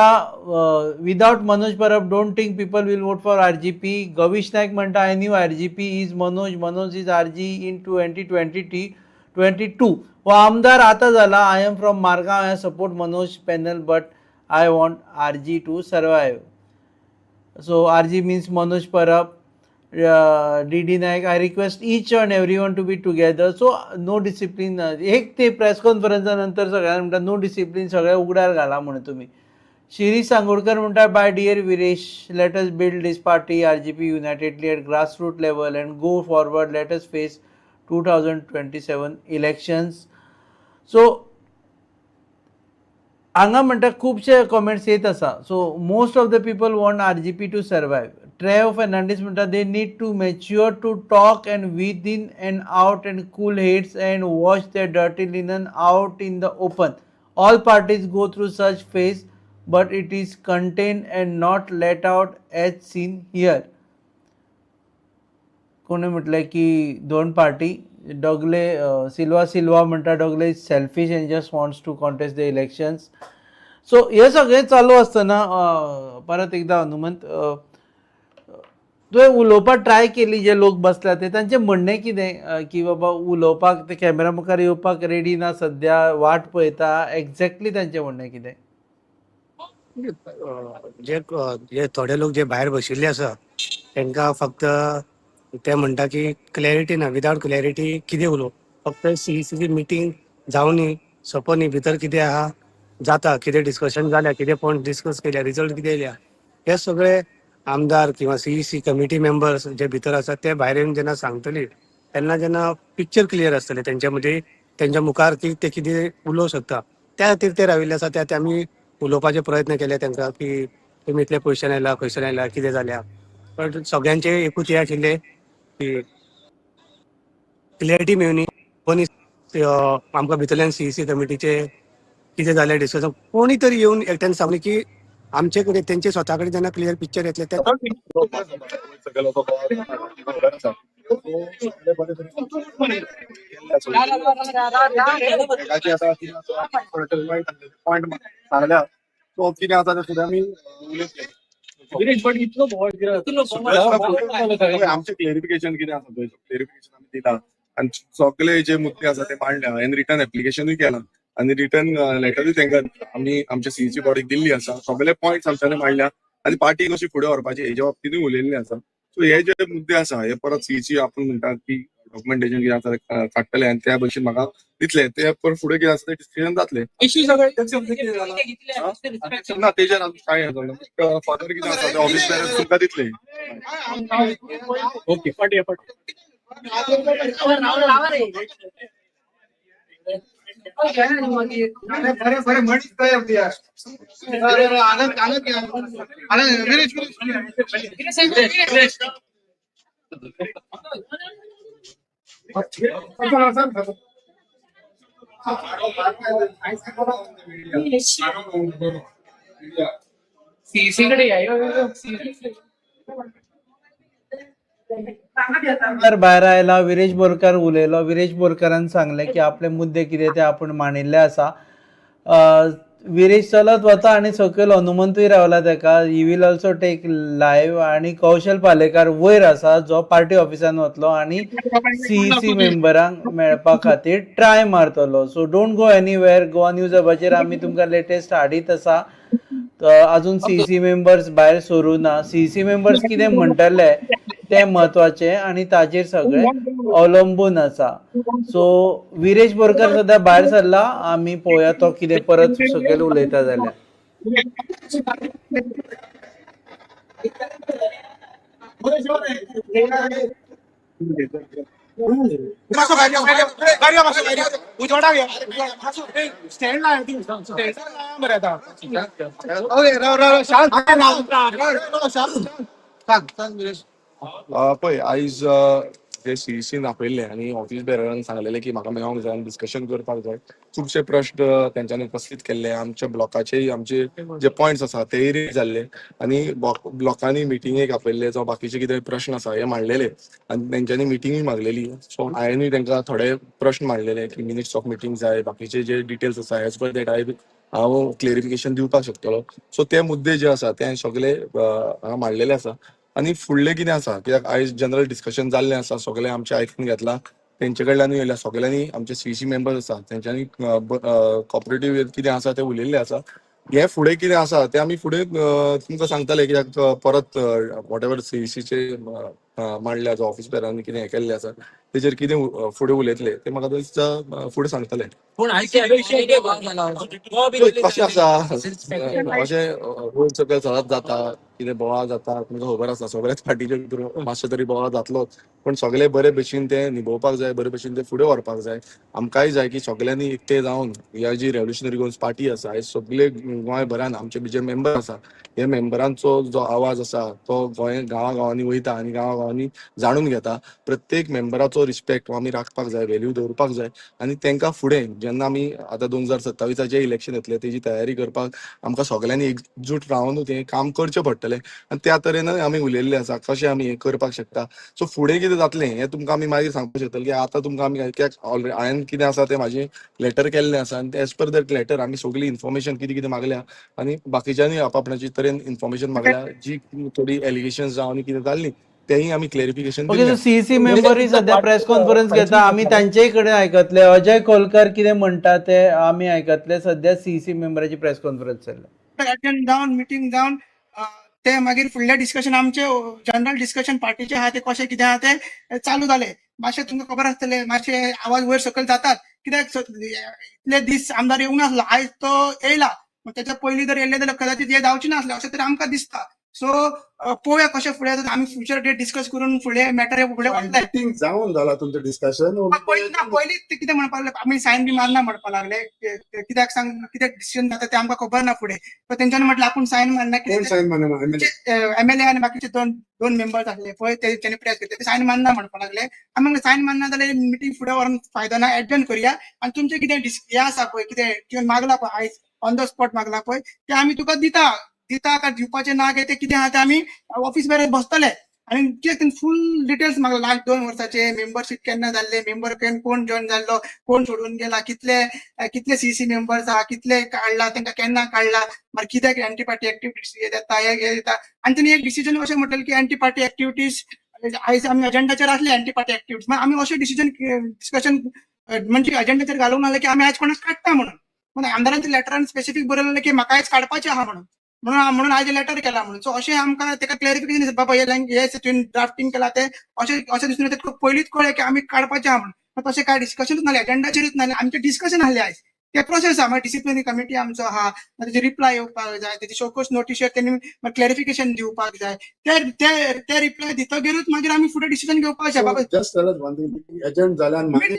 without Manoj Parab don't think people will vote for RGP. Gavish Naik म्हणटा, I knew RGP is Manoj, Manoj is RG in 2022. हो आमदार आतां जाला. I am from Margao, I support Manoj panel but I want RG to survive. So RG means Manoj Parab. D D Naik, I request each and every one to be together. So no discipline. एक ते press कॉन्फरन्सा नंतर सगळ्यांक म्हणटा no discipline, सगळें उगडार घाला म्हणून तुमी. शिरीष सांगोडकर म्हणटा, bye dear Viresh, let us build this party RGP unitedly at grassroot level and go forward. Let us face 2027 elections. So हांगा म्हणटा खुबशे कॉमेंट्स येत आसा. So most of the people want RGP to survive. Trev Fernandes म्हणटा, they need to mature to talk and within and out and cool heads and wash the dirty linen out in the open. All parties go through such phase but it is contain and not let out as seen here. कोणी म्हटलें की दोन party डोगले Silva Silva म्हणटा, Dogle is selfish and just wants to contest the elections. So हे सगळें चालू आसतना परत एकदा हनुमंत, तुवें उलोवपाक ट्राय केली, जे लोक बसल्या ते तांचें म्हणणें कितें की बाबा उलोवपाक ते कॅमेरा मुखार येवपाक रेडी ना, सद्या वाट पळयता, एग्जॅक्टली तांचें म्हणणें कितें? जे जे थोडे लोक जे भायर बशिल्ले आसा तांकां फक्त ते म्हणटा की क्लॅरिटी ना, विदाउट क्लॅरिटी कितें उलोवप, फक्त सीईसीची मिटींग जावनी सोंपोनी, भितर कितें आहा जाता, कितें डिस्कशन जाल्या, कितें पॉयंट डिस्कस केल्या, रिजल्ट कितें येयल्या, हे सगळे आमदार किंवा सीईसी कमिटी मेंबर्स जे भितर आसा ते भायर येवन जेन्ना सांगतली तेन्ना जेन्ना पिक्चर क्लियर आसतलें तेंच्या मदीं, तेंच्या मुखार की ते कितें उलोवंक शकता, त्या खातीर ते राविल्ले आसा. त्या खातीर आमी उलोवपाचे प्रयत्न केले तांकां की तुमी इतले पयशे आयला, खंयसर आयला, कितें जाल्या, बट सगळ्यांचे एकूच हें आशिल्लें की क्लॅरिटी मेळुनी. मनीस आमकां भितरल्यान सीईसी कमिटीचे कितें जालें डिस्कशन कोणी तरी येवन एकट्यान सांगलें की आमचे कडेन तेंचे स्वता कडेन जेन्ना क्लियर पिक्चर येतलें ते पॉयंट सांगल्या, सो कितें आसा तें फुडें आमी उलयतले. आमचें क्लेरिफिकेशन कितें आसा पळय, क्लेरिफिकेशन आमी दिलां आनी सगळे जे मुद्दे आसा ते मांडल्या आनी रिटर्न एप्लिकेशनूय केलां. आनी रिटर्न लेटरूय तांकां आमी आमच्या सीईसी बॉडीक दिल्ली आसा. सगळे पॉयंट्स आमच्यांनी मांडल्या आनी पार्टी कशी फुडें व्हरपाची हेच्या बाबतींतूय उलयल्ले आसा. सो हे जे मुद्दे आसा हे परत सीईसी आपूण म्हणटा की डॉक्युमेंटेशन कितें आसा ते काडटले आनी त्या भशेन म्हाका दितले, ते परत फुडें कितें आसा ते डिसिजन जातले. ना तेजेर आजून कांय हें जालें ना. फर्दर कितें आसा ते ऑफिस बेरर तुमकां दितले. ओके. तर भायर आयला विरेश बोरकार उलयलो. विरेश बोरकारान सांगलें की आपले मुद्दे कितें ते आपूण मांडिल्ले आसा. विरेश चलत वता आनी सकयल हनुमंतूय रावला तेका. He will also take live. आनी कौशल पालेकार वयर आसा जो पार्टी ऑफिसान वतलो आनी सीईसी मेंबरांक मेळपा खातीर ट्राय मारतलो. So don't go anywhere. Goa news हबाचेर आमी तुमकां लेटेस्ट हाडीत आसा. अजून सीईसी मेंबर्स भायर सरूं ना. सीईसी मेंबर्स कितें म्हणटले तें म्हत्वाचें आनी ताजेर सगळें अवलंबून आसा. सो विरेश बोरकर सद्या भायर सरला. आमी पळोवया तो कितें परत सकयल उलयता जाल्यार. पळय आयज जे सीईसीन आपयल्ले आनी ऑफिस बेररान सांगलेले की म्हाका मेळोंक जाय आनी डिस्कशन करपाक जाय. खुबशे प्रश्न तेंच्यांनी उपस्थीत केल्ले. आमच्या ब्लॉकाचेय आमचे जे पॉयंट्स आसा तेय रेज जाल्ले आनी ब्लॉकांनी मिटिंगेक आपयल्ले, जावं बाकीचे कितें प्रश्न आसा हे मांडलेले आनी तेंच्यांनी मिटिंगूय मागलेली. सो हांवेनूय तेंकां थोडे प्रश्न मांडलेले की मिनिट्स ऑफ मिटींग जाय, बाकीचे जे डिटेल्स आसा एज पर that हांव क्लेरिफिकेशन दिवपाक शकतलो. सो ते मुद्दे जे आसा ते सगळे हांगा मांडलेले आसा. आनी फुडलें कितें आसा कित्याक आयज जनरल डिस्कशन जाल्लें आसा, सगळें आमचें आयकून घेतलां, तेंचे कडल्यानूय येयल्या, सगळ्यांनी आमचे सीईसी मेंबर्स आसा तेंच्यांनी कॉपरेटीव कितें आसा तें उलयल्लें आसा. हें फुडें कितें आसा तें आमी फुडें तुमकां सांगतले कित्याक परत what ever सीईसीचे मांडल्या जो ऑफिस बेरांनी कितें हें केल्लें आसा तेजेर कितें फुडें उलयतले ते म्हाका दिसता फुडें सांगतले. कशें आसा अशें वयर सकयल सदांच जाता, कितें बोवाळ जाता तुमकां खबर आसा, सगळ्याच पार्टीचे मातशें तरी बोवाळ जातलोच, पण सगळे बरे भशेन ते निभोवपाक जाय, बरे भशेन ते फुडें व्हरपाक जाय. आमकांय जाय की सगळ्यांनी एकटे जावन ह्या जी रेव्होल्युशनरी गोवन्स पार्टी आसा हे सगळे गोंयभरान आमचे जे मेंबर आसा हे मेंबरांचो जो आवाज आसा तो गोंय गांवा गांवांनी वयता आनी गांवा गांवांनी जाणून घेता. प्रत्येक मेंबराचो रिस्पेक्ट आमी राखपाक जाय, व्हॅल्यू दवरपाक जाय आनी तांकां फुडें जेन्ना आमी आतां 2027 इलेक्शन येतलें तेजी तयारी करपाक आमकां सगळ्यांनी एकजूट रावनूच हें काम करचें पडटलें आनी त्या तरेन आमी उलयल्लें आसा कशें आमी हें करपाक शकता. सो फुडें कितें जातलें हें तुमकां आमी मागीर सांगपाक शकतले की आतां तुमकां आमी कित्याक ऑलरेडी हांवें कितें आसा तें म्हाजें लेटर केल्लें आसा आनी एज पर that letter आमी सगळी इन्फॉर्मेशन कितें कितें मागल्या आनी बाकीच्यांनी आपणाची तरेन इन्फॉर्मेशन मागल्या, जी थोडी एलिगेशन्स जावं आनी कितें जाल्ली तेंय आमी क्लेरिफिकेशन ओके. सो दिल्लें. सीईसी मेंबरूय सद्या प्रेस कॉन्फरन्स घेता, आमी तांचेय कडेन आयकतले. अजय खोलकर कितें म्हणटा ते आमी आयकतले. सद्या सीईसी मेंबराची प्रेस कॉन्फरन्स चल्ल्या. अटेंड जावन मिटींग जावन ते मागीर फुडलें डिस्कशन आमचे जनरल डिस्कशन पार्टीचे आहा ते कशें कितें आहा ते चालू जालें. मातशें तुमकां खबर आसतलें, मातशे आवाज वयर सकयल जातात कित्याक इतले दीस आमदार येवंक नासलो, आयज तो येयला. तेच्या पयलीं जर येयल्ले जाल्यार कदाचित हे जावचें नासलें अशें तरी आमकां दिसता. सो पळोवया कशें फुडें जाता, आमी फ्युचर डेट डिस्कस करून फुडले मॅटर फुडें वतले. मिटींग जावन जाला तुमचें डिस्कशन? पयलीं ना, पयलीं ते कितें म्हणपाक लागले, आमी सायन बी मारना म्हणपाक लागले. कित्याक सांग, कित्याक डिसिजन जाता तें आमकां खबर ना फुडें. पण तेंच्यांनी म्हटलें आपूण सायन मारना. कोण सायन मारना? एमएलए आनी बाकीचे दोन मेंबर्स आसले पळय तेंच्यांनी प्रेस घेतले, ते सायन मारना म्हणपाक लागले. आमी म्हणलें सायन मारना जाल्यार मिटींग फुडें व्हरोन फायदो ना, एडजर्न करुया आनी तुमचें कितें हें आसा पळय, कितें तुवें मागला पळय आयज ऑन the spot मागला पळय तें आमी तुका दिता, दिता काय दिवपाचें ना काय तें कितें आहा तें आमी ऑफिस बेरार बसतले. आनी कित्याक फूल डिटेल्स मागला, लास्ट 2 वर्साचे मेंबरशीप केन्ना जाल्ले, मेंबर कोण जॉयन जाल्लो, कोण सोडून गेला, कितले कितले सीसी मेंबर्स आहा, कितले काडला, तांकां केन्ना काडला, मागीर कित्याक एंटी पार्टी एक्टिविटीज हे जाता हे जाता. आनी तेणी एक डिसिजन अशें म्हटलें की एंटी पार्टी एक्टिविटीज आयज आमी अजेंडाचेर आसले एंटी पार्टी एक्टिविटीज, मागीर आमी अशें डिसिजन डिस्कशन म्हणजे अजेंडाचेर घालूंक नासलें की आमी आयज कोणाक काडटा म्हणून. म्हणून आमदारांच्या लेटरान स्पेसिफीक बरयलें की म्हाका आयज काडपाचें आहा म्हणून म्हणून म्हणून आयज लेटर केला म्हणून. सो अशें आमकां तेका क्लॅरिफिकेशन, बाबा हे हे तुवें ड्राफ्टिंग केला ते अशें अशें दिसून येता. पयलींच कळ्ळें की आमी काडपाचें आहा म्हणून. तशें कांय डिस्कशनूच नासलें, एजेंडाचेरूच नासलें, आमचें डिस्कशन आहलें आयज. ते प्रोसेस आहा, मागीर डिसिप्लिनरी कमिटी आमचो आहा, मागीर तेजे रिप्लाय येवपाक जाय, तेजे शोकोज नोटीशीर तेणी क्लॅरिफिकेशन दिवपाक जाय. ते ते ते रिप्लाय दितगीरूच मागीर आमी फुडें डिसिजन घेवपाचें बाबा. Just tell us one thing, adjourn जाल्या? मिटींग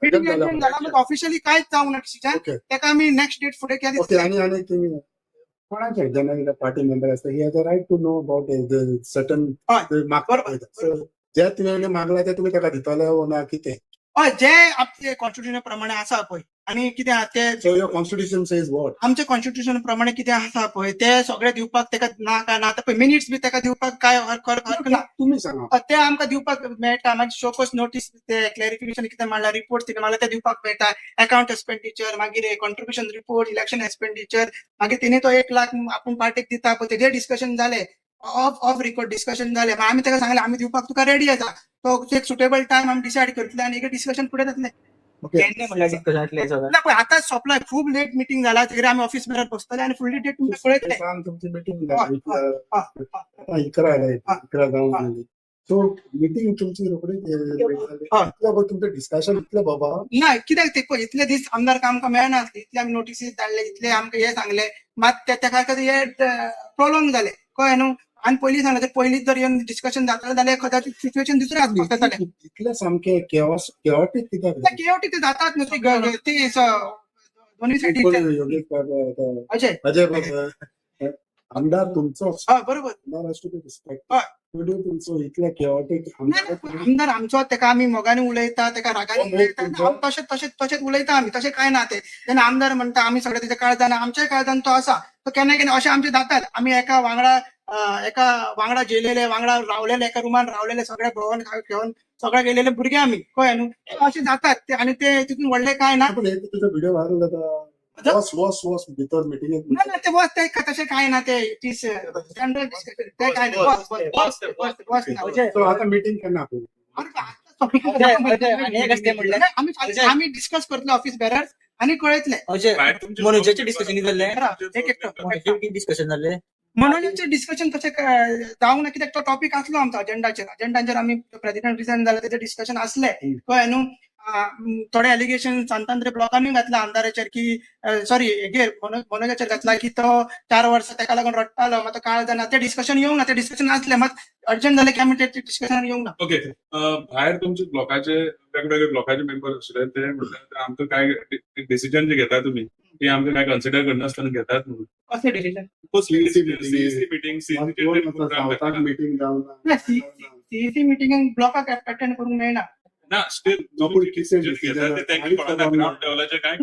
मिटींग जाला, मागीर ऑफिशियली कांयच जावंक ना डिसिजन. तेका आमी नेक्स्ट डेट फुडें केन्ना. ओके, आनी आनी तुमी कोणाचे जेन्ना पार्टी मेंबर आसता, he has a right to know about the certain. So जे तुवें मागला ते तुमी ताका दितले वो ना कितें? हय, जे आमचे कॉन्स्टिट्युशन प्रमाणे आसा पळय आनी कितें आहा ते. So your constitution says what? आमच्या कॉन्स्टिट्युशन प्रमाणे कितें आसा पळय ते सगळे दिवपाक तेका ना काय ना. आतां पळय मिनिट्स बी तेका दिवपाक काय हरकत ना. तुमी सांगा. ते आमकां दिवपाक मेळटा. मागीर शोकोज नोटीस, ते क्लॅरिफिकेशन कितें मांडला, रिपोर्ट कितें मागला ते दिवपाक मेळटा. अकाउंट एक्सपेंडिचर, मागीर कॉन्ट्रिब्युशन रिपोर्ट, इलेक्शन एक्सपेंडिचर, मागीर तेणी तो 1 लाख आपूण पार्टीक दिता पळय तेजेर डिस्कशन जालें, ऑफ ऑफ रिकॉर्ड डिस्कशन जालें. मागीर आमी ताका सांगलें, आमी दिवपाक तुका रेडी आसा, तो एक सुटेबल टायम आमी डिसायड करतले आनी एक डिस्कशन फुडें जातलें. केन्ना म्हणल्यार डिस्कशन जातलें सगळें? ना, पळय आतांच सोंपला, खूब लेट मिटींग जाला. तिकडे आमी ऑफिस मेरेन बसतले आनी फुडली डेट तुमकां कळयतले. तुमची मिटींग आतां 11 आयला, 11 जावन गेली. सो मिटींग तुमची रोखडीच इतलें तुमचें डिस्कशन इतलें बाबा. ना, कित्याक ते पळय इतले दीस आमदार आमकां मेळनासले, इतले आमी नोटिसीस धाडले, इतले आमकां हे सांगले, मात तेका खातीर हे प्रोलोंग जालें, कळ्ळें न्हू. आनी पयलीं सांगलें, पयलींच जर येवन डिस्कशन जातालें जाल्यार कदाचित सिच्युएशन दुसरें आसपाक जातालें. इतलें सामकें केओस केओटीक कित्याक? केओटीक ते जातात न्हू, ते दोन्ही सायडीन. योगेश बाब, अजय. अजय बाब, आमदार तुमचो. हय, बरोबर. आमदार has to be respected. So इतले केओटीक? आमदार आमचो, तेका आमी मोगान उलयता, तेका रागान उलयता, तशें तशें तशेंच उलयता आमी, तशें कांय ना. ते जेन्ना आमदार म्हणटा आमी सगळे तेच्या काळजान, आमच्याय काळजान तो आसा. तो केन्ना केन्ना अशें आमचे जातात. आमी एका वांगडा जेलेले, वांगडा रावलेले, एका रुमान रावलेले, सगळे भोंवन घेवन सगळे गेलेले भुरगे आमी, कळ्ळें न्हू. अशें जातात ते आनी ते तितून व्हडलें कांय ना. पण एक तुजो व्हिडिओ व्हायरल जाता, वस वस वस भितर मिटिंगेत. ना ना, ते वस ते तशें कांय ना, ते it is general discussion, ते कांय ना. बस बस बस बस ना. सो आतां मिटींग केन्ना आपली? आमी आमी डिस्कस करतले ऑफिस बेरर्स आनी कळयतले. अजय, मनोजाचें डिस्कशन जाल्लें? एक एकटो. डिस्कशन जाल्लें? मनोजाचें डिस्कशन तशें जावंक ना, कित्याक तो टॉपीक आसलो आमचो अजेंडाचेर. अजेंडाचेर आमी प्रेसिडेंट रिजायन जाले तेजें डिस्कशन आसलें, कळ्ळें न्हू. थोडे एलिगेशन सांतांद्रे ब्लॉकानूय घातला आमदाराचेर की, सॉरी, हेगेर मनोजाचेर घातला की तो 4 वर्सां तेका लागून रडटालो, मात तो काळ जाना. ते डिस्कशन येवंक ना, ते डिस्कशन आसलें, मात अर्जंट जालें की आमी ते डिस्कशन येवंक ना. ओके, भायर तुमचे ब्लॉकाचे वेगवेगळे ब्लॉकाचे मेंबर आशिल्ले, ते म्हणटात आमकां काय डिसिजन जे घेता तुमी ती आमकां काय कन्सिडर करनासतना घेतात म्हणून. कसलें डिसिजन? CEC meeting. सावथाक मिटींग जावन. ना, सीईसी मिटिंगेक ब्लॉकाक अटेंड करूंक मेळना. ना, स्टील ग्राउंड लेवलाचे काय.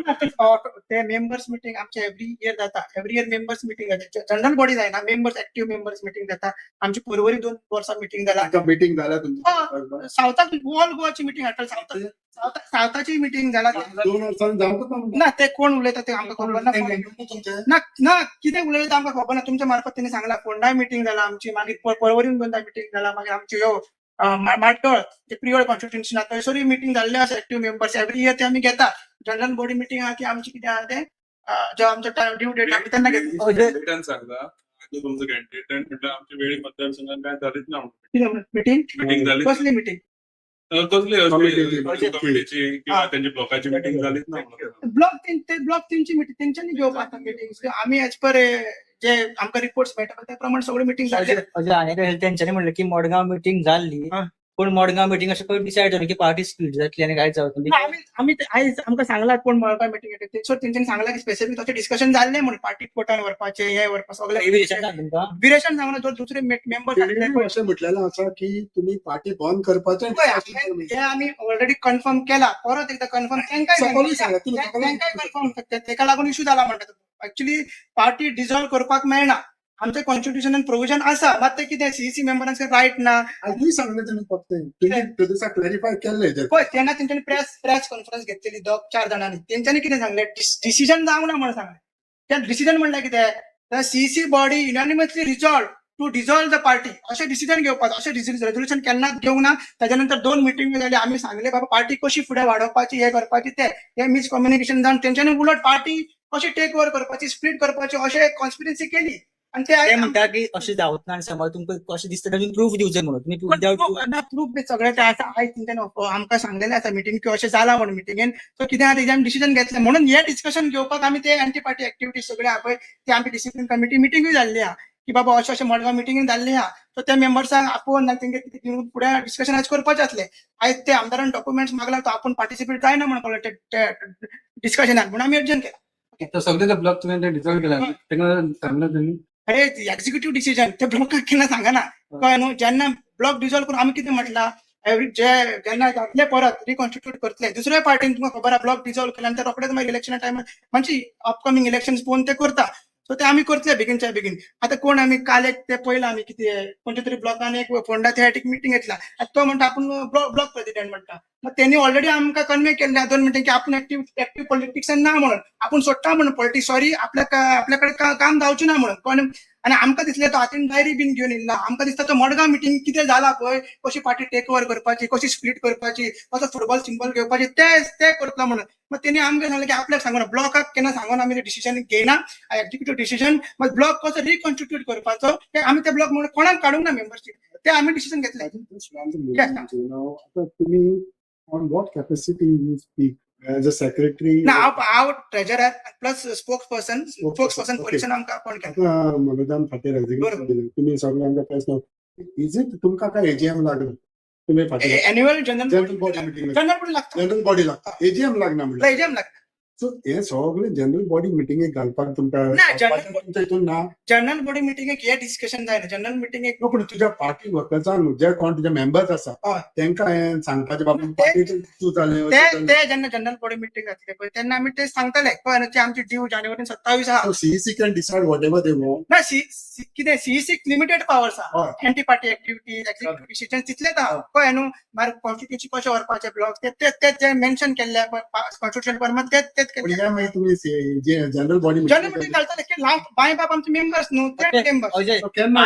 ते मेंबर्स मिटींग आमचे एवरी इयर जाता. एवरी इयर मेंबर्स मिटींग जाता, जनरल बॉडी जायना, मेंबर्स, एक्टीव मेंबर्स मिटींग जाता. आमची पर्वरी 2 वर्सां मिटींग जाला. मिटींग जाल्या तुमची? सावथाक ऑल गोवाची मिटींग हाडटा. सावथ सावथाची मिटींग जाला. 2 वर्सांनी जावंकच ना. ते कोण उलयता ते आमकां खबर ना. ना ना, कितें उलयता आमकां खबर ना. तुमच्या मार्फत तेणी सांगला. फोंडा मिटींग जाला आमची, मागीर पर्वरीन दोनदा मिटींग जाला, मागीर आमची ह्यो माटोळ ते प्रियोळ कॉन्स्टिट्युन्सी थंयसरूय मिटींग जाल्ले आसा. एक्टीव मेंबर्स एवरी इयर ते आमी घेता. जनरल बॉडी मिटींग आहा की आमची कितें आहा ते जो आमचो टायम ड्यू डेट आमी तेन्ना घेता. सांगला तुमचो कॅन्डिडेट म्हटल्यार आमच्या वेळी मतदारसंघात काय जालीच ना. मिटींग? मिटींग जाली. कसली मिटींग? कसली कमिटीची किंवा त्यांची ब्लॉकाची मिटींग जालीच ना. ब्लॉक ते ब्लॉक तेंची मिटींग तेंच्यांनी घेवपाक आसा मिटींग. आमी एज पर जे आमकां रिपोर्ट्स मेळटा त्या प्रमाणे सगळे मिटींग जाल्ले. अजय, आनी तेंच्यांनी म्हणलें की मडगांव मिटींग जाल्ली, पूण मडगांव मिटींग अशें खंय डिसायड जालें की पार्टी स्प्लीट जातली आनी काय जावतली? आमी आमी आयज आमकां सांगला कोण मडगांव मिटींग, सो तेंच्यांनी सांगला की स्पेसिफीक तशें डिस्कशन जाल्लें म्हणून पार्टी कोटान व्हरपाचें, हें व्हरपा सगळें. तुमकां विरेशान सांगला, जो दुसरे मेंबर. अशें म्हटलेलें आसा की तुमी पार्टी बंद करपाचें. ते आमी ऑलरेडी कन्फर्म केला, परत एकदां कन्फर्म तांकांय तांकांय कन्फर्म. तेका लागून इशू जाला म्हणटा. एक्चुअली पार्टी डिजॉल्व करपाक मेळना, आमच्या कॉन्स्टिट्युशनान प्रोविजन आसा. मात ते कितें सीईसी मेंबरांक रायट ना. आजूय सांगलें तुमी फक्त तुमी ते दिसा क्लॅरिफाय केल्लें. पळय, तेन्ना तेंच्यांनी प्रेस प्रेस कॉन्फरन्स घेतलेली दोग चार जाणांनी. तेंच्यांनी कितें सांगलें? डिसिजन जावंक ना म्हणून सांगलें. ते डिसिजन म्हणल्यार कितें? CEC body unanimously resolve to dissolve the party अशें डिसिजन घेवपाक, अशें रेजोल्युशन केन्नाच घेवंक ना. ताच्या नंतर दोन मिटींग जाली. आमी सांगले, बाबा पार्टी कशी फुडें वाडोवपाची, हें करपाची, ते हे मिसकम्युनिकेशन जावन तेंच्यांनी उलट पार्टी कशी टेक ओवर करपाची, स्प्लीट करपाची, अशें कॉन्स्पिरन्सी केली आनी ते ते म्हणटा की अशें जावत ना आनी समज तुमकां कशें दिसता तुमी प्रूफ दिवचें म्हणून तुमी विदाउट ना प्रूफ बी सगळें ते आसा. आयज तेंच्यानी आमकां सांगलेलें आसा मिटींग की अशें जालां म्हणून मिटिंगेन. सो कितें आहा तेजें आमी डिसिजन घेतलें म्हणून हें डिस्कशन घेवपाक आमी ते एंटी पार्टी एक्टिविटीज सगळे आहा पळय ते आमची डिसिप्लीन कमिटी मिटिंगूय जाल्ली आहा की बाबा अशें अशें मडगांव मिटिंगेन जाल्ली आहा. सो त्या मेंबर्सांक आपोवन ना तेंगे कितें फुडें डिस्कशन आयज करपाचें आसलें. आयज ते आमदारान डॉक्युमेंट्स मागला, तो आपूण पार्टिसिपेट जायना म्हणून ते डिस्कशनाक, म्हणून आमी एडजर्न केला. सगळे ब्लॉक तुवें डिजॉल्व केला तांकां सांगलां तुमी? अरे, एक्झिक्युटिव्ह डिसिजन ते ब्लॉकाक केन्ना सांगना, कळ्ळें न्हू. जेन्ना ब्लॉक डिजॉल्व करून आमी कितें म्हटलां, एवरी जे जेन्ना जातले परत रिकॉन्स्टिट्यूट करतले दुसऱ्या पार्टीन, तुमकां खबर आहा, ब्लॉक डिजॉल्व केल्या नंतर रोखडेच मागीर इलेक्शना टायमार म्हणजे अपकमिंग इलेक्शन पळोवन ते करता. सो ते आमी करतले बेगीनच्या बेगीन. आतां कोण आमी काल एक ते पळयलां आमी कितें कोणत्या तरी ब्लॉकान एक फोंडा थेट एक मिटींग घेतला. आतां तो म्हणटा आपूण ब्लॉक प्रेसिडेंट म्हणटा. मग तेणी ऑलरेडी आमकां कन्वे केल्लें 2 मिनटां की आपूण एक्टिव्ह पॉलिटिक्सान ना म्हणून, आपूण सोडटा म्हणून पॉलिटिक्स, सॉरी, आपल्या कडेन काम जावचें ना म्हणून. कोण आनी आमकां दिसलें तो हातीन डायरी बीन घेवन येयला. आमकां दिसता तो मडगांव मिटींग कितें जाला पळय, कशी पार्टी टेक ओवर करपाची, कशी स्प्लीट करपाची, कसो फुटबॉल सिंबल घेवपाची, ते ते करतलो म्हणून. मग तेणी आमकां सांगलें की आपल्याक सांगूना, ब्लॉकाक केन्ना सांगून आमी डिसिजन घेयना, एक्झिक्युटिव्ह डिसिजन. मग ब्लॉक कसो रिकॉन्स्टिट्यूट करपाचो ते आमी ते ब्लॉक म्हणून कोणाक काडूंक ना मेंबरशीप, ते आमी डिसिजन घेतले. आता तुम्ही on what capacity you speak as a secretary? ना, हांव हांव treasurer plus spokesperson position आमकां अपॉइंट केला. आता मनोजान फाटीं रेजिग्नेशन दिलें, तुम्ही सगळे आमकां प्रश्न is it तुमकां काय एजीएम लागला तुम्ही फाटीं? Annual general general body meeting. General body लागता. जनरल बॉडी लागता, एजीएम लागना म्हणल्यार. एजीएम लागता. सो हे सगळे जनरल बॉडी मिटिंगेक घालपाक तुमकां ना, जनरल तुमच्या हितून ना. जनरल बॉडी मिटिंगेक हे डिस्कशन जायना जनरल मिटिंगेक. नो, पूण तुज्या पार्टी वर्कर्सांक, जे कोण तुजे मेंबर्स आसा तेंकां हें सांगपाचें, बाबा पार्टी तूं जालें. ते ते जेन्ना जनरल बॉडी मिटींग जातले पळय तेन्ना आमी ते सांगतले, कळ्ळें न्हू, ती आमची ड्यू जानेवारीन 27 आहा. CEC can decide whatever they want. ना, सी कितें सीईसीक लिमिटेड पावर्स आहा, anti party activity, executive decision तितलेच आहा, कळ्ळें न्हू. मागीर कॉन्स्टिट्युएन्सी कशें व्हरपाचें ब्लॉक ते ते ते जे मेन्शन केल्ले कॉन्स्टिट्युशन प्रमाण तेच तेच पण केल्ले. हे मागीर तुमी जनरल बॉडी जनरल मिटींग घालतले की लास्ट बाय बाब आमचे मेंबर्स न्हू ते मेंबर्स. अजय, केन्ना?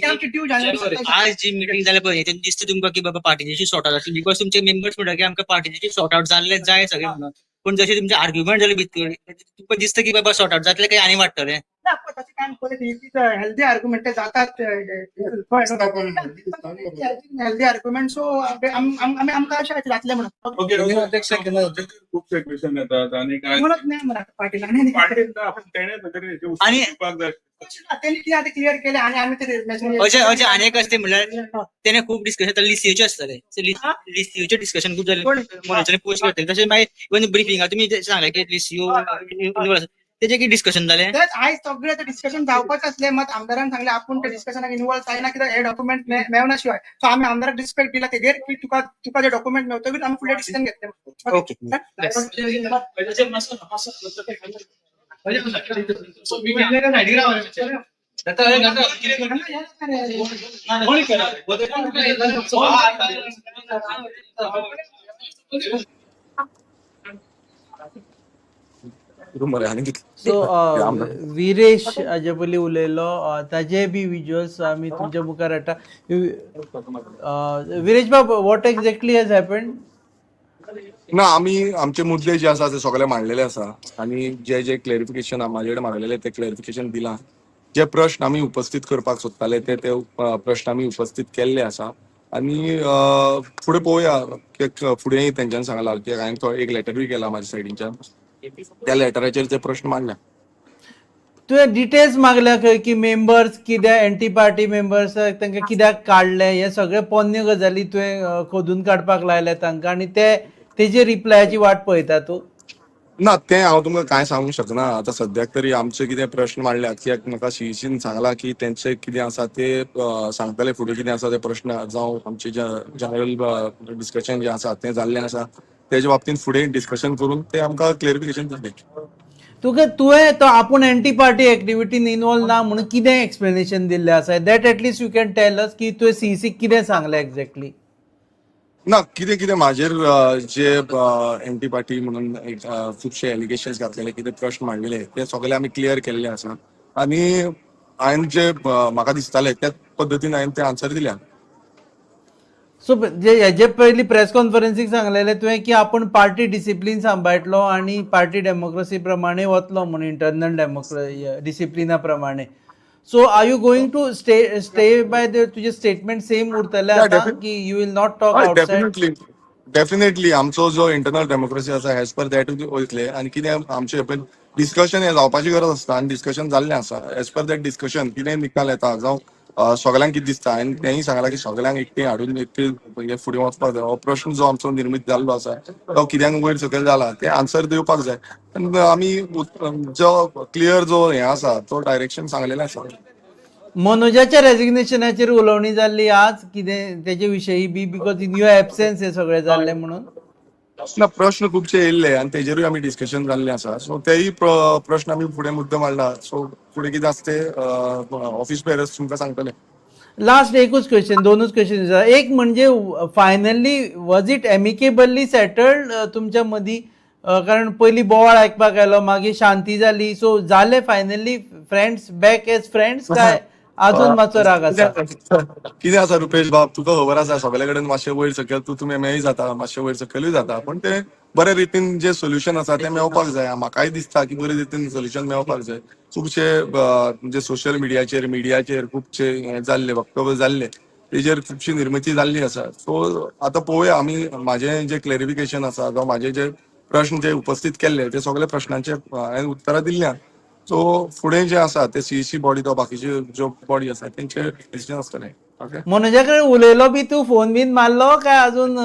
आमची ड्यू जानेवारी 27. आज जी मिटींग जाली पळय, तेन्ना दिसता तुमकां की बाबा पार्टीची सॉर्ट आउट आसली? Because तुमचे मेंबर्स म्हणटा की आमकां पार्टीची सॉर्ट आउट जाल्ले जाय सगळे म्हणून, पूण जशें तुमचे आर्ग्युमेंट जाले भितर, तुमकां दिसता की बाबा सॉर्ट आउट जातले काय आनी वाडटले? ना, पळय, तशें काय पळय, हेल्दी आर्ग्युमेंट ते जातात, हेल्दी आर्ग्युमेंट. सो आमी आमकां अशें जातलें म्हणून. ओके, अध्यक्ष केन्ना खुबशे क्वेश्चन येतात आणि काय म्हणत नाही म्हणा पाटील आणि पाटील ना, आपण तेणे तरी दिवपाक जाय. त्यांनी कितें आतां क्लियर केलें आणि आमी ते अशें अशें आनी एक आसता म्हणल्यार तेणे खूब डिस्कशन लिसियोचे आसतले, लिसियोचे डिस्कशन खूब जालें, मनोजाने पोस्ट करतले. तशें मागीर इवन ब्रिफिंगा तुमी जे सांगलें की लिसियो इन्वॉल्व आसा, तेजें कितें डिस्कशन जालें? तेच आयज सगळें ते डिस्कशन जावपाचें आसलें. मात आमदारान सांगलें आपूण त्या डिस्कशनाक इन्वॉल्व जायना, कित्याक हे डॉक्युमेंट मेळना शिवाय. सो आमी आमदाराक रिस्पेक्ट दिला तेजेर की तुका तुका जे डॉक्युमेंट मेळटकीर आमी फुडलें डिसिजन घेतले. ओके. मरे आनी कितले सो विरेश हाजे पयलीं उलयलो, ताजे बी विजुअल्स आमी तुमच्या मुखार हाडटा. विरेश बाब, what exactly has happened? ना, आमी आमचे मुद्दे जे आसा ते सगळे मांडलेले आसा आनी जे जे क्लॅरिफिकेशन म्हाजे कडेन मागलेले ते क्लॅरिफिकेशन दिलां. जे प्रश्न आमी उपस्थित करपाक सोदताले ते ते प्रश्न आमी उपस्थित केल्ले आसा आनी फुडें पळोवया. फुडें तेंच्यांनी सांगला की हांवें तो एक लेटरूय केला म्हाज्या सायडीनच्यान, त्या लेटराचेर ते प्रश्न मांडल्या. तुवें डिटेल्स मागल्या खंय की मेंबर्स कित्याक, एंटी पार्टी मेंबर्स तांकां कित्याक काडले, हे सगळे पोन्न्यो गजाली तुवें खोदून काडपाक लायले तांकां आनी ते तेजे रिप्लायाची वाट पळयता तूं? ना, तें हांव तुमकां कांय सांगूंक शकना आतां सद्याक तरी. आमचे कितें प्रश्न मांडल्यात, कित्याक म्हाका सीईसीन सांगलां की तेंचे कितें आसा ते सांगतले, फुडें कितें आसा ते प्रश्न जावं आमचे जनरल डिस्कशन जें आसा तें जाल्लें आसा, तेजे बाबतींत फुडें डिस्कशन करून ते आमकां क्लॅरिफिकेशन दितले. तुका तुवें तो आपूण एंटी पार्टी एक्टिविटीन इन्वॉल्व ना म्हणून कितें एक्सप्लेनेशन दिल्लें आसा, that at least you can tell us की तुवें सीईसीक कितें सांगलें एक्झॅक्टली? ना, कितें कितें म्हाजेर जे एंटी पार्टी म्हणून एक खुबशे एलिगेशन्स घातलेले, कितें प्रश्न मांडलेले, ते सगळे आमी क्लियर केल्ले आसा आनी हांवें जे म्हाका दिसताले त्या पद्दतीन हांवें ते आन्सर दिल्या. सो हेजे पयलीं प्रेस कॉन्फरन्सीक सांगलेलें तुवें की आपूण पार्टी डिसिप्लीन सांबाळटलो आनी पार्टी डेमोक्रेसी प्रमाणे वतलो म्हणून, इंटरनल डिसिप्लिना प्रमाणे. So are you going to stay by the तुजें स्टेटमेंट सेम उरतलें आतां की you will not talk outside? Definitely, definitely. आमचो जो इंटरनल डेमोक्रेसी आसा, एज पर that वयतले. आनी कितें आमचें डिस्कशन हें जावपाची गरज आसता आनी डिस्कशन जाल्लें आसा. एज पर that discussion कितें निकाल येता जावं सगळ्यांक कितें दिसता, आनी तेंय सांगलां की सगळ्यांक एकटे हाडून एकटे हे फुडें वचपाक जाय. हो प्रश्न जो आमचो निर्मीत जाल्लो आसा, तो कित्याक वयर सकयल जाला, ते आन्सर दिवपाक जाय. आनी आमी जो क्लियर जो हें आसा, तो डायरेक्शन सांगलेलें आसा. मनोजाच्या रेजिग्नेशनाचेर उलोवणी जाल्ली आज कितें तेजे विशयी बी, because in your absence हे सगळें जाल्लें म्हणून? ना, प्रश्न खुबशे येयल्ले आनी तेजेरूय आमी डिस्कशन जाल्लें आसा. सो तेय प्रश्न आमी फुडें मुद्दो मांडला. सो फुडें कितें आसा ते ऑफिस बेरर्स तुमकां सांगतले. लास्ट एकूच क्वेश्चन, दोनूच क्वेश्चन आसा. एक म्हणजे, finally was it amicably settled तुमच्या मदीं? कारण पयलीं बोवाळ आयकपाक आयलो, मागीर शांती जाली. सो जाले finally friends, back as friends, काय अजून मातसो राग आसा? कितें आसा रुपेश बाब, तुका खबर आसा, सगळे कडेन मातशें वयर सकयल तूं तुमी मेय जाता, मातशें वयर सकयलूय जाता, पूण ते बरे रितीन जे सोल्युशन आसा तें मेळपाक जाय. म्हाकाय दिसता की बरे रितीन सोल्युशन मेळपाक जाय. खुबशे म्हणजे सोशल मिडियाचेर, मिडियाचेर खुबशे हें जाल्ले, वक्तव्य जाल्ले, तेजेर खुबशी निर्मिती जाल्ली आसा. सो आतां पळोवया आमी. म्हाजें जें क्लॅरिफिकेशन आसा जावं म्हाजे जे प्रश्न जे उपस्थीत केल्ले, ते सगळे प्रश्नांचे हांवें उत्तरां दिल्ल्यान. सो फुडें जे आसा ते सीईसी बॉडी जावं बाकीचे ज्यो बॉडी आसा, तेंचे डिसिजन आसतलें. ओके. मनोजा कडेन उलयलो बी तूं? फोन बीन मारलो काय अजून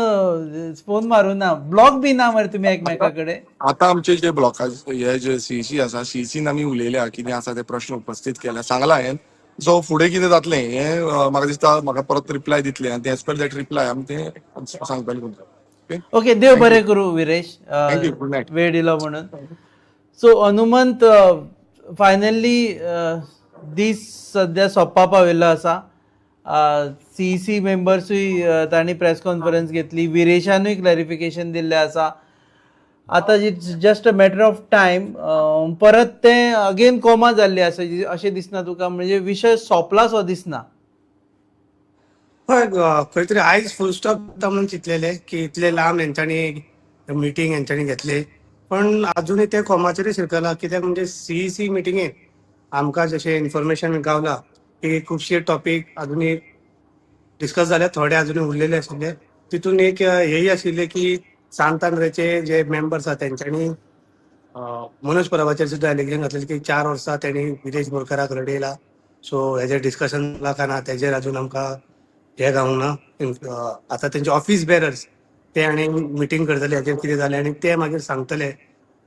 फोन मारूं ना? ब्लॉक बी ना मरे तुमी एकमेका कडेन? आता आमचे जे ब्लॉका हे जे सीईसी आसा, सीईसीन आमी उलयल्या, कितें आसा ते प्रश्न उपस्थीत केल्या, सांगला हांवें. सो फुडें कितें जातलें हें म्हाका दिसता म्हाका परत रिप्लाय दितले आनी एज पर that reply आमी तें सांगतले तुमकां. ओके. ओके, देव बरें करूं Viresh. Thank you, good night. वेळ दिलो म्हणून. सो हनुमंत, फायनली दीस सध्या सोंपपा पाविल्लो आसा. सीईसी मेंबर्सूय तांणी प्रेस कॉन्फरन्स घेतली, विरेशानूय क्लॅरिफिकेशन दिल्लें आसा. आतां it's just a matter of time, परत तें अगेन कोमा जाल्ली आसा अशें दिसना तुका? म्हणजे विशय सोंपला सो दिसना? हय, खंय तरी आयज फूल स्टॉप जाता म्हणून चिंतलेले की इतले लांब हेंच्यांनी मिटींग हेंच्यांनी घेतली, पण अजुनूय ते कोमाचेरूय शिरकला. कित्याक म्हणजे सीईसी मिटिंगेन आमकां जशें इन्फॉर्मेशन गावला की खुबशे टॉपीक अजुनूय डिस्कस जाले, थोडे अजुनूय उरलेले आशिल्ले. तितून एक हेय आशिल्ले की सांत आंद्रेचे जे मेंबर्स आसा, तेंच्यांनी मनोज परबाचेर सुद्दां एलिगेशन घातलेले की 4 वर्सां तेणी विरेश बोरकाराक रडयला. सो हेजेर डिस्कशन जाला काय ना, तेजेर अजून आमकां हे गावूंक ना. आतां तेंचे ऑफिस बेरर्स ते आनी मिटींग करतले, हेजेर कितें जालें आनी ते मागीर सांगतले.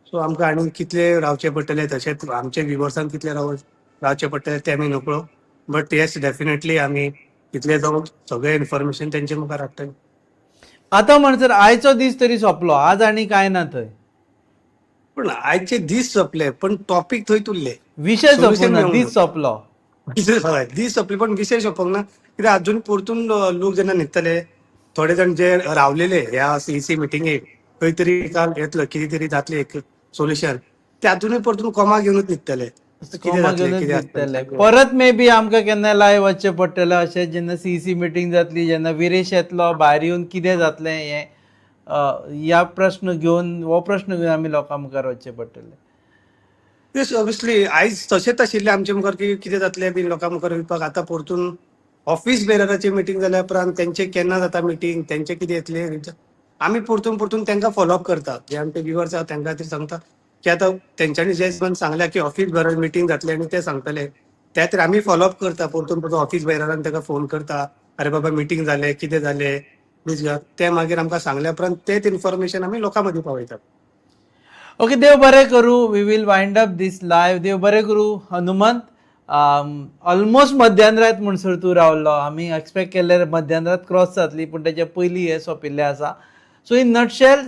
सो आमकां आनी कितले रावचे पडटले, तशेंच आमचे विवर्सांक कितले रावचे पडटले ते आमी नकळो. बट येस, डेफिनेटली आमी तितले जावन सगळें इन्फॉर्मेशन तेंचे मुखार हाडटले. आतां म्हणसर आयचो दीस तरी सोंपलो, आज आनी कांय ना थंय. पण आयचे दीस सोंपले, पण टॉपीक थंय उरले. विशय सोल्युशन सोंपूना. मेळूंक दीस ना. सोंपलो. विशय, हय, दीस सोंपले पण विशय सोंपोंक ना. कित्याक अजून परतून लोक जेन्ना न्हिदतले, थोडे जाण जे रावलेले ह्या सीईसी मिटिंगेक, खंय तरी निकाल येतलो, कितें तरी जातलें एक सोल्युशन, ते अजुनूय परतून कोमा घेवनूच न्हिदतले. कितें कोमा जातलें, घेवनूच कितें न्हिदतले. आसतलें. परत मे बी आमकां केन्ना लायव्ह वचचें पडटलें अशें, जेन्ना सीईसी मिटींग जातली, जेन्ना विरेश येतलो भायर येवन, कितें जातलें हें ह्या प्रश्न घेवन, हो प्रश्न घेवन आमी लोकां मुखार वचचें पडटलें. येस, ऑब्वियसली. आयज तशेंच आशिल्लें आमचे मुखार की कितें जातलें बीन लोकां मुखार वयपाक. आतां परतून ऑफिस बेरराची मिटींग जाल्या उपरांत तेंचे केन्ना जाता मिटींग, तेंचे कितें येतलें, आमी परतून परतून तांकां फॉलोअप करता. जे आमचे व्युवर्स आसा तांकां खातीर सांगता की आतां तेंच्यांनी जे सांगल्या की ऑफिस बेरर मिटींग जातले आनी ते सांगतले, त्या खातीर आमी फॉलोअप करता. परतून परतून ऑफिस बेररान ताका फोन करता, अरे बाबा, मिटींग जालें, कितें जालें, प्लीज. ते मागीर आमकां सांगल्या उपरांत तेच इन्फॉर्मेशन आमी लोकां मदीं पावयतात. ओके, देव बरें करूं. We will wind up this live. देव बरें करूं हनुमंत. ऑलमोस्ट मध्यान रात म्हणसर तूं रावलो. आमी एक्सपेक्ट केल्ले मध्यान रात क्रॉस जातली, पूण तेच्या पयलीं हें सोंपिल्लें आसा. सो इन नटशेल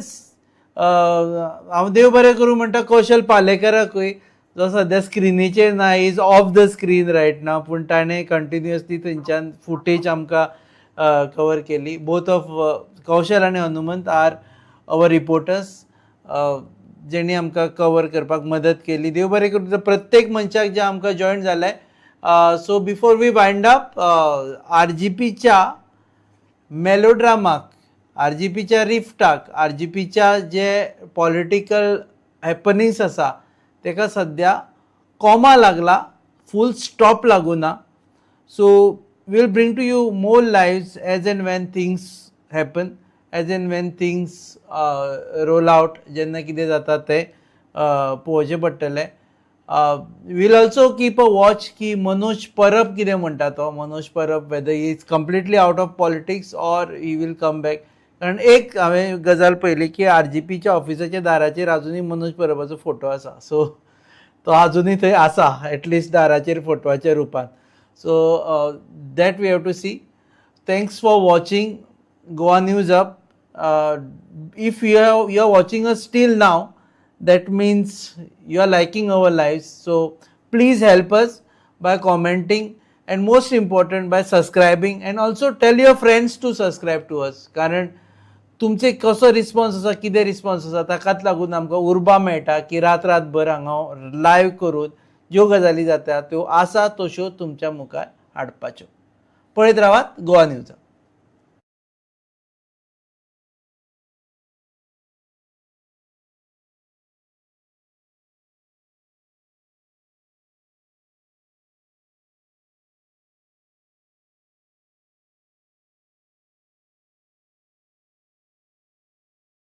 हांव देव बरें करूं म्हणटा कौशल पालेकराकूय, जो सद्या स्क्रिनीचेर ना, is off the screen right now, पूण ताणें कंटिन्युअसली थंयच्यान फुटेज आमकां कवर केली. बोथ ऑफ कौशल आनी हनुमंत आर our reporters, जेणी आमकां कवर करपाक मदत केली. देव बरें करूं प्रत्येक मनशाक जे आमकां जॉयन जाले. So before we wind up, आरजीपीच्या मेलोड्रामाक, आरजीपीच्या रिफ्टाक, आरजीपीच्या जे पॉलिटिकल हॅपनिंग्स आसा तेका सद्या कॉमा लागला, फूल स्टॉप लागूना. So we'll bring to you more lives as and when things happen, as and when things roll out. जेन्ना कितें जाता तें पळोवचें पडटलें. We'll also keep a watch की मनोज परब कितें म्हणटा तो. मनोज परब, whether he is completely out of politics or he will come back. कारण एक हांवें गजाल पळयली की आरजीपीच्या ऑफिसाच्या दाराचेर अजुनूय मनोज परबाचो फोटो आसा. सो तो अजुनूय थंय आसा, एटलिस्ट दाराचेर फोटवाच्या रुपान. So that we have to see. Thanks for watching Goa News Hub. If you are watching us still now, that means you are liking our lives. So please help us by commenting and, most important, by subscribing, and also tell your friends to subscribe to us. कारण तुमचे कसो response आसा, कितें response आसा, ताकाच लागून आमकां उर्बा मेळटा की रात रातभर हांगा लायव्ह करून ज्यो गजाली जाता त्यो आसा तश्यो तुमच्या मुखार हाडपाच्यो. पळयत रावात गोवा न्यूज.